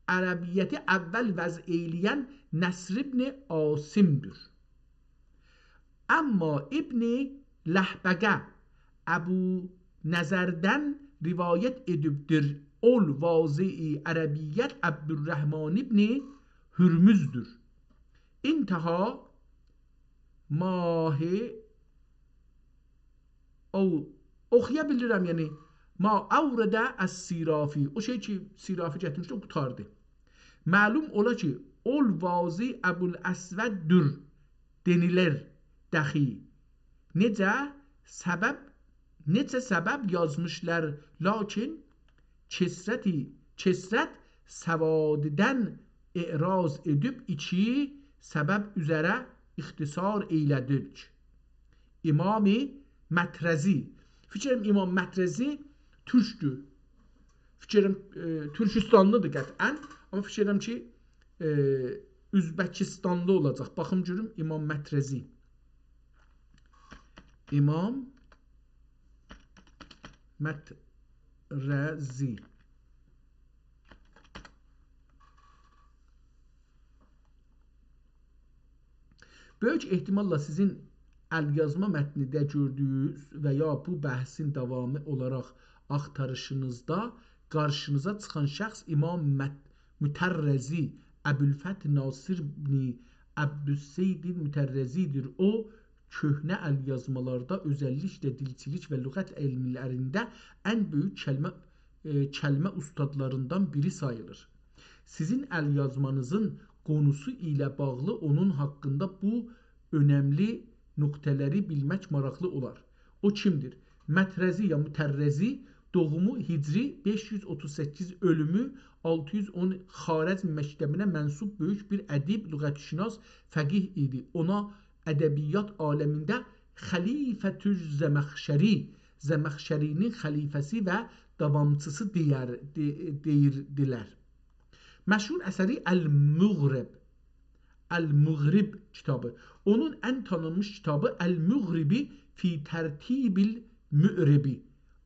عربیتی اول وضع ائیله‌ین نصر ابن عاصم‌دیر. اما ابن لهبقه ابو نضردن روایت ائدیبدیر. اول وضع عربیت عبدالرحمن ابن هرمزدیر. انتهی ما، او، اوخویا بیلیرم، یعنی، ما اورد الصرافی، او شئی کی، صرافی گتیرمیشدی، او قوتاردی. معلوم اولا کی، اول وضع ابوالاسوددور دئنیلر دخی. نئجه سبب، نئچه سبب یازمیشلار، لاکین کثرتی، کثرت سواددن اعراض ائدیب ایکی سبب اوزره اختصار ائیله‌دیک. امام مطرزی. فیکریم امام مطرزی تورکدور. فیکریم، ائ، تورکوستانلیدیر قطعاً. اما فیکریم کی، ائ، اؤزبکیستانلی اولاجاق. باخیم گؤروم امام مطرزی. امام مطرزی. بؤیوک احتماللا سیزین ال‌یازما متنی ده گؤردویونوز و یا بو بحثین داوامی اولاراق آختاریشینیزدا قارشینیزا چیخان شخص امام مت-، مطرزی، ابوالفتح ناصر ابن عبدالسید مطرزی‌دیر. او، کؤهنه ال‌یازمالاردا، اؤزللیکله دیلچیلیک و لغت علملرینده ان بؤیوک کلمه، ائ، کلمه اوستادلاریندان بیری ساییلیر. سیزین ال‌یازمانیزین قونوسو ایله باغلی اونون حاقیندا بو اؤنملی نقطه‌لری بیلمک ماراقلی اولار. او کیمدیر؟ مطرزی یا مطرزی، دوغومو هجری بئش یوز اوتوز سککیز، اؤلومو آلتی یوز اون، خوارزم مکتبینه منسوب بؤیوک بیر ادیب، لغت‌شناس، فقیه ایدی. اونا ادبیات عالمینده خلیفةالزمخشری، زمخشری‌نین خلیفه‌سی و داوامچیسی دئیر، دئ-، دئییردیلر. مشهور اثری المغرب، المغرب کیتابی. اونون ان تانینمیش کیتابی المغرب فی ترتیب المعرب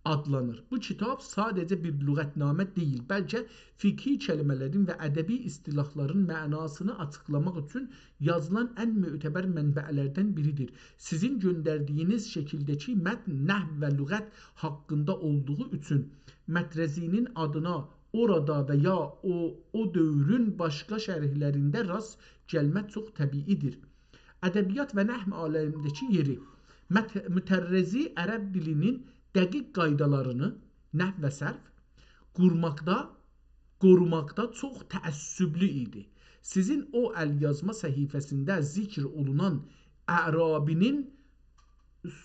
آدلانیر. بو کیتاب ساده‌جه بیر لغت‌نامه دئییل، بلکه فقهی کلمه‌لرین و ادبی اصطلاحلارین معناسینی آچیقلاماق اوچون یازیلان ان معتبر منبع‌لردن بیریدیر. سیزین گؤندردیگینیز شکیلده‌کی متن نحو و لغت حاقیندا اولدوغو اوچون مطرزی‌نین آدینا اورادا و یا او، او دؤورون باشقا شرحلرینده راست گلمک چوخ طبیعی‌دیر. ادبیات و نحو عالمینده‌کی یئری. مت-، مطرزی عرب دیلینین دقیق قایدالارینی، نحو و صرف، قورماقدا، قوروماقدا چوخ تعصبلو ایدی. سیزین او ال‌یازما صفحه‌سینده ذکر اولونان اعرابی‌نین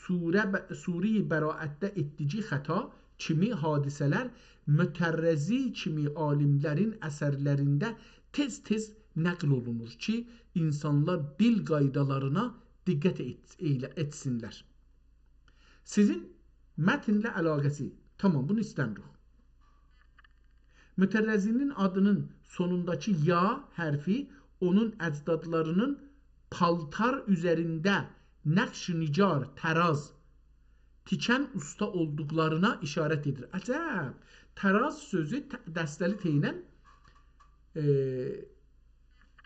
سوره ب-، سوره‌ی براءتده ائتدیگی خطا کیمی حادثه‌لر مطرزی کیمی عالیملرین اثرلرینده تئز-تئز نقل اولونور کی، اینسانلار دیل قایدالارینا دقت ائت-، ائیله-، ائتسینلر. سیزین متنله علاقه‌سی. تامام، بونو ایسته‌میریک. مترضی‌نین آدینین سونونداکی یا حرفی اونون اجدادلاری‌نین پالتار اوزرینده نقش نگار، تراز، تیکن اوستا اولدوقلارینا ایشارت ائدیر. عجب، تراز سؤزو ت-، دسته‌لی ت ایله، ائ،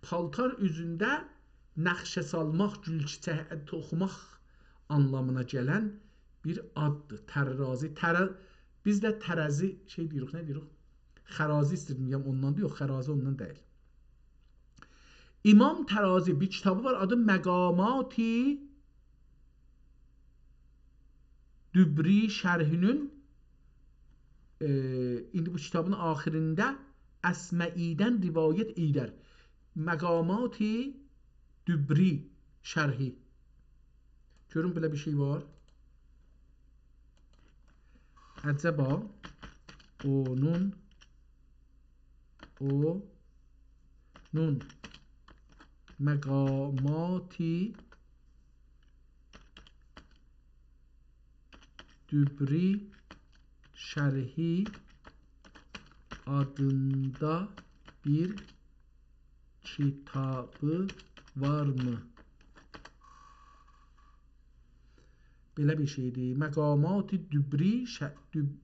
پالتار اوزونده نقشه سالماق، گول چیچک توخوماق آنلامینا گلن بیر آددیر. ترازی، تره-، بیز ده ترزی شئی دئییریک، نه دئییریک؟ خرازی ایستیردیم دئیم، اوندان دا یوخ، خرازی اوندان دئییل. امام ترازی بیر کیتابی وار، آدی مقامات دبری شرحی‌نین، ائ، ایندی بو کیتابین آخیرینده اصمعی‌دن روایت ائیلر. مقامات دبری شرحی. گؤرون، بئله بیر شئی وار. عجبا اونون، اونون مقامات دبری شرحی آدیندا بیر کیتابی وارمی؟ بئله بیر شئیدیر. مقامات دبری، ش-، دب-،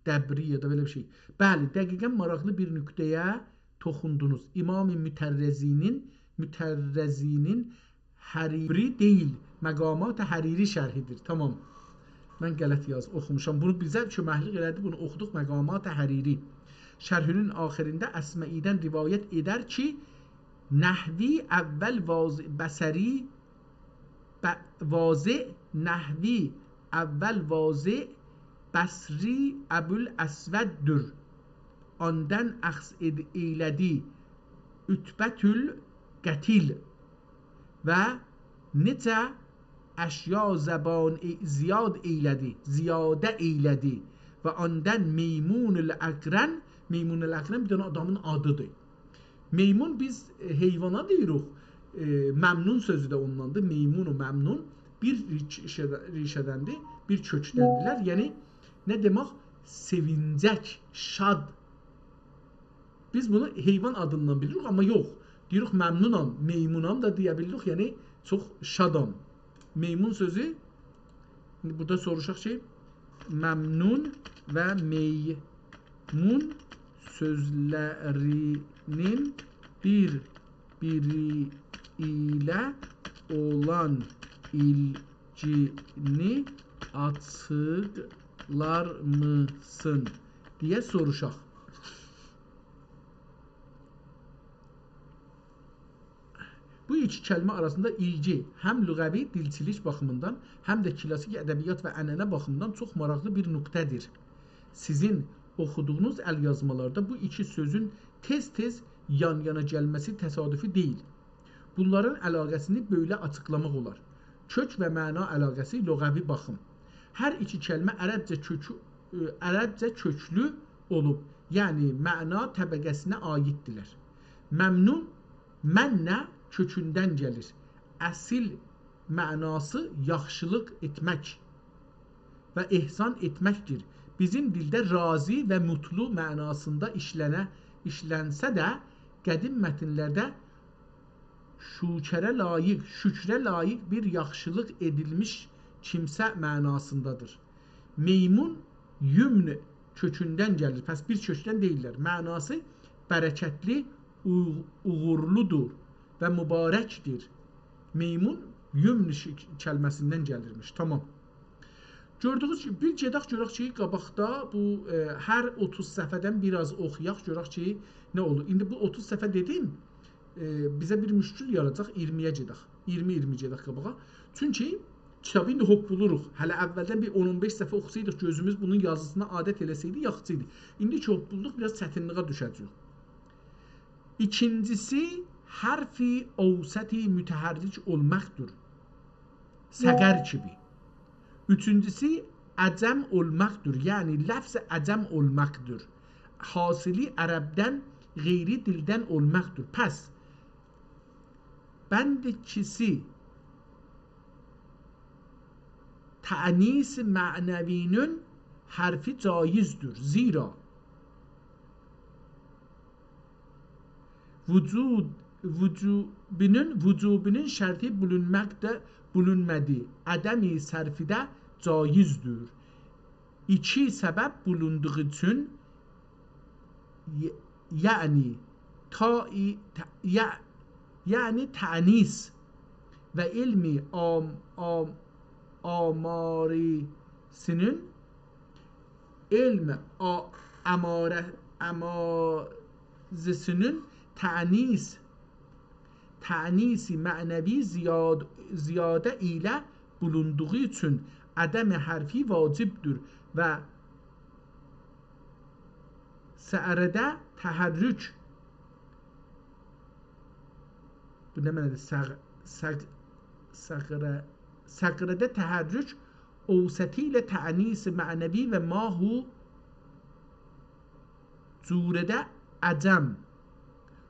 دبری یا دا بئله بیر شئی. بلی، دقیقاً ماراقلی بیر نقطه‌یه توخوندونوز. امام مترضی‌نین، مترضی‌نین حریری دئییل، مقامات حریری شرحی‌دیر. تامام. من غلط یاز-، اوخوموشام. بونو بیزه کؤمکلیک ائله‌دی، بونو اوخودوق. مقامات حریری. شرحی‌نین آخیرینده اصمعی‌دن روایت ائدر کی، نحوی اول واضح، بصری، ب-، واضح، نحوی اول واضح، بصری ابوالاسوددور. آندان اخذ ائد-، ائیله‌دی عتبةالقتیل و نئچه اشیا زبان ائ-، زیاد ائیله‌دی، زیاده ائیله‌دی. و آندان میمون الاقرن، میمون الاقرن بیر دنه آدامین آدی‌دیر. میمون بیز، ائ، حیوانا دئییریک، ائ، ممنون سؤزو ده اونداندیر. میمون و ممنون بیر ریش-، ریشه‌ده-، ریشه‌دندیر، بیر کؤکدندیرلر. یعنی، نه دئمک؟ سئوینجک، شاد. بیز بونو حیوان آدیندان بیلیریک، آمما یوخ. دئییریک، ممنونام، میمونام دا دئیه بیلیریک، یعنی چوخ شادام. میمون سؤزو، ایندی بورادا سوروشاق کی، ممنون و میمون سؤزلری‌نین بیر-بیری ایله اولان ایلگینی آچیقلارمیسین دئیه سوروشاق. بو ایکی کلمه آراسیندا ایلگی هم لغوی، دیلچیلیک باخیمیندان، هم ده کلاسیک ادبیات و عنعنه باخیمیندان چوخ ماراقلی بیر نقطه‌دیر. سیزین اوخودوغونوز ال‌یازمالاردا بو ایکی سؤزون تئز-تئز یان-یانا گلمه‌سی تصادفی دئییل. بونلارین علاقه‌سینی بئله آچیقلاماق اولار. کؤک و معنا علاقه‌سی، لغوی باخیم. هر ایکی کلمه عربجه کؤکو، ائ، عربجه کؤکلو اولوب، یعنی معنا طبقه‌سینه عاییددیرلر. ممنون، منّه کؤکوندن گلیر. اصیل معناسی یاخشیلیق ائتمک و احسان ائتمکدیر. بیزیم دیلده راضی و موتلو معناسیندا ایشلنه، ایشلنسه ده، قدیم متنلرده شکره لایق، شکره لایق بیر یاخشیلیق ائدیلمیش کیمسه معناسیندادیر. میمون یمن کؤکوندن گلیر. پس بیر کؤکدن دئییللر. معناسی برکتلی، اوغ-، اوغورلودور و مبارکدیر. میمون یمن ش-، کلمه‌سیندن گلیرمیش. تامام. گؤردویونوز کیمی، بیر گئدک گؤرک کی، قاباقدا بو، ائ، هر اوتوز صفحه‌دن بیر آز اوخویاق، گؤرک کی، نه اولور. ایندی بو اوتوز صفحه دئدیم، ائ، بیزه بیر مشکل یارایاجاق، اییرمی‌یه گئدک. اییرمی، اییرمی گئدک قاباغا. چونکی کیتابی ایندی هوپپولوروق. هله اولدن بیر اون اون بئش صفحه اوخوسایدیق، گؤزوموز بونون یازیسینا عادت ائله‌سه‌یدی، یاخشی ایدی. ایندی کی هوپپولدوق، بیر آز چتینلیگه دوشه‌جه‌ییک. ایکینجیسی، حرف اوسط متحرک اولماقدیر. سقر کیمی. اوچونجوسو، عجم اولماقدیر. یعنی، لفظ عجم اولماقدیر. حاصلی عربدن، غیری دیلدن اولماقدیر. پس، بند ایکیسی، تأنیث معنوی‌نین حرفی جایزدیر. زیرا وجود، وجوبونون، وجوبونون شرطی بولونماقدا، بولونمادی. عدم صرفی ده جایزدیر. ایکی سبب بولوندوغو اوچون، ی-، یعنی تا-، ی-، ت-، ی-، یعنی تأنیث و علم آم-، آم-، آماریسینین، علم آ-، اماره-، امازیسینین تأنیث، تأنیث معنوی زیاد-، زیاده ایله بولوندوغو اوچون عدم حرفی واجبدیر و صغرده تحرک، بو نه معنادیر؟ صغ-، صغ-، صغره-، صغرده تحرک اوسطی ایله تأنیث معنوی و ما هو جورده عجم.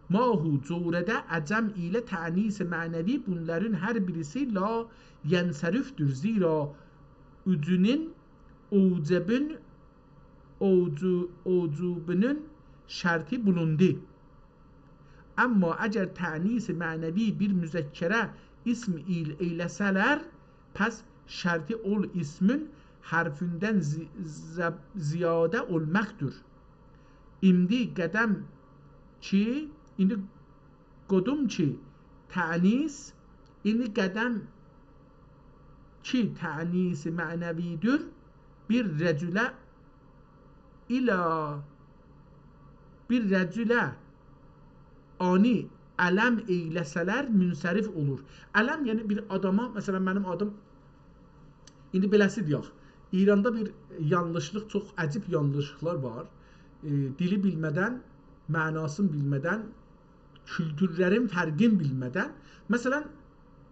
ما هو جورده عجم ایله تأنیث معنوی، بونلارین هر بیریسی لا ینصرفدیر. زیرا اوجونون اوجبون، اوجو-، اوجوبونون شرطی بولوندو. اما اگر تأنیث معنوی بیر مذکره اسم ایل ائیله‌سه‌لر، پس شرطی اول اسمین حرفیندن زی-، زب-، زیاده اولماقدیر. ایندی قدم کی، ایندی قدم کی، تأنیث، ایندی قدم کی، تأنیث معنوی‌دیر، بیر رجله ایله، بیر رجله آنی علم ائیله‌سه‌لر منصرف اولور. علم، یعنی بیر آداما، مثلا، منیم آدیم، ایندی بئله‌سی دئیک، ایراندا بیر یانلیشلیق، چوخ عجیب یانلیشلیقلار وار. ائ، دیلی بیلمه‌دن، معناسینی بیلمه‌دن، کولتورلرین فرقینی بیلمه‌دن، مثلا،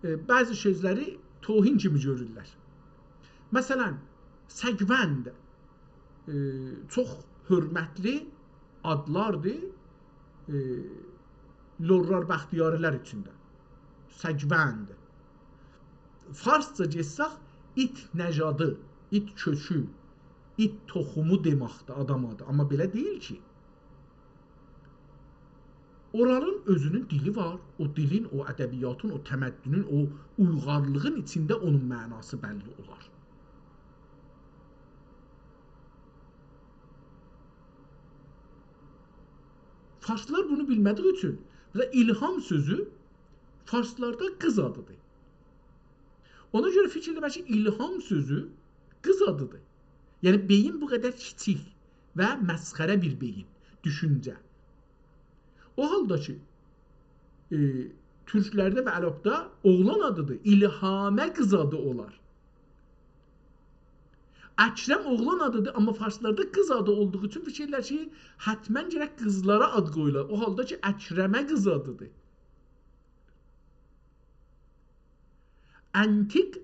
ائ، بعضی سؤزلری توهین کیمی گؤرورلر. مثلا، سگوند، ائ، چوخ حؤرمتلی آدلاردیر، ائ، لرلار بختیاری‌لر ایچینده. سگوند. فارسجا گئتسک، ایت نژادی، ایت کؤکو، ایت توخومو دئمکدیر آدام آدی. آمما بئله دئییل کی. اورالین اؤزونون دیلی وار. او دیلین، او ادبیاتین، او تمدنون، او اویغارلیغین ایچینده اونون معناسی بللی اولار. فارسلار بونو بیلمه‌دیگی اوچون، مثلا، الهام سؤزو فارسلاردا قیز آدیدیر. اونا گؤره فیکیر ائله‌مه کی، الهام سؤزو قیز آدیدیر. یعنی، بئیین بو قدر کیچیک و مسخره بیر بئیین، دوشونجه. او حالدا کی، ائ، تورکلرده و عربده اوغلان آدیدیر، الهامه قیز آدی اولار. اکرم اوغلان آدیدیر، آمما فارسلاردا قیز آدی اولدوغو اوچون فیکیر ائله‌ییرلر کی، حتما گرک قیزلارا آد قویولار. او حالدا کی، اکرمه قیز آدیدیر. انتیق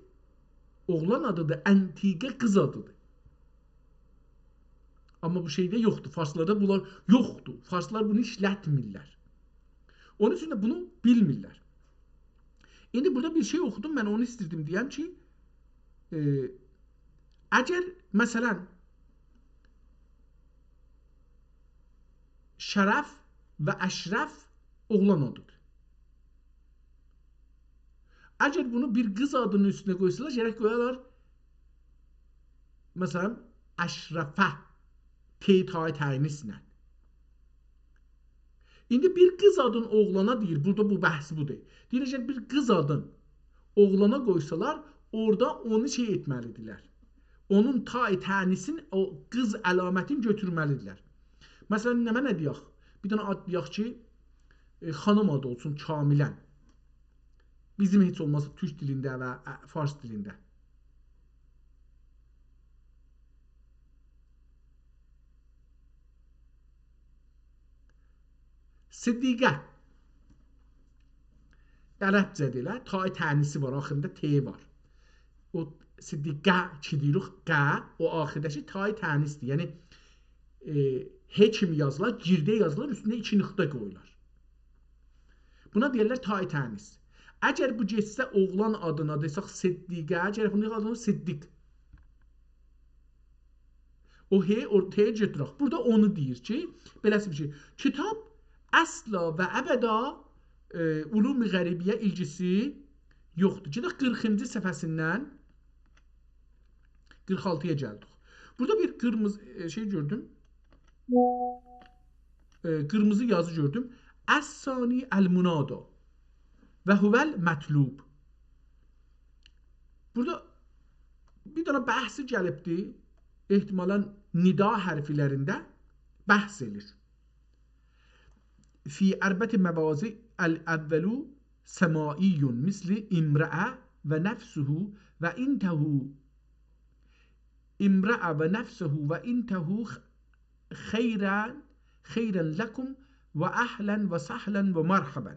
اوغلان آدیدیر، انتیقه قیز آدیدیر. آمما بو شئیده یوخدور. فارسلاردا بونلار یوخدور. فارسلار بونو ایشلتمیرلر. اونون اوچون ده بونو بیلمیرلر. ایندی بورادا بیر شئی اوخودوم، من اونو ایستیردیم دئیم کی، ائ، اگر، مثلا، شرف و اشرف اوغلان آدیدیر. اگر بونو بیر قیز آدینین اوستونه قویسالار، گرک قویالار، مثلا، اشرفه، ت، تای تأنیثله. ایندی بیر قیز آدین اوغلانا دئییر، بورادا بو بحث بودور. دئییر، اگر بیر قیز آدین اوغلانا قویسالار، اورادا اونو شئی ائتمه‌لیدیرلر. اونون تای تأنیثین، او قیز علامتینی گؤتورمه‌لیدیرلر. مثلا، نمنه دئیک؟ بیر دنه آد دئیک کی، ائ، خانیم آدی اولسون کاملا. بیزیم هئچ اولماسا تورک دیلینده و، ا، فارس دیلینده. صدیقه. عربجه‌دیر ائله، تای تأنیثی وار، آخیریندا ت وار. او صدیقه کی دئییریک، قه، او آخیرداکی تای تأنیثدیر. یعنی، ائ، ه کیمی یازیلار، گیرده یازیلار، اوستونده ایکی نقطه قویولار. بونا دئیرلر تای تأنیث. اگر بو گئتسه اوغلان آدینا، دئسک صدیقه، اگر بونو آدینا صدیق. او ه، او ت گؤتورک. بورادا اونو دئییر کی، بئله‌سی بیر شئی. کتاب اصلا و ابدا، ائ، علوم غربیه ایلگیسی یوخدور. گئدک قیرخینجی صفحه‌سیندن قیرخ آلتی‌یا گلدیک. بورادا بیر قیرمیزی، ائ، شئی گؤردوم. ائ، قیرمیزی یازی گؤردوم. الثانی المنادی و هو المطلوب. بورادا بیر دنه بحثی گلیبدی. احتمالاً ندا حرفلرینده بحث ائله‌ییر. فی اربعة مواضع الاول سماعی مثل امرأ و نفسه و انته، امرأ و نفسه و انته خیرا، خیرا لکم و اهلا و سهلا و مرحبا.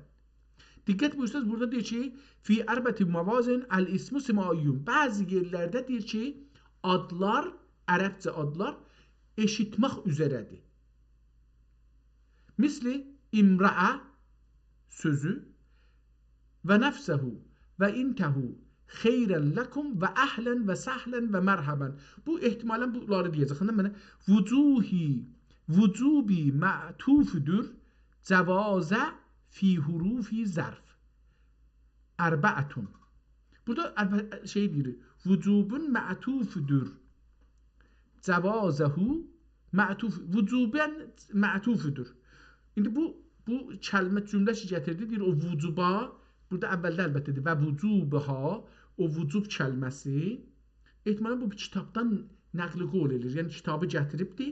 دقت بویورسانیز، بورادا دئییر کی، فی اربعة مواضع الاسم سماعی. بعضی یئرلرده دئییر کی، آدلار، عربجه آدلار ائشیتمک اوزره‌دیر. مثل امرأ سؤزو و نفسه و انته خیرا لکم و اهلا و سهلا و مرحبا. بو احتمالاً بونلاری دئیه‌جک. ایندی منه وجوهی، وجوبی معطوفدور، جواز فی حروف ظرف. اربعة. بورادا اربع-، شئی دئییر، وجوب معطوفدور. جوازه معطوف، وجوبا معطوفدور. ایندی بو، بو کلمه، جمله کی گتیردی، دئییر او وجوبا، بورادا اولده البته دئییر، و وجوبها، او وجوب کلمه‌سی، احتمالاً بو بیر کیتابدان نقل قول ائله‌ییر. یعنی کیتابی گتیریبدی،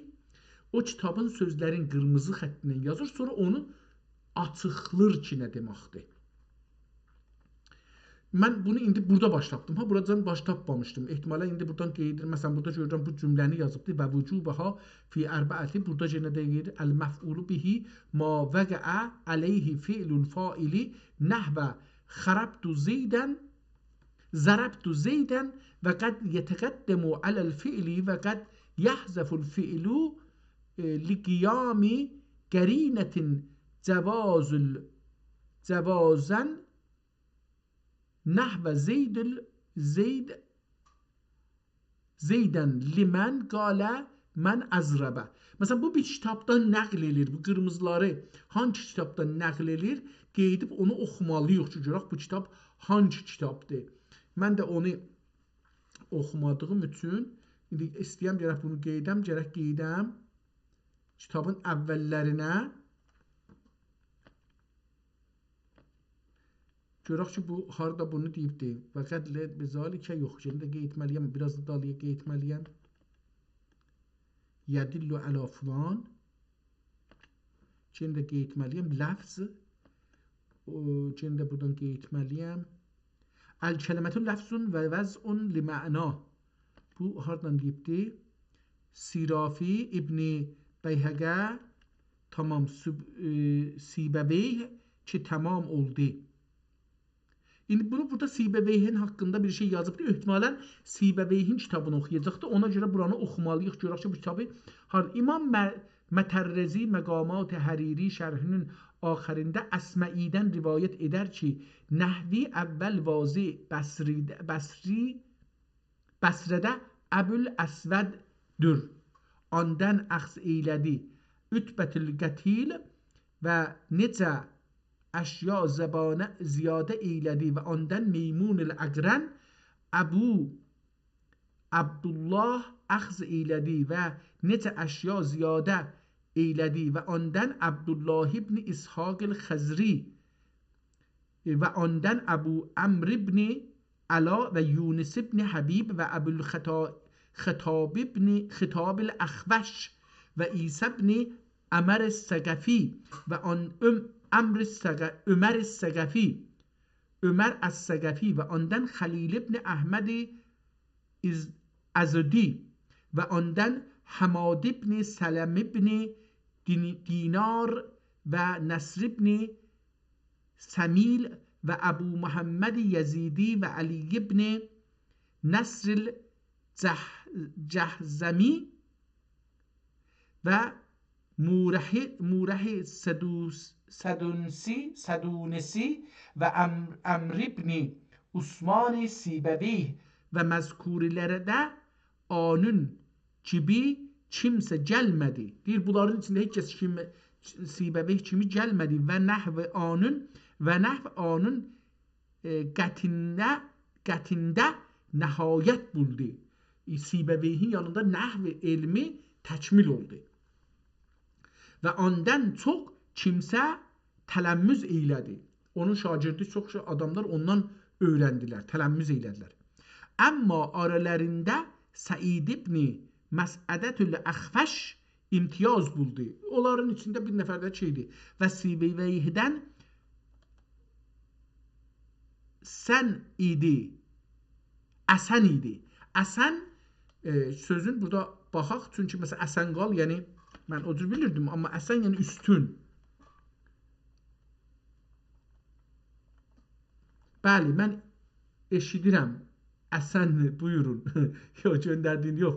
او کیتابین سؤزلرین قیرمیزی خطینن یازیر، سونرا اونو آچیقلیر کی، نه دئمکدیر. من بونو ایندی بورادا باش تاپدیم. ها، بورادان باش تاپمامیشدیم. احتمالاً ایندی بورادان قئییدیر. مثلاً، بورادا گؤرورم بو جمله‌نی یازیبدی: «و وجوبها فی اربعة». بورادا یئنه ده دئییر: «المفعول به ما وقع علیه فعل الفاعل نحو ضربت زیداً، ضربت زیداً، و قد یتقدم علی الفعل و قد یحذف الفعل، اه، لقیام قرینة جواز ال-، جوازاً نحو زید ال-، زید، زیداً لمن قال من اضرب». مثلاً، بو بیر کیتابدان نقل ائله‌ییر. بو قیرمیزیلاری هانسی کیتابدان نقل ائله‌ییر؟ قئییدیب اونو اوخومالی‌ییق کی، گؤرک بو کیتاب هانسی کیتابدیر. من ده اونو اوخومادیغیم اوچون ایندی ایسته‌ییرم، گرک بونو قئییدم، گرک قئییدم کیتابین اوللرینه. گؤرک کی، بو هاردا بونو دئییبدی. و قد ل-، بذالک، یوخ، یئنه ده قئییتمه‌لی‌یم، بیر آز دا دالییا قئییتمه‌لی‌یم. یدل علی فلان. یئنه ده قئییتمه‌لی‌یم. لفظ. او، یئنه ده بورادان قئییتمه‌لی‌یم. الکلمة لفظ و وضع لمعنی. بو هاردان دئییبدی؟ صرافی، ابن بیهقی، تمام، سیب-، ائ، سیبویه کی، تمام اولدو. ایندی بونو بورادا سیبویه‌نین حاقیندا بیر شئی یازیبدی. احتمالاً سیبویه‌نین کیتابینی اوخویاجاقدی. اونا گؤره بورانی اوخومالی‌ییق، گؤرک کی، بو کیتابی هار-، امام م-، مطرزی مقامات حریری شرحینین آخرینده اصمعی‌دن روایت ائدر کی، نحوی اول واضع بصری، بصری بصره‌ده ابوالاسوددور. آندان اخذ ائیله‌دی عتبة القتیل و نئچه اشیا زبانه زیاده ائیله‌دی و آندان میمون الاقرن ابو عبدالله اخذ ائیله‌دی و نئچه اشیا زیاده ائیله‌دی و آندان عبدالله ابن اسحاق الخضری و آندان ابو عمرو ابن علا و یونس ابن حبیب و ابوالخطا-، خطاب ابن، خطاب الاخفش و عیسی ابن عمر الثقفی و آن-، عم-، عمرو الثق-، عمر الثقفی، عمر الثقفی و آندان خلیل ابن احمد از-، ازدی و آندان حماد ابن سلمة ابن دین-، دینار و نصر ابن سمیل و ابو محمد یزیدی و علی ابن نصر الجه-، جهضمی و مورح، مورح سدوس-، سدونسی، سدونسی و عم-، عمرو ابن عثمان سیبویه و مذکورلرده آنون کیبی کیمسه گلمه‌دی. دئییر، بونلارین ایچینده هئچ کس کیم-، سیبویه کیمی گلمه‌دی و نحو آنون، و نحو آنون، ائ، قطعینده، قطعینده نهایت بولدو. ائ، سیبویه‌نین یانیندا نحو علمی تکمیل اولدو. و آندان چوخ کیمسه تلمذ ائیله‌دی. اونون شاگردی چوخ شئی، آداملار اوندان اؤیرندیلر، تلمذ ائیله‌دیلر. اما آرالاریندا سعید ابن مسعدة الاخفش امتیاز بولدو. اونلارین ایچینده بیر نفر ده شئیدی. و سیبویه‌دن سن ایدی. اسن ایدی. اسن، ائ، سؤزون بورادا باخاق. چونکی، مثلا، اسن قال، یعنی، من او جور بیلیردیم، اما اسن، یعنی، اوستون. بلی، من ائشیدیرم. اسن، بویورون. یوخ، گؤندردیگین یوخ.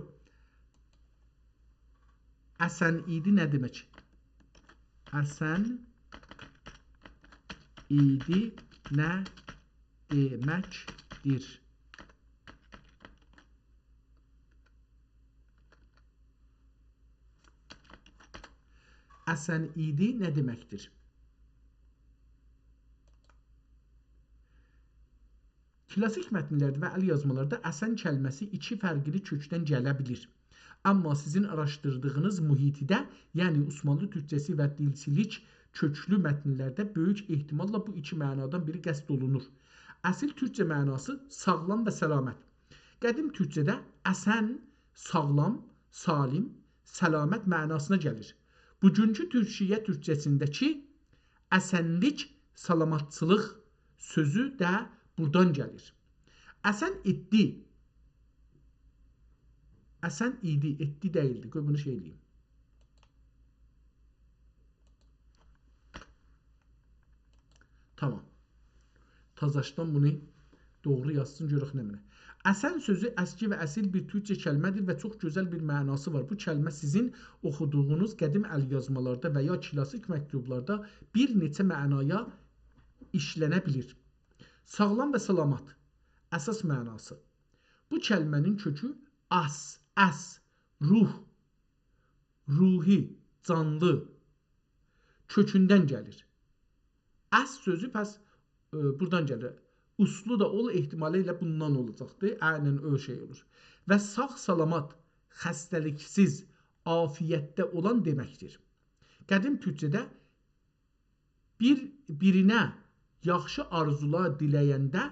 اسن ایدی نه دئمک؟ اسن ایدی نه دئمکدیر؟ اسن ایدی نه دئمکدیر؟ کلاسیک متنلرده و ال‌یازمالاردا اسن کلمه‌سی ایکی فرقلی کؤکدن گله بیلیر. اما سیزین آراشدیردیغینیز محیطده، یعنی عثمانلی تورکجه‌سی و دیلچیلیک کؤکلو متنلرده بؤیوک احتماللا بو ایکی معنادان بیری قصد اولونور. اصیل تورکجه معناسی ساغلام و سلامت. قدیم تورکجه‌ده اسن، ساغلام، سالم، سلامت معناسینا گلیر. بوگونکو تورکیه تورکجه‌سینده‌کی اسنلیک، سلامتچیلیق سؤزو ده بورادان گلیر. اسن ایدی. اسن ایدی، ایدی دئییلدی. قوی بونو شئی ائله‌ییم. تامام. تازاشدان بونو دوغرو یازسین، گؤرک نمنه. اسن سؤزو اسکی و اصیل بیر تورکجه کلمه‌دیر و چوخ گؤزل بیر معناسی وار. بو کلمه سیزین اوخودوغونوز قدیم ال‌یازمالاردا و یا کلاسیک مکتوبلاردا بیر نئچه معنایا ایشلنه بیلیر. ساغلام و سلامت. اساس معناسی. بو کلمه‌نین کؤکو آس، اس، روح، روحی، جانلی کؤکوندن گلیر. اس سؤزو پس، ائ، بورادان گلیر. اوسلو دا اول احتمالی ایله بوندان اولاجاقدیر. ا ایله او شئی اولور. و ساغ سلامت، خسته‌لیکسیز، عافیتده اولان دئمکدیر. قدیم تورکجه‌ده بیر، بیرینه یاخشی آرزولار دیله‌ینده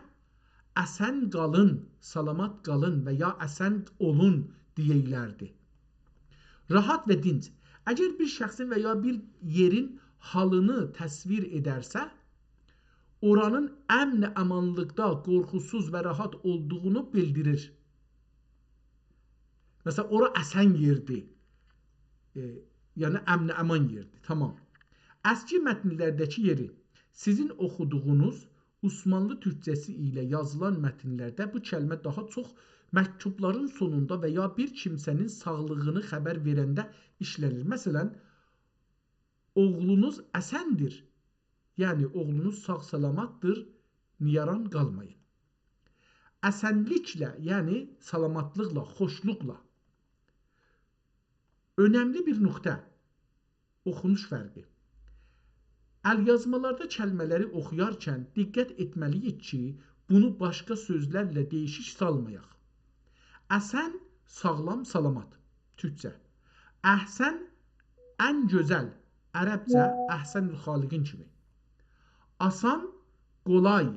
اسن قالین، سلامت قالین و یا اسن اولون دئییلردی. راحت و دینج. اگر بیر شخصین و یا بیر یئرین حالینی تصویر ائدرسه، اورانین امن، امانلیقدا، قورخوسوز و راحت اولدوغونو بیلدیریر. مثلا، اورا اسن یئردیر. ائ، یعنی امن امان یئردیر. تامام. اسکی متنلرده‌کی یئری. سیزین اوخودوغونوز عثمانلی تورکجه‌سی ایله یازیلان متنلرده بو کلمه داها چوخ مکتوبلارین سونوندا و یا بیر کیمسه‌نین ساغلیغینی خبر وئرنده ایشلنیر. مثلا، اوغلونوز اسندیر. یعنی، اوغلونوز ساغ-سلامتدیر، نیگران قالمایین. اسنلیکله، یعنی سلامتلیقلا، خوشلوقلا. اؤنملی بیر نقطه، اوخونوش فرقی. ال‌یازمالاردا کلمه‌لری اوخویارکن دقت ائتمه‌لی‌ییک کی، بونو باشقا سؤزلرله دییشیک سالمایاق. اسن، ساغلام، سلامت. تورکجه. احسن، ان گؤزل. عربجه احسن الخالقین کیمی. آسان، قولای،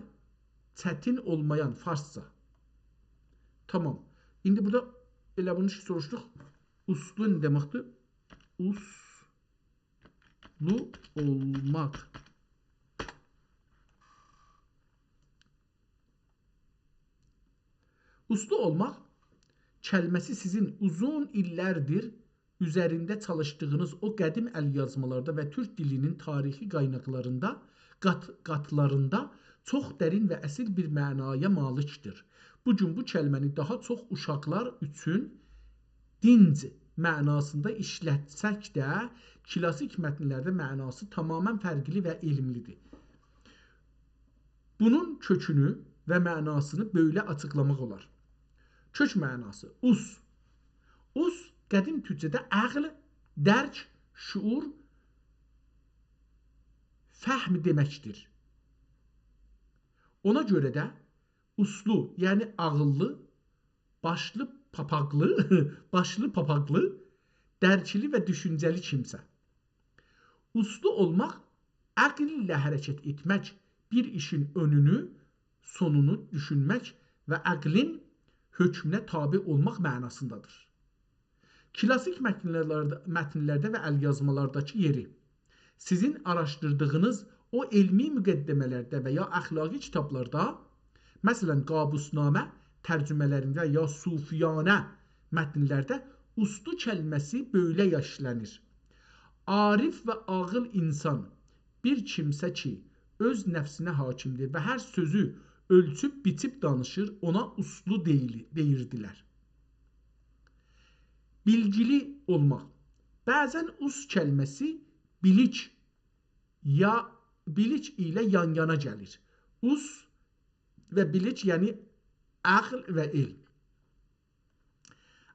چتین اولمایان، فارسجا. تامام. ایندی بورادا ائله بونو سوروشدوق. اوسلو نه دئمکدیر؟ اوسلو اولماق. اوسلو اولماق کلمه‌سی سیزین اوزون ایللردیر اوزرینده چالیشدیغینیز او قدیم ال‌یازمالاردا و تورک دیلینین تاریخی قایناقلاریندا، قات-، قاتلاریندا چوخ درین و اصیل بیر معنایا مالیکدیر. بو گون بو کلمه‌نی داها چوخ اوشاقلار اوچون دینج معناسیندا ایشلتسک ده، کلاسیک متنلرده معناسی تمامیله فرقلی و علملی‌دیر. بونون کؤکونو و معناسینی بئله آچیقلاماق اولار. کؤک معناسی، اوس. اوس، قدیم تورکجه‌ده عقل، درک، شعور، فهم دئمکدیر. اونا گؤره ده اوسلو، یعنی عاغیللی، باشلی پاپاقلی، باشلی پاپاقلی، درکلی و دوشونجه‌لی کیمسه. اوسلو اولماق، عقل ایله حرکت ائتمک، بیر ایشین اؤنونو، سونونو دوشونمک و عقلین حؤکمونه تابع اولماق معناسیندادیر. کلاسیک متنلرده، متنلرده و ال‌یازمالارداکی یئری. سیزین آراشدیردیغینیز او علمی مقدمه‌لرده و یا اخلاقی کیتابلاردا، مثلا، قابوس‌نامه ترجمه‌لرینده یا صوفیانه متنلرده اوسلو کلمه‌سی بئله ایشله‌نیر. عارف و عاغیل اینسان، بیر کیمسه کی، اؤز نفسینه حاکمدیر و هر سؤزو اؤلچوب بیچیب دانیشیر، اونا اوسلو دئییلی-، دئییردیلر. بیلگیلی اولماق. بعضا اوس کلمه‌سی بیلیک، یا بیلیک ایله یان-یانا گلیر. اوس و بیلیک، یعنی عقل و علم.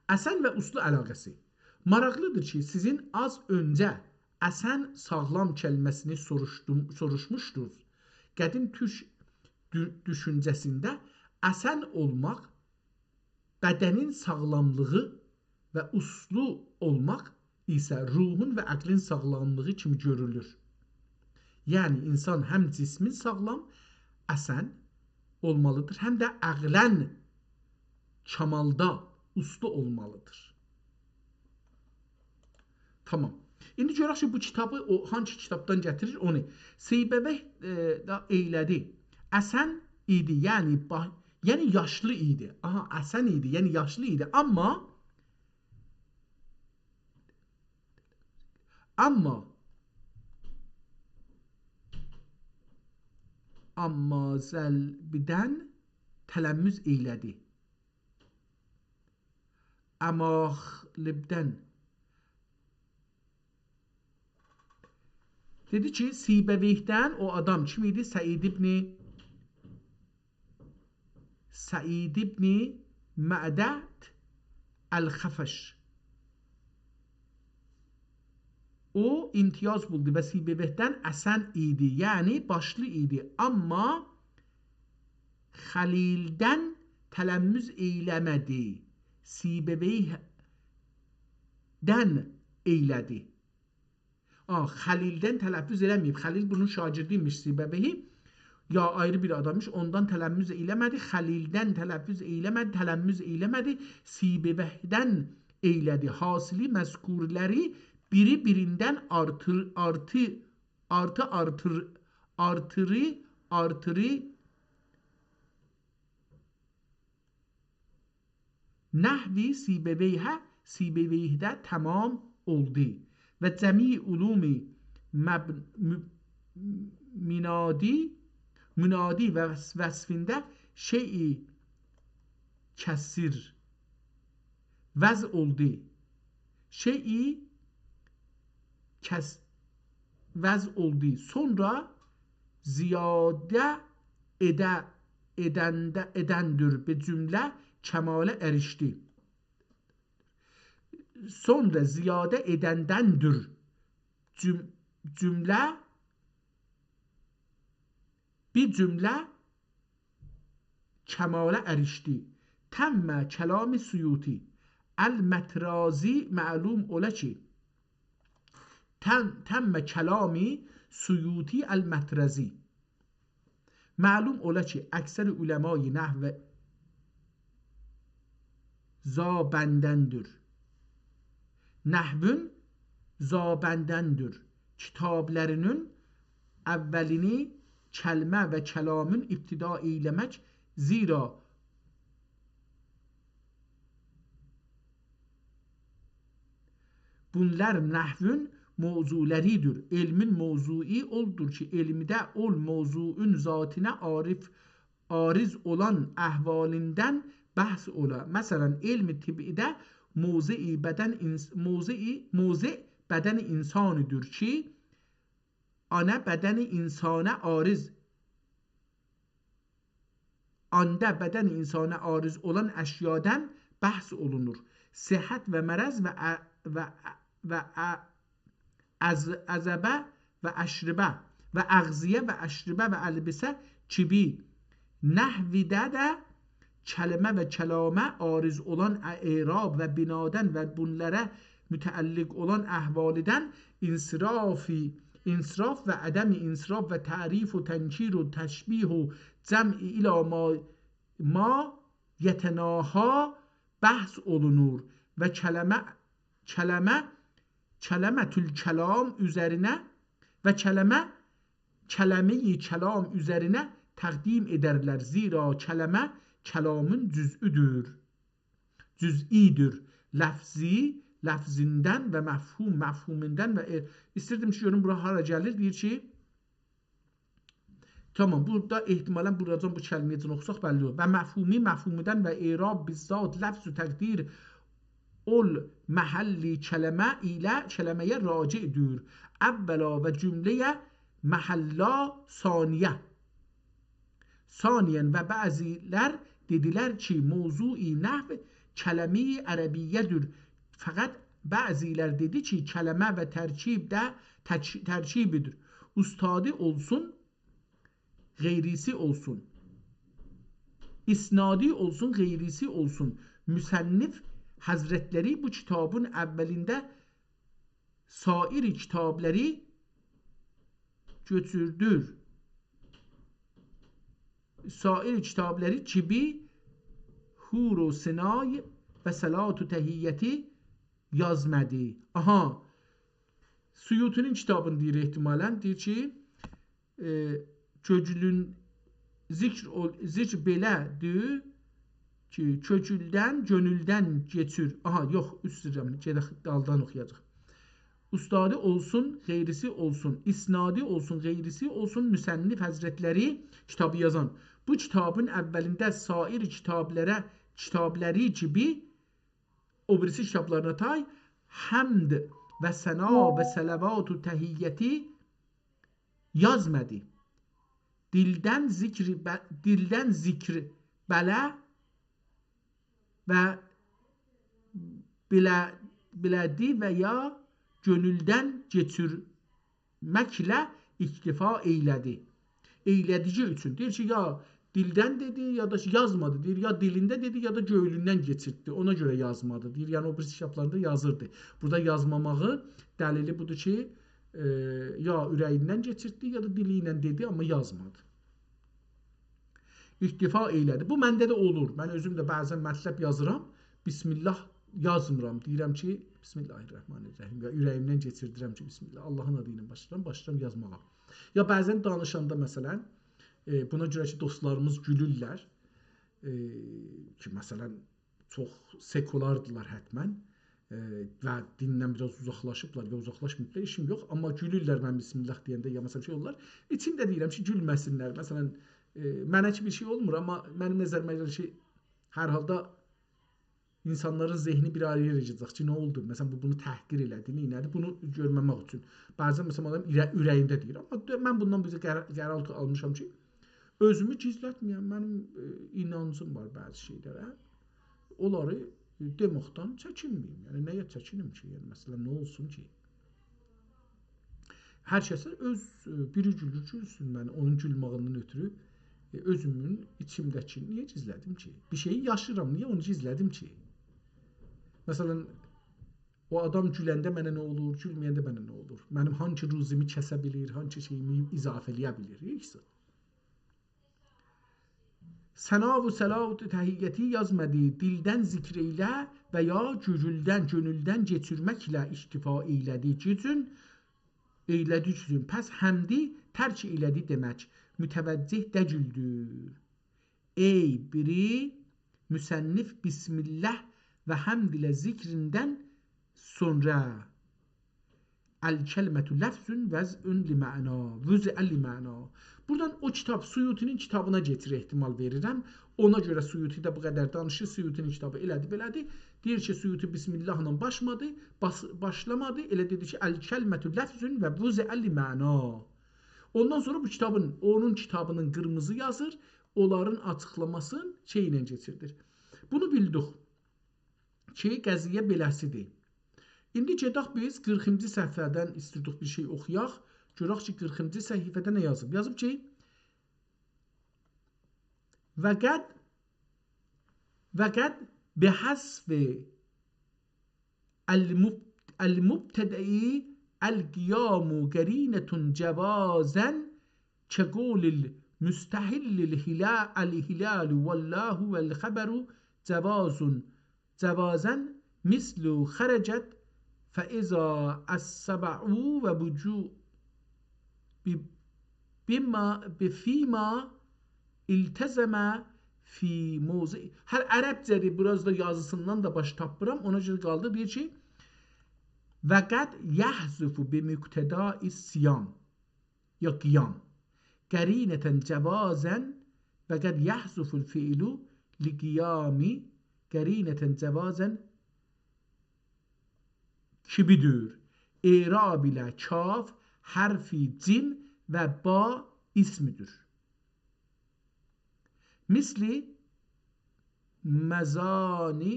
اسن و اوسلو علاقه‌سی. ماراقلیدیر کی، سیزین آز اؤنجه اسن، ساغلام کلمه‌سینی سوروشدوم-، سوروشموشدونوز. قدیم تورک دو-، دوشونجه‌سینده اسن اولماق بدنین ساغلاملیغی و اوسلو اولماق ایسه روحون و عقلین ساغلاملیغی کیمی گؤرولور. یعنی، اینسان هم جسمین ساغلام، اسن اولمالیدیر، هم ده عقلاً کمالدا، اوسلو اولمالیدیر. تامام. ایندی گؤرک کی، بو کیتابی او هانسی کیتابدان گتیریر اونو. سیبویه، ائ، دا ائیله‌دی. اسن ایدی، یعنی با-، یعنی یاشلی ایدی. آها، اسن ایدی، یعنی یاشلی ایدی. آمما، آمما، آمما زلبیدن تلمذ ائیله‌دی. اماخلبدن. دئدی کی، سیبویهدن، او آدام کیم ایدی؟ سعید ابن، سعید ابن معدة الخفاش. او امتیاز بولدو و سیبویهدن اسن ایدی، یعنی باشلی ایدی. آمما خلیلدن تلمذ ائیله‌مه‌دی. سیبویهدن ائیله‌دی. آ، خلیلدن تلفظ ائله‌مه‌ییب. خلیل بونون شاگردی ایمیش، سیبویهی. یا آیری بیر آداممیش، اوندان تلمذ ائیله‌مه‌دی. خلیلدن تلفظ ائیله‌مه‌دی، تلمذ ائیله‌مه‌دی. سیبویهدن ائیله‌دی. حاصلی مذکورلری بیری بیریندن آرتیر، آرتی، آرتی، آرتیر، آرتیری، آرتیری، نحو سیبویه، سیبویهده تمام اولدو. و جمیع علوم مب-، م-، منادی، منادی و وص-، وصفینده شیء کثیر وضع اولدو. شیء کث-، وضع اولدو. سونرا زیاده ائده-، ائدنده-، ائدندور به جمله کماله اریشدی. سونرا زیاده ائدندندور جم-، جمله، بیر جمله کماله اریشدی. تم کلام سیوطی المطرازی، معلوم اولا کی، تم، تم کلام سیوطی المطرازی. معلوم اولا کی، اکثر علمای نحو زابندندور. نحوون زابندندور. کیتابلارینین اولینی کلمه و کلامین ابتدا ائیله‌مک، زیرا بونلار نحوون موضوعلاریدیر. علمین موضوعو اولدور کی، علمده اول موضوعون ذاتینه عارف، عارض اولان احوالیندن بحث اولا. مثلا، علم طبیده موضع بدن اینس-، موضع، موضع بدن انسانیدیر کی، آندا بدن انسانه عارض، آندا بدن انسانه عارض اولان اشیادان بحث اولونور. صحت و مرض و ا-، و ا-، و ا-، از-، عزبه و اشربه و اغذیه و اشربه و البسه کیمی نحویده ده کلمه و کلامه عارض اولان اعراب و بنادن و بونلارا متعلق اولان احوالیدن انصرافی، انصراف و عدم انصراف و تعریف و تنکیر و تشبیه و جمع الی ما، ما یتناها بحث اولونور و کلمه، کلمه، کلمة الکلام اوزرینه و کلمه، کلمه‌ی کلام اوزرینه تقدیم ائدرلر. زیرا کلمه کلامین جزئی‌دیر. جزئی‌دیر. لفظی، لفظیندن و مفهوم، مفهوموندان و ائ، ایستیردیم کی، گؤروم بورا هارا گلیر. دئییر کی، تامام، بورادا احتمالاً بورادان بو کلمه‌یه‌جن اوخوساق بللی اولور. و مفهومی، مفهومودان و اعراب بالذات لفظ و تقدیر اول محلی کلمه ایله کلمه‌یه راجع‌دیر. اولا و جمله‌یه محلا ثانیه. ثانیاً و بعضی‌لر دئدیلر کی، موضوع نحو کلمه‌ی عربیه‌دیر. فقط بعضی‌لر دئدی کی، کلمه و ترکیب ده تک-، ترکیبی‌دیر. اوستادی اولسون، غیریسی اولسون، اسنادی اولسون، غیریسی اولسون، مصنف حضرتلری بو کیتابین اولینده سایر کیتابلاری گؤتوردور. سایر کیتابلاری کیمی حور و ثنای و صلات و تحیتی یازمادی. آها. سیوطی‌نین کیتابینی دئییر احتمالاً. دئییر کی، ائ، کؤکولون ذکر اول-، ذکر بئله‌دیر کی، کؤکولدن، گؤنولدن کئچیر. آها، یوخ، عذر ایسته‌ییرم، گئدک دالدان اوخویاجاق. اوستادی اولسون، غیریسی اولسون، اسنادی اولسون، غیریسی اولسون، مصنف حضرتلری، کیتابی یازان، بو کیتابین اولینده سایر کیتابلارا، کیتابلاری کیمی او بیریسی کیتابلارینا تای حمد و ثنا و صلوات و تحیتی یازمادی. دیلدن ذکر ب-، دیلدن ذکر بئله و بئله-، بئله‌دی و یا گؤنولدن کئچیرمکله اکتفا ائیله‌دی. ائیله‌دیگی اوچون. دئییر کی، یا دیلدن دئدی، یا دا کی، یازمادی. دئییر، یا دیلینده دئدی، یا دا گؤنلوندن کئچیرتدی. اونا گؤره یازمادی. دئییر، یعنی او بیریسی کیتابلاریندا یازیردی. بورادا یازماماغی دلیلی بودور کی، ائ، یا اوره‌ییندن کئچیرتدی، یا دا دیلی ایله دئدی، آمما یازمادی. اکتفا ائیله‌دی. بو منده ده اولور. من اؤزوم ده بعضاً مطلب یازیرام، بسم‌الله یازمیرام. دئییرم کی، بسم الله الرحمن الرحیم. یا اوره‌ییمدن کئچیردیرم کی، بسم الله، آللاهین آدی ایله باشلاییرام، باشلاییرام یازماغا. یا بعضاً دانیشاندا، مثلاً، ائ، بونا گؤره کی، دوستلاریمیز گولورلر، ائ، کی، مثلاً، چوخ سکولاردیلار حتماً، ائ، و دیندن بیر آز اوزاقلاشیبلار یا اوزاقلاشماییبلار، ایشیم یوخ. آمما گولورلر من بسم‌الله دئینده، یا، مثلاً، شئی اولورلار. ایچیمده دئییرم کی، گولمه‌سینلر. مثلاً، ائ، منه کی، بیر شئی اولمور، آمما منیم نظریمه گلیر کی، هر حالدا اینسانلارین ذهنی بیر آیری یئره گئده‌جک کی، نه اولدو؟ مثلاً، بو بونو تحقیر ائله‌دی، نئینه‌دی؟ بونو گؤرمه‌مک اوچون. بعضاً، مثلاً، آدام اوره-، اوره‌یینده دئییر. آمما د-، من بوندان بیر قرار، قرار آلمیشام کی، اؤزومو گیزلتمه‌یم. منیم، ائ، اینانجیم وار بعضی شئیلره. اونلاری، ائ، دئمکدن چکینمه‌ییم. یعنی، نه‌یه چکینیم کی؟ یعنی، مثلاً، نه اولسون کی؟ هر کسه اؤز، ائ، بیری گولور، گولسون. من اونون گولماغیندان اؤترو، ائ، اؤزومون ایچیمده‌کینی نییه گیزله‌دیم کی؟ بیر شئیی یاشیرام، نییه اونو گیزله‌دیم کی؟ مثلاً، او آدام گولنده منه نه اولور، گولمه‌ینده منه نه اولور؟ منیم هانسی روزیمی کسه بیلیر، هانسی شئییمی اضافه ائله‌یه بیلیر؟ هئچ زاد. ثنا و صلات و تحیتی یازمادی، دیلدن ذکر ائیله و یا گؤنولدن، گؤنولدن کئچیرمکله اکتفا ائیله‌دیگی اوچون، ائیله‌دیگی اوچون، پس حمدی ترک ائیله‌دی دئمک، متوجه دئییلدیر. ای بیری مصنف بسم‌الله و حمد ایله ذکریندن سونرا الکلمة لفظ وضع لمعنی، وضع لمعنی. بورادان او کیتاب، سیوطی‌نین کیتابینا کئچیر احتمال وئریرم. اونا گؤره سیوطی ده بو قدر دانیشیر، سیوطی‌نین کیتابی ائله‌دی، بئله‌دی. دئییر کی، سیوطی بسم‌الله‌لا باشمادی، باس-، باشلامادی، ائله دئدی کی، الکلمة لفظ و وضع لمعنی. اوندان سونرا بو کیتابین، اونون کیتابی‌نین قیرمیزی یازیر، اونلارین آچیقلاماسین شئی ایله کئچیردیر. بونو بیلدیک کی، قضیه بئله‌سیدیر. ایندی گئدک بیز قیرخینجی صفحه‌دن ایستیردیک بیر شئی اوخویاق. گؤرک کی، قیرخینجی صفحه‌ده نه یازیب؟ یازیب کی، «و قد، و قد بحذف المب-، المبتدأ القیام قرینة جوازاً کقول المستحل الهلا-، الهلال والله والخبر جواز، جوازاً مثل خرجت فإذا السبع وجوه ب-، بما، ب-، فيما التزم في موضع». هر عربجه‌دیر، بیر آز دا یازیسیندان دا باش تاپمیرام. اونا گؤره قالدی، دئییر کی، «و قد يحذف بمقتضاء الصيام» یا «قيام قرينة جوازاً، وقد يحذف الفعل للقيام قرينة جوازاً» کیمیدیر. اعراب ایله کاف حرف جیم و با اسمدیر. مثل مزانی،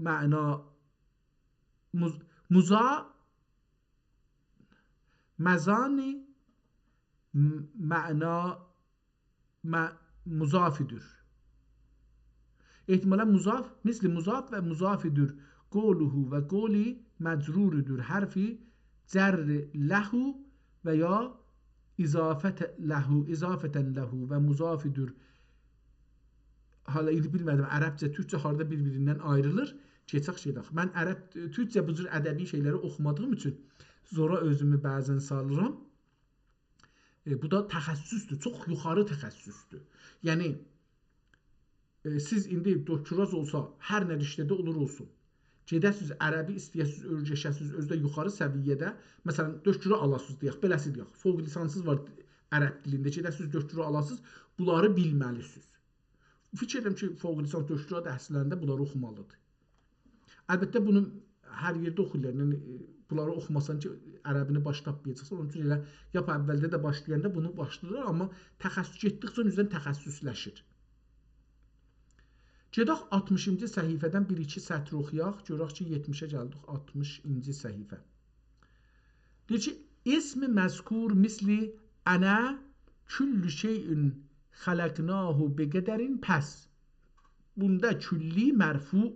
معنا، مز-، مضا-، مزانی، م-، معنا، م-، مضافدیر. احتمالاً مضاف، مثل مضاف و مضافدیر. قوله و قولی مجروردور. حرف جر له و یا اضافة له، اضافة له و مضافدور. حالا ایندی بیلمه‌دیم، عربجه، تورکجه هاردا بیر-بیریندن آیریلیر. کئچک گئدک. من عرب، تورکجه بو جور ادبی شئیلری اوخومادیغیم اوچون زورا اؤزومو بعضاً سالیرام. ائ، بو دا تخصصدور، چوخ یوخاری تخصصدور. یعنی، ائ، سیز ایندی دکتراز اولسا، هر نه رشته‌ده اولور اولسون، گئده‌سیز عربی ایسته‌یه‌سیز، اؤیرشه‌سیز، اؤزو ده یوخاری سویه‌ده، مثلاً، دکترا آلاسیز دئیک، بئله‌سی دئیک، فوق لیسانسیز وار عرب دیلینده، گئده‌سیز دکترا آلاسیز، بونلاری بیلمه‌لیسینیز. فیکیر ائدیرم کی، فوق لیسانس، دکترا دا اصلینده بونلاری اوخومالیدیر. البته، بونو هر یئرده اوخویورلار. یعنی، ائ، بونلاری اوخوماسان کی، عربینی باش تاپمایاجاقسان. اونون اوچون ائله لاپ اولده ده باشلایاندا بونو باشلاییرلار، آمما تخصص گئتدیکجه اونون اوزوندن تخصصلشیر. گئدک آلتمیشینجی صفحه‌دن بیر-ایکی سطر اوخویاق، گؤرک کی، یئتمیشه گلدیک، آلتمیشینجی صفحه. دئییر کی، «اسم مذکور مثل أنا كل شيء خلقناه بقدر»، پس بوندا کلی مرفوع،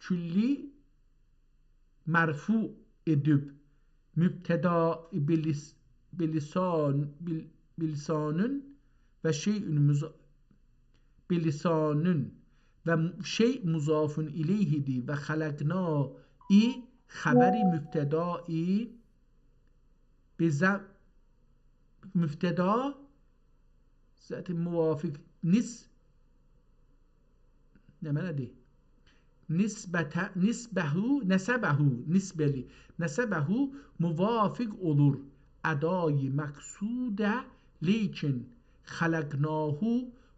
کلی مرفوع ائدیب، مبتدا بلس-، بلسان، بل-، بلسانین و شیء مضا-، بلسانین و م-، شیء مضاف الیه‌دیر و خلقنا ای خبر مبتدا ای بزم-، مبتدا ذات موافق نس-، نمنه‌دیر؟ نسبت، نسبه، نسبه، نسبه‌لی، نسبه موافق اولور ادای مقصوده، لیکن خلقناه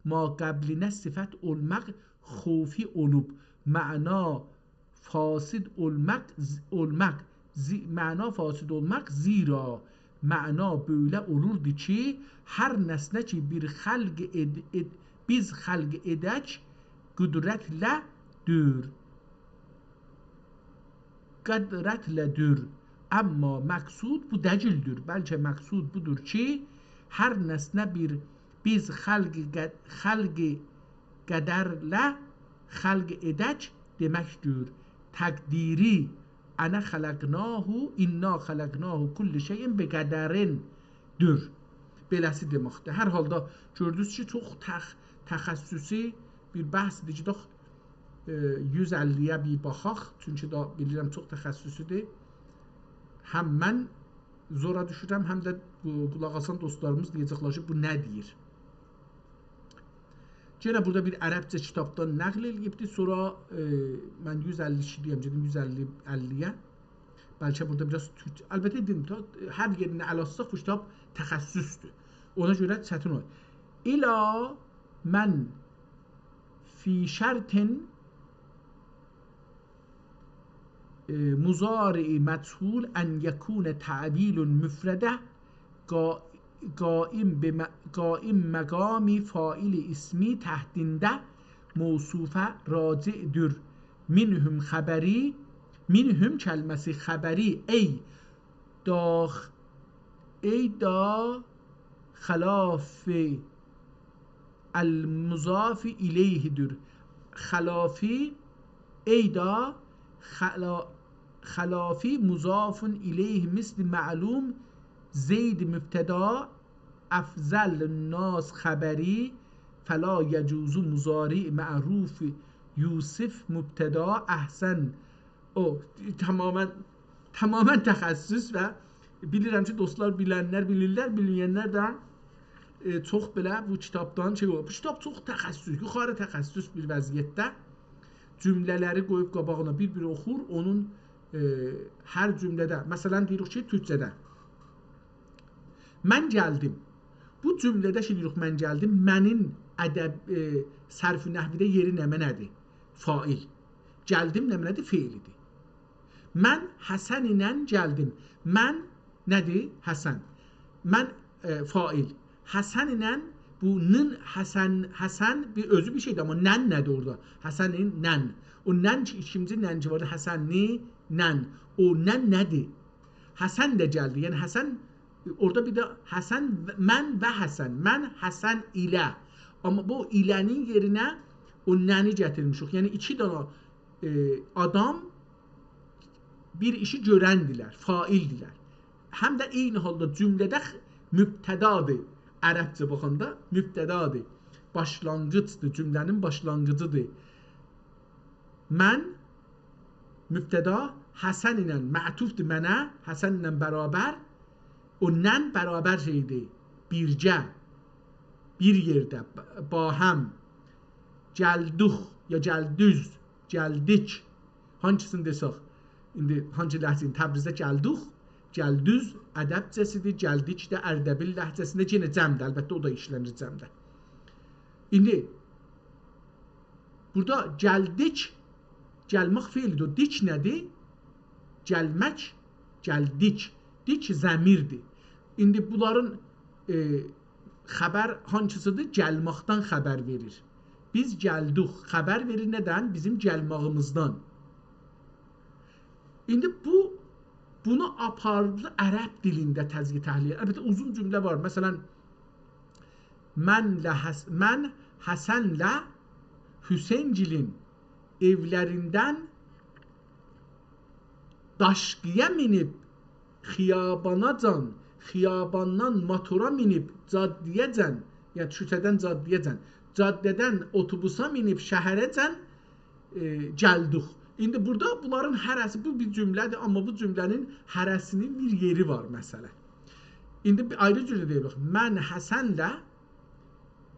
ما قبلینه صفت اولماق خوفی اولوب، معنا فاسد اولماق، ز-، اولماق، زی-، معنا فاسد اولماق، زیرا معنا بئله اولوردو کی، هر نسنه کی بیر خلق ائد-، ائد-، بیز خلق ائدک، قدرتله‌دیر. قدرتله‌دیر. آمما مقصود بو دئییلدیر. بلکه مقصود بودور کی، هر نسنه بیر بیز خلق قد-، خلق قدرله خلق ائدک دئمکدیر. تقدیری «أنا خلقناه»، «إنا خلقناه كل شيء بقدر»دیر. بئله‌سی دئمکدیر. هر حالدا گؤردونوز کی، چوخ تخ-، تخصصی بیر بحثدیر کی، دوخ-، ائ، یوز اللی‌یه بیر باخاق. چونکی دا بیلیرم، چوخ تخصصی‌دیر. هم من زورا دوشورم، هم ده قو-، قولاق آسان دوستلاریمیز دئیه‌جکلر کی، بو نه دئییر؟ یئنه بورادا بیر عربجه کیتابدان نقل ائله‌ییبدی. سونرا، ائ، من یوز اللی ایکی‌ده‌یم، گئدیم یوز اللی، اللی‌یه. بلکه بورادا بیر آز تورک-، البته دئدیم، تا-، هر یئرینه ال آتساق، بو کیتاب تخصصدور. اونا گؤره چتین اولور. «إلى من في شرط»، ائ، مضارع مجهول «أن يكون تعبير المفرده قا-، قائم بم-، قائم مقام فاعل اسم» تحتینده موصوفه راجعدیر. «منهم» خبری، «منهم» کلمه‌سی خبری، «أي» داخ-، ای دا خلاف المضاف الیه‌دیر. خلافی، ای دا خلا-، خلافی مضاف الیه مثل معلوم، زید مبتدا، افضل الناس خبری، فلا یجوز مضارع معروف، یوسف مبتدا، احسن. او تماما، تماما تخصص و بیلیرم کی، دوستلار بیلنلر بیلیرلر، بیلمه‌ینلر ده، ائ، چوخ بئله بو کیتابدان شئی اولور. بو کیتاب چوخ تخصص، یوخاری تخصص بیر وضعیتده جمله‌لری قویوب قاباغینا بیر-بیر اوخور، اونون، ائ، هر جمله‌ده، مثلا، دئییریک کی، تورکجه‌ده «من گلدیم». بو جمله‌ده کی، دئییریک «من گلدیم»، «منین» ادب، ائ، صرف نحویده یئری نمنه‌دیر؟ فاعل. «گلدیم» نمنه‌دیر؟ فعل‌دیر. «من حسن ایله گلدیم». «من» نه‌دیر؟ حسن. «من»، ائ، فاعل. «حسن ایله»، بو «نین»، «حسن»، «حسن» بیر اؤزو بیر شئی‌دیر، آمما «نن» نه‌دیر اورادا؟ «حسن»ین «نن». او «نن» کی، ایکینجی «نن» کی واردی، «حسنی»، «نن». او «نن» نه‌دیر؟ «حسن ده گلدی». یعنی حسن، اورادا بیر ده حسن، «من و حسن»، «من حسن ایله». آمما بو «ایله»نین یئرینه او «نن»ی گتیرمیشیک. یعنی ایکی دنه، ائ، آدام بیر ایشی گؤرندیلر، فاعل‌دیلر. هم ده عینی حالدا جمله‌ده خ-، مبتدادیر. عربجه باخاندا مبتدادیر. باشلانغیجدیر، جمله‌نین باشلانغیجیدیر. «من» مبتدا، «حسن» ایله معطوفدور «منه»، «حسن» ایله برابر. او «نن» برابر شئی‌دیر، بیرگه، بیر یئرده، ب-، باهم. «گلدوخ» یا «گلدوز»، «گلدیک». هانسینی دئسک، ایندی هانسی لهجه‌نی؟ تبریزده «گلدوخ»، «گلدوز» ادبجه‌سی‌دیر، «گلدیک» ده اردبیل لهجه‌سینده یئنه جمع‌دیر، البته، او دا ایشلنیر جمعده. ایندی بورادا «گلدیک»، گلمک فعل‌دیر، او «دیک» نه‌دیر؟ گلمک، «گلدیک». «دیک» ضمیردیر. ایندی بونلارین، ائ، خبر هانسی‌دیر؟ گلمکدن خبر وئریر. «بیز گلدوخ» خبر وئریر نه‌دن؟ بیزیم گلماغیمیزدان. ایندی بو، بونو آپاردی عرب دیلینده تجزیه تحلیل. البته، اوزون جمله وار. مثلا، «من له حس-، من حسنله حسین‌گیلین ائولریندن داشقی‌یا مینیب خیاباناجان، خیاباندان موتورا مینیب جاده‌یه‌جن»، یعنی کوچه‌دن جاده‌یه‌جن، «جاده‌دن اتوبوسا مینیب شهره‌جن، ائ، گلدوخ». ایندی بورادا بونلارین هره‌سی، بو بیر جمله‌دیر، آمما بو جمله‌نین هره‌سینین بیر یئری وار، مثلا. ایندی بیر آیری جور ده دئییریک: «من حسنله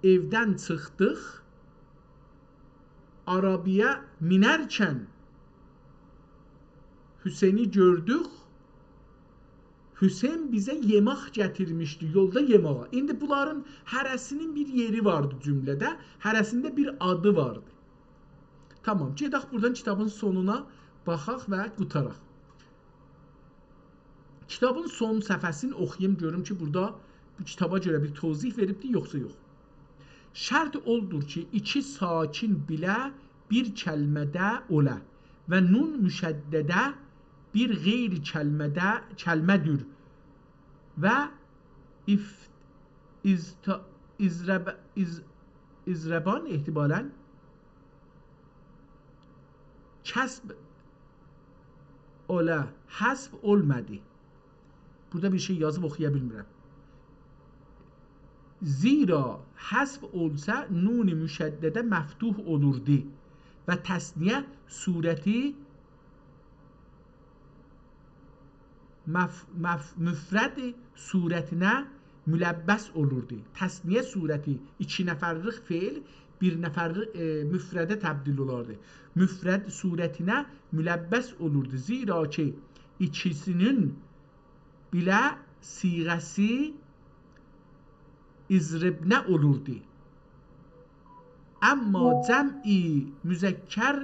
ائودن چیخدیق، آرابایا مینرکن حسینی گؤردوک، حسین بیزه یئمک گتیرمیشدی، یولدا یئماغا». ایندی بونلارین هره‌سینین بیر یئری واردی جمله‌ده، هره‌سینین ده بیر آدی واردی. تامام، گئدک بورادان کیتابین سونونا باخاق و قوتاراق. کیتابین سون صفحه‌سینی اوخویوم، گؤروم کی، بورادا بو کیتابا گؤره بیر توضیح وئریبدیر، یوخسا یوخ. «شرط اولدور کی، ایکی ساکن بیله بیر کلمه‌ده اولا و نون مشدده بیر غیر کلمه‌ده، کلمه‌دور و ایف-، ایزتا-، ایزرب-، ایز-، ایزربان احتمالا کسب اولا، حذف اولمادی.» بورادا بیر شئی یازیب، اوخویا بیلمیرم. «زیرا حذف اولسا نون مشدده مفتوح اولوردو و تثنیه صورتی مف-، مف-، مفرد صورتینه ملبس اولوردو.» تثنیه صورتی، ایکی نفرلیک فعل بیر نفرلیک، ائ، مفرده تبدیل اولاردی. «مفرد صورتینه ملبس اولوردو. زیرا کی، ایکیسینین بیله صیغه‌سی اضربن اولوردو. اما جمع مذکر،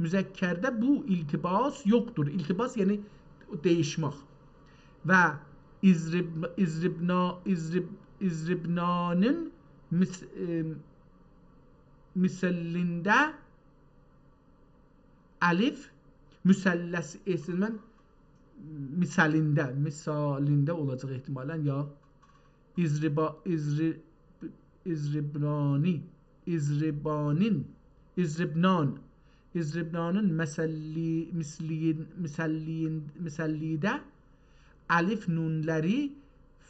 مذکرده بو التباس یوخدور.» التباس، یعنی دییشمک. «و اضرب-، اضربنا-، اضرب-، اضربنانین مس-، ائ، مثلینده الف مثلث»، ائ، من مثلینده، مثالینده اولاجاق احتمالاً، یا اضربا-، اضر-، اضربنانی، اضربانین، اضربنان، اضربنانین مثلی-، مثلین-، مثلین-، مثلیده الف نونلاری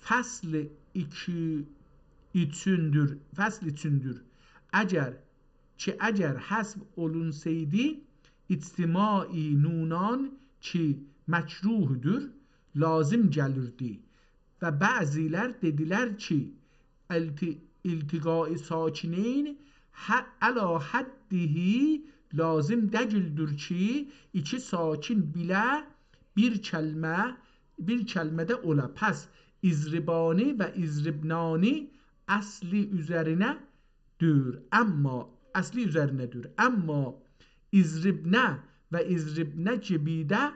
فصل ایکی اوچوندور، فصل اوچوندور. اگر کی، اگر حذف اولونسایدی، اجتماع نونان کی مکروهدور، لازم گلیردی. و بعضی‌لر دئدیلر کی، الت-، التقاء ساکنین ح-، علی حده لازم دئییلدیر کی، ایکی ساکن بیله بیر کلمه، بیر کلمه‌ده اولا. پس اضربانی و اضربنانی اصلی اوزرینه دور. اما، اصلی اوزرینه دور. اما اضربنه و اضربنه کیمی ده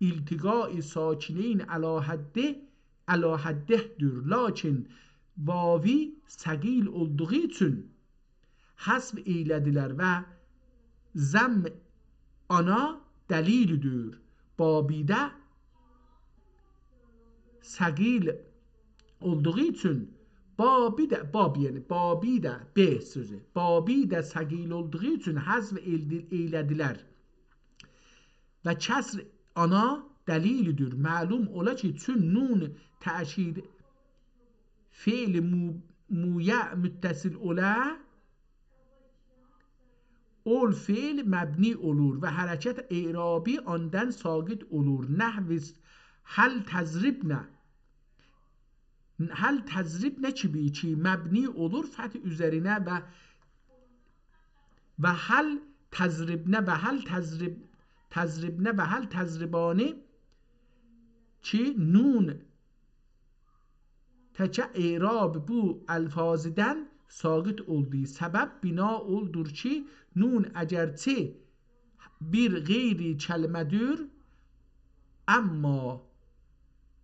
التقاء ساکنین علی حده، علی حده دور. لاکین واوی ثقیل اولدوغو اوچون حذف ائیله‌دیلر و ضم آنا دلیلدیر. بابیده ثقیل اولدوغو اوچون بابیده، باب، یعنی بابیده، ب سؤزو. بابیده ثقیل اولدوغو اوچون حذف ائیلدی-، ائیله‌دیلر. و کسر آنا دلیلدیر. معلوم اولا کی، چون نون تأکید فعل مو-، مویه متصل اولا، اول فعل مبنی اولور و حرکت اعرابی آندان ساقط اولور. نحو هل تضربن. هل تضربن کیمی کی مبنی اولور فتح اوزرینه و، و هل تضربن و هل تضرب-، تضربن و هل تضربانی کی نون تکه اعراب بو الفاظدان ساقط اولدو. سبب بنا اولدور کی، نون اگرچه بیر غیر کلمه‌دیر، اما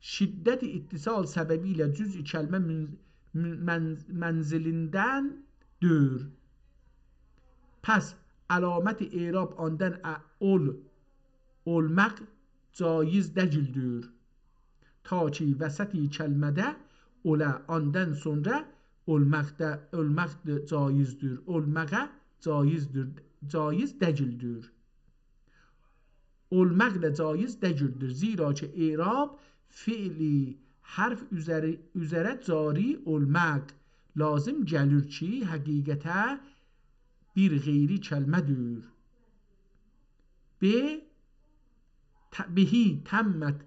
شدت اتصال سببیله جزء کلمه من-، من-، من-، منزلینده دور. پس علامت اعراب آندان ا-، اول، اولماق جایز دئییلدیر. تا کی وسط کلمه‌ده اولا، آندان سونرا اولماق دا، اولماق دا جایزدیر، اولماغا جایزدیر، جایز دئییلدیر. اولماق دا جایز دئییلدیر. زیرا کی اعراب فعلی حرف اوزری-، اوزره جاری اولماق لازم گلیر کی، حقیقته بیر غیر کلمه‌دیر. به ت-، بهی تمت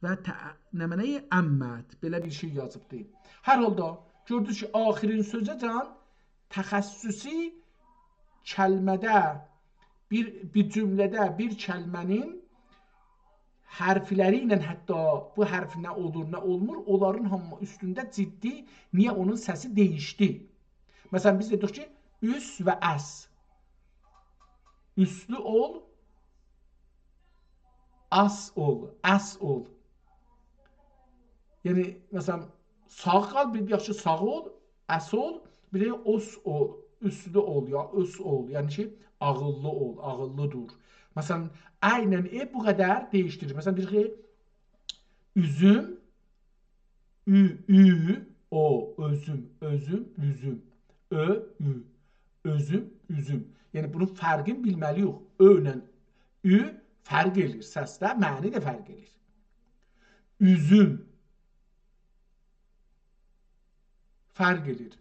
و ت-، نمنه‌ی عمت. بئله بیر شئی یازیبدی. هر حالدا، گؤردونوز کی، آخرین سؤزه‌جن تخصصی کلمه‌ده، بیر، بیر جمله‌ده بیر کلمه‌نین حرفلری ایله، حتی بو حرف نه اولور، نه اولمور، اونلارین هامی اوستونده جدی، نییه اونون سسی دییشدی؟ مثلا، بیز دئدیک کی، اوس و اس. اوسلو اول، آس اول، اس اول. یعنی، مثلا، ساغ قال، بیر یاخشی ساغ اول، اس اول، بیر ده اوس اول، اوسلو اول، یا اوس اول. یعنی کی، عاغیللی اول، عاغیللی دور. مثلا، ا ایله ائ بو قدر دییشدیریر. مثلا، دئییر کی، اوزوم، او، او، او، اؤزوم، اؤزوم، اوزوم، او، او، اؤزوم، اوزوم. یعنی بونون فرقینی بیلمه‌لی‌ییک. او ایله او فرق ائله‌ییر، سسده معنی ده فرق ائله‌ییر. اوزوم فرق ائله‌ییر.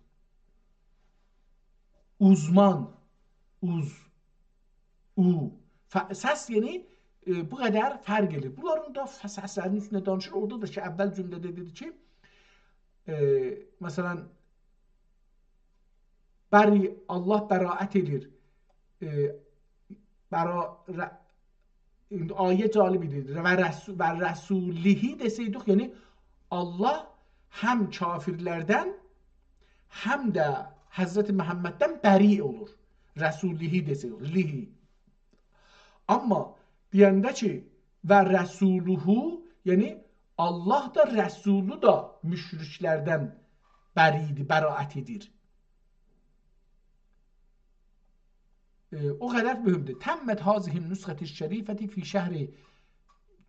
اوزمان، اوز، او. ف-، سس، یعنی، ائ، بو قدر فرق ائله‌ییر. بونلارین دا ف-، سسلرینین اوستونده دانیشیر. اورادا دا کی، اول جمله‌ده دئدی کی، ائ، مثلا، بری-، الله برائت ائله‌ییر. ائ، برا-، ر-، ایندی آیه جالب ایدی. و رسو-، و رسوله دئسه‌یدیک، یعنی الله هم کافرلردن، هم ده حضرت محمددن بری اولور. رسوله دئسه‌یدیک، له. اما دئینده کی، و رسوله، یعنی الله دا، رسولو دا مشرکلردن بری ایدی، برائت ائدیر. ائ، او قدر مهمدور. تمت هذه النسخة الشریفة فی شهر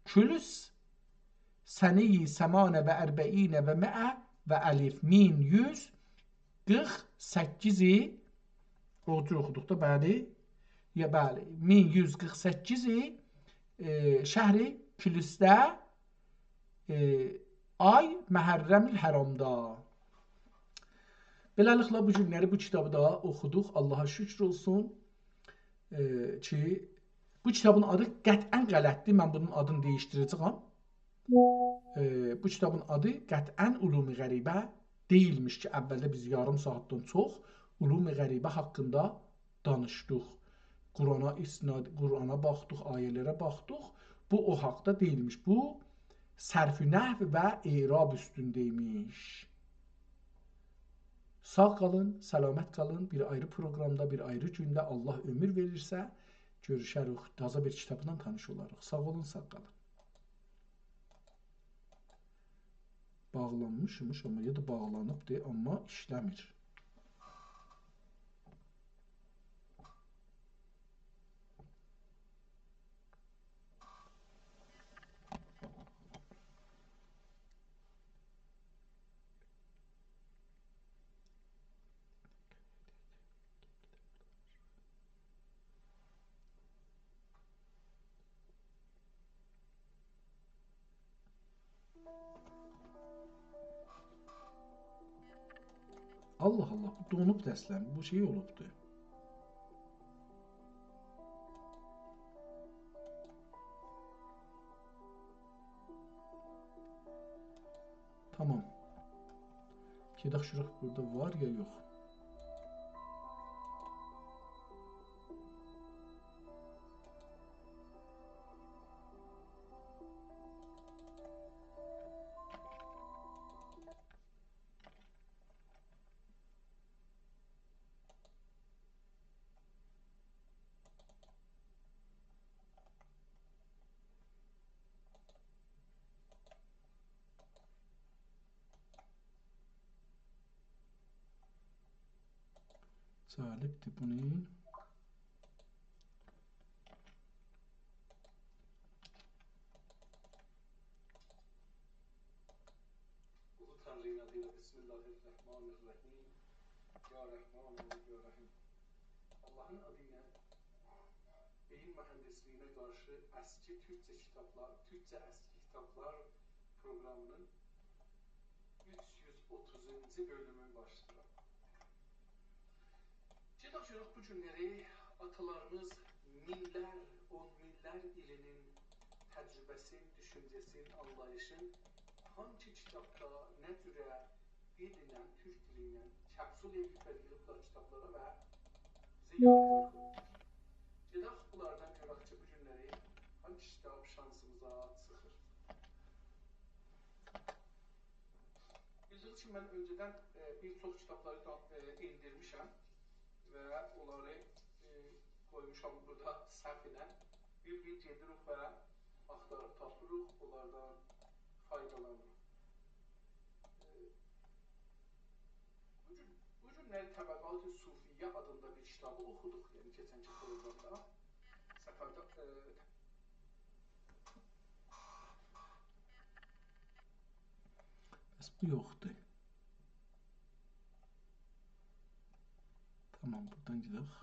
کولوس سنه‌ی ثمان و اربعین و مئه و الف، مین یوز قیرخ سککیزی، او جور اوخودوق دا، بلی. یا، بلی، مین یوز قیرخ سککیزی، ائ، شهر کولوسده، ائ، آی محرم الحرامدا. بئله‌لیکله، بو گونلری بو کیتابی دا اوخودوق. آللاها شوکور اولسون، ائ، کی، بو کیتابین آدی قطعاً غلطدیر. من بونون آدینی دییشدیره‌جه‌یم. ائ، بو کیتابین آدی قطعاً علوم غریبه دئییلمیش کی، اولده بیز یاریم ساعاتدان چوخ علوم غریبه حاقیندا دانیشدیق. قرآنا اسناد، قرآنا باخدیق، آیه‌لره باخدیق. بو او حاقدا دئییلمیش. بو صرف نحو و اعراب اوستونده ایمیش. ساغ قالین، سلامت قالین. بیر آیری پروگرامدا، بیر آیری گونده، آللاه عؤمور وئریرسه، گؤروشه‌ریک. تازا بیر کیتابلا تانیش اولاریق. ساغ اولون، ساغ قالین. باغلانمیشمیش، آمما یا دا باغلانیبدی، آمما ایشله‌میر. آللاه آللاه، بو دونوب اصلاً، بو شئی اولوبدو. تامام. گئدک گؤرک بورادا وار یا یوخ. جالبدیر بونو. اولو تانری‌نین آدی ایله، بسم الله الرحمن الرحیم. یا رحمان و یا رحیم. آللاهین آدی ایله. بئیین موهندیسلیگینه قارشی اسکی تورکجه کیتابلار، تورکجه اسکی کیتابلار پروگرامی‌نین اوچ یوز اوتوزونجو بؤلومون باشلاییرام. گئدک گؤرک بو گونلری آتالاریمیز مینلر، اون مینلر ایلینین تجربه‌سین، دوشونجه‌سین، آنلاییشین هانسی کیتابدا، نه جوره دیلینن، تورک دیلینن کپسول ائله‌ییبلر، ییغیبلار کیتابلارا و بیزه یاردیم ائدیبلر. گئدک بونلاردان گؤرک کی، بو گونلری هانسی کیتاب شانسیمیزا چیخیر. بیلدیگینیز کیمی، من اؤنجه‌دن، ائ، بیر چوخ کیتابلاری دا، ائ، ائندیرمیشم و اونلاری، ائ، قویموشام بورادا سهو ایله. بیر-بیر گئدیریک و آختاریب تاپیریق، اونلاردان فایدالانیریق. ائ، بو گون، بو گونلری طبقات صوفیه آدیندا بیر کیتابی اوخودوق، یعنی کئچنکی پروگرامدا. سفرده، ائ، بس بو یوخدور. تامام، بورادان گئدک.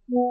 اوکی.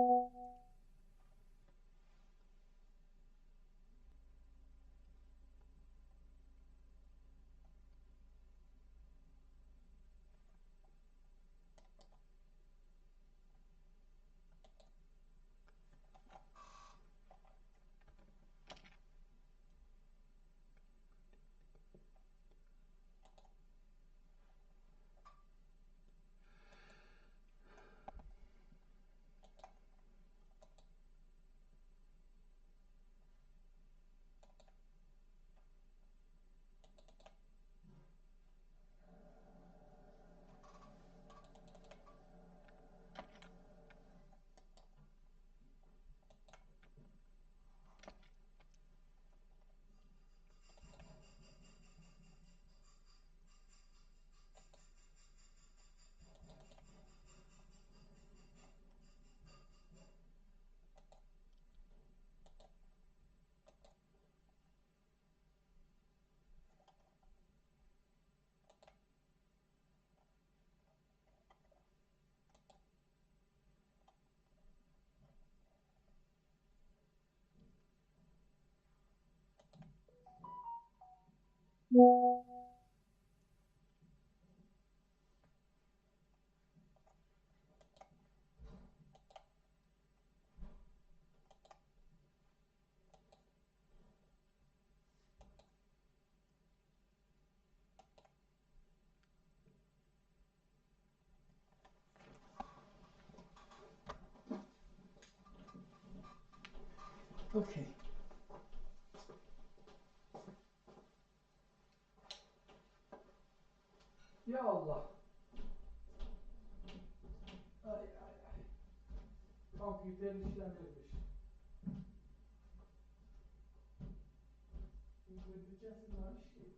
یا الله. آی، آی، آی. کامپیوتر ایشله‌میرمیش. بو گون بو کسیم وار ایشله‌ییر.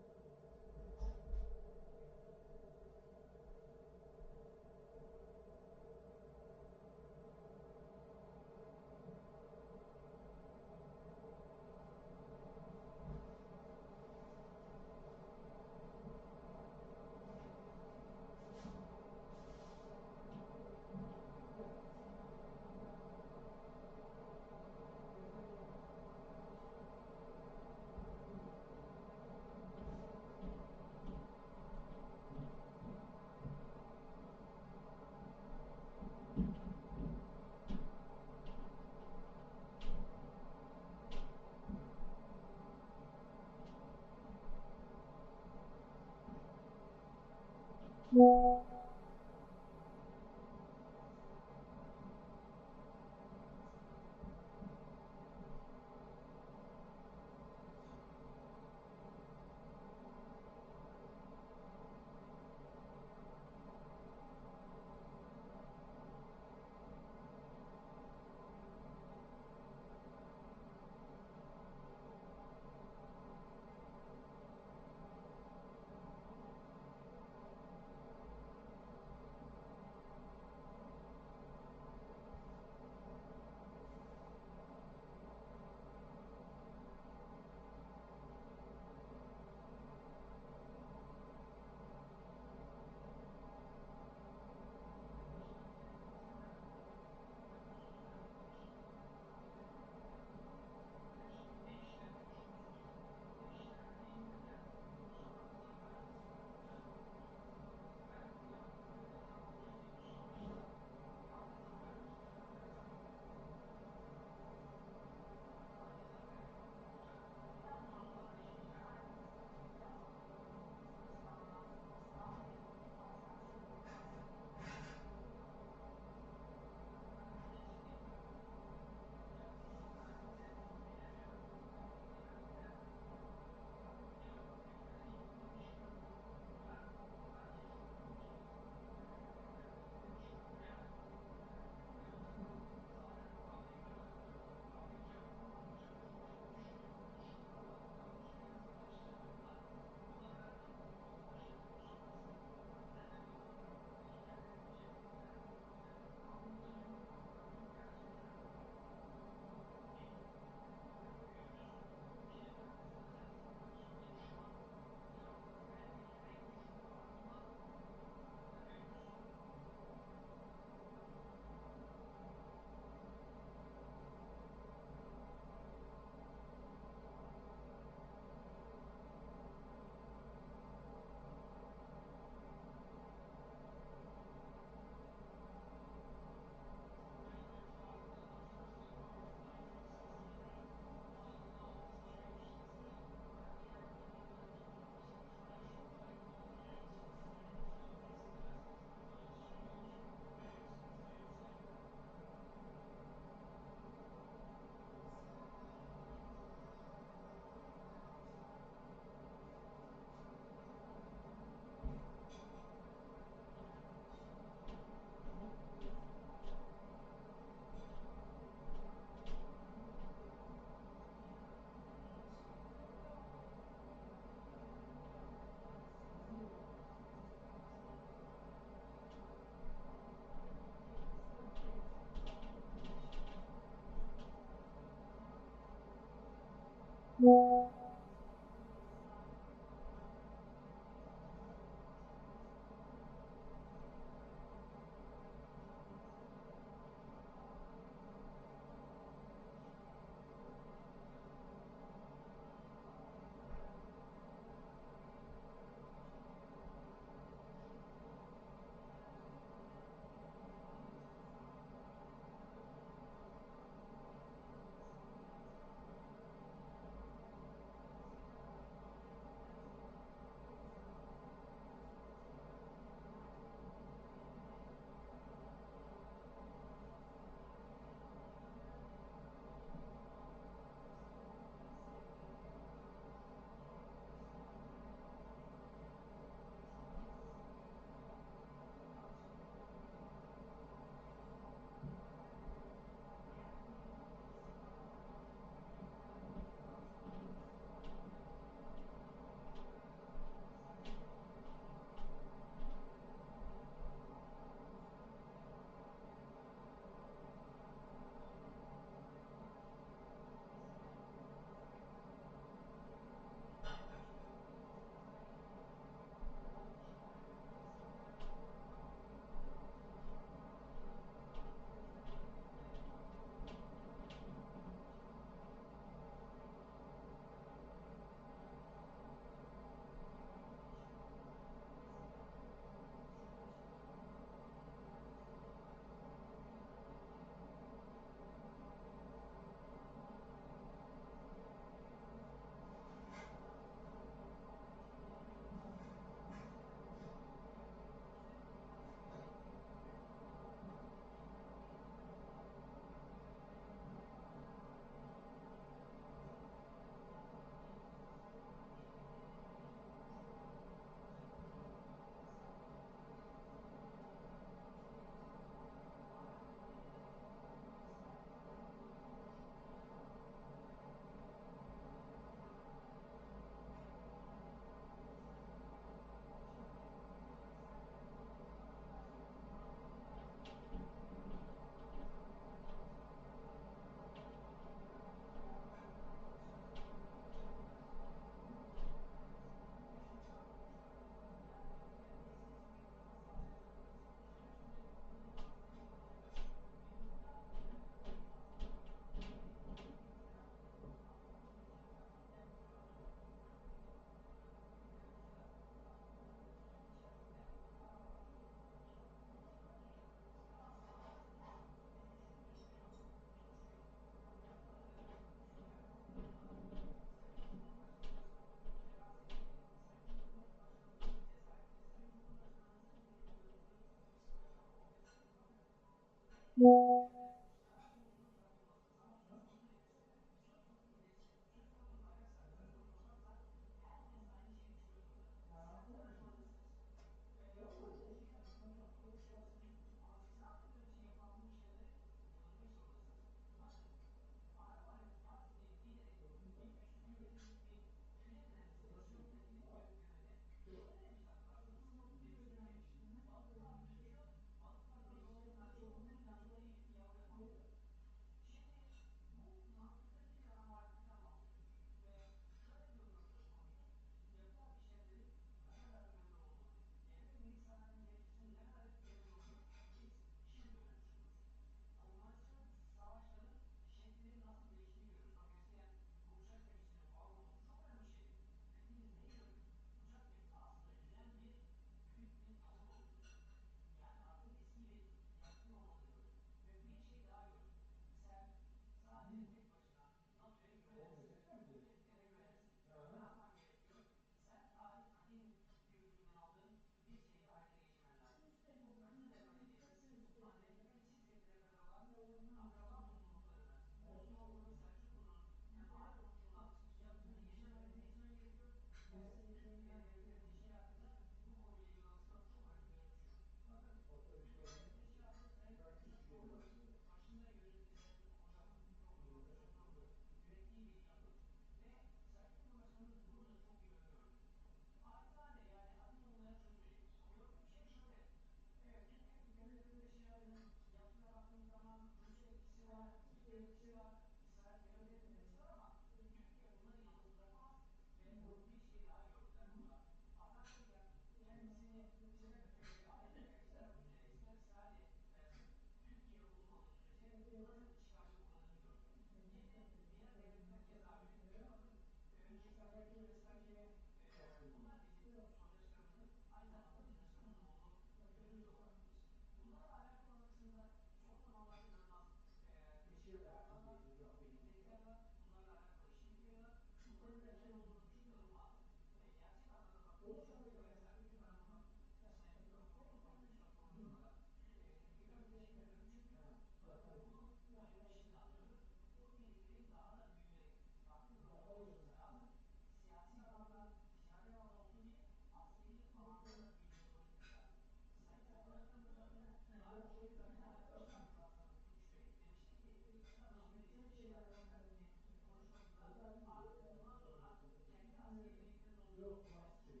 Yok, bak, şey,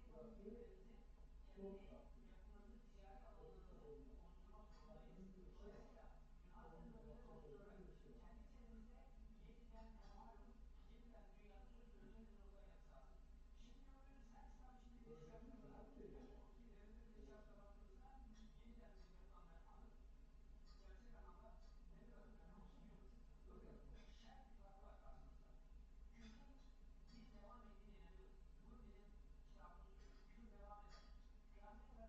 burası sol tarafı. Orta da olmaz. Ayrı bir şey var. Orada da olmaz. Böyle bir şey var.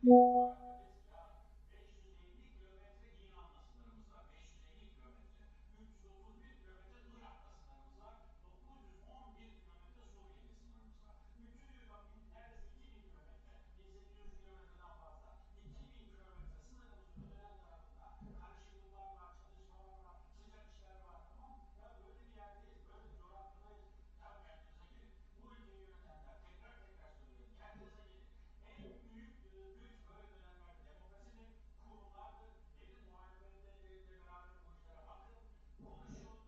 Coğrafyada beş yüz elli kilometre İran'la sınırımız var, beş yüz elli kilometre, üç yüz otuz bir kilometre Irak'la sınırımız var, dokuz yüz on bir kilometre Suriye'yle sınırımız var. Bütün, bakın, neredeyse iki bin kilometre, bin sekiz yüz kilometreden fazla, iki bin kilometre sınırımızın öte tarafında karışıklıklar var, çatışmalar var, sıcak işler var, tamam mı? Ya böyle bir yerdeyiz, böyle bir coğrafyadayız. Ya kendinize gelin. Bu ülkeyi yönetenler, tekrar tekrar söylüyorum, kendinize gelin. En büyük, e, güç böyle dönemlerde demokrasidir, kurumlardır. Gelin muhalefetle, e, beraber bu işlere bakın, konuşun,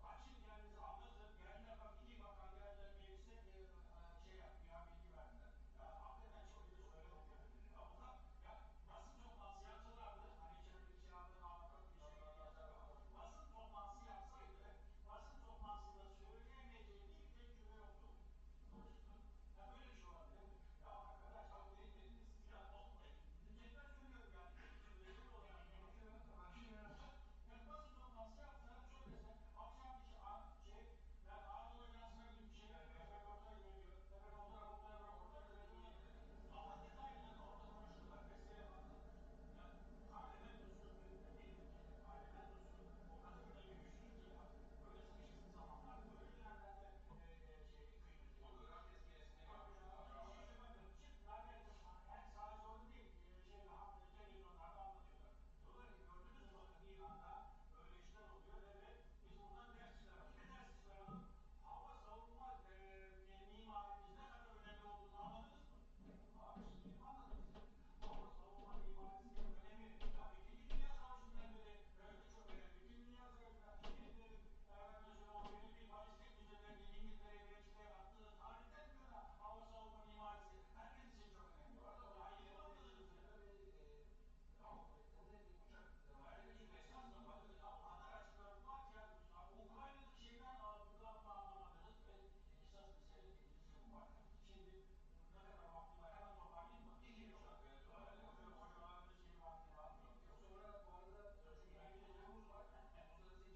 açın kendinizi, anlatın. Geldiler bak, iki bakan geldiler meclise, e, e, şey yaptı ya, bilgi verdiler. Ya hakikaten çok iyi söylüyorum. Ya bunlar, ya basın toplantısı yapsalardı, hani içeride bir şey vardı, anlatmak bir şey yazardı. Basın toplantısı yapsaydı, basın toplantısında söyleyemeyeceği bir tek cümle yoktu. Ya böyle bir şey olabilir mi? Ya arkadaş, hak etmediniz siz. Ya olmayın. Tekrar söylüyorum yani. Rezil olacağım. Konuşuyorum. Konuşuyorum. Ya basın toplantısı yapsa, söylese, akşam bir şey, a-, şey, ya Anadolu Ajansı'na gidip bir şeyler, röportaj veriyor. Hemen o taraf, o taraf, röportaj veriyor. Ama detaylarını orada konuşurlar. Mesele var. Ya parlamentosu, parlamentosu o kadar önemli, güçlü ki ya. Böyle sıkışık zamanlarda, böyle dönemlerde, e, e,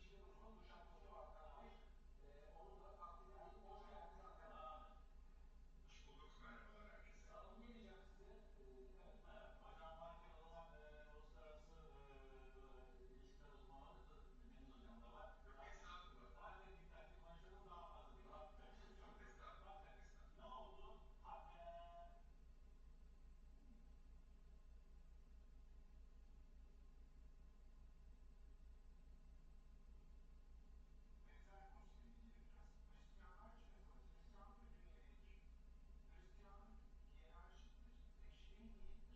şey, Hoş bulduk, merhabalar herkese. Sağ olun, geleceğim size. Ee, evet, hocam varken o zaman, e, uluslararası, e, ilişkiler uzmanı Deniz hocam da var. Yok, estağfurullah. Zaten dikkatli konuşalım, daha fazla bir cevap vereceğiz. Yok, estağfurullah, estağfurullah. Ne oldu? Ha, e, Benzer konsepti biraz Hristiyanlar için yazılır. Hristiyanlık bir gelenek.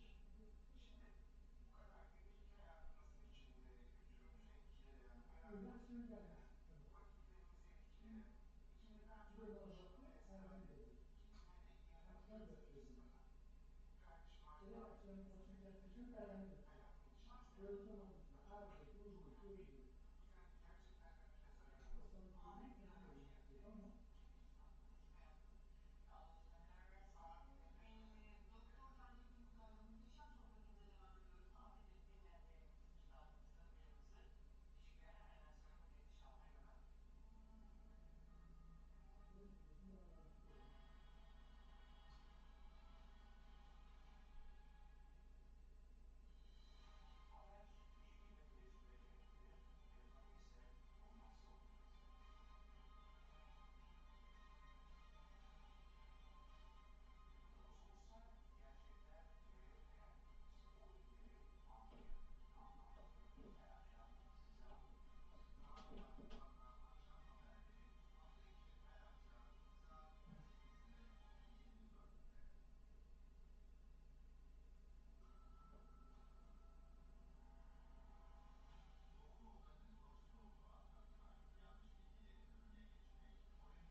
Hristiyanlık hiyerarşiktir, teşri değildir. Şimdi bu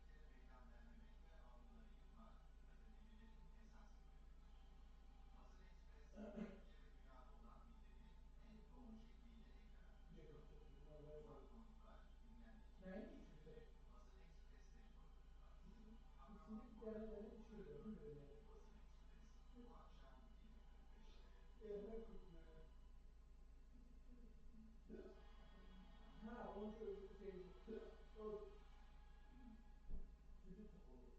kadar gündelik hayatımızın içinde kültürümüzü etkileyen veya vakitlerimizi etkileyen, içinde daha çok konuşulmaya esasen kimsenin ekmeğine bakıyoruz biz sana. Bu kardeşim artık hayatın içerisinde Ha, onu şey, şey, o, sütü topluluğu.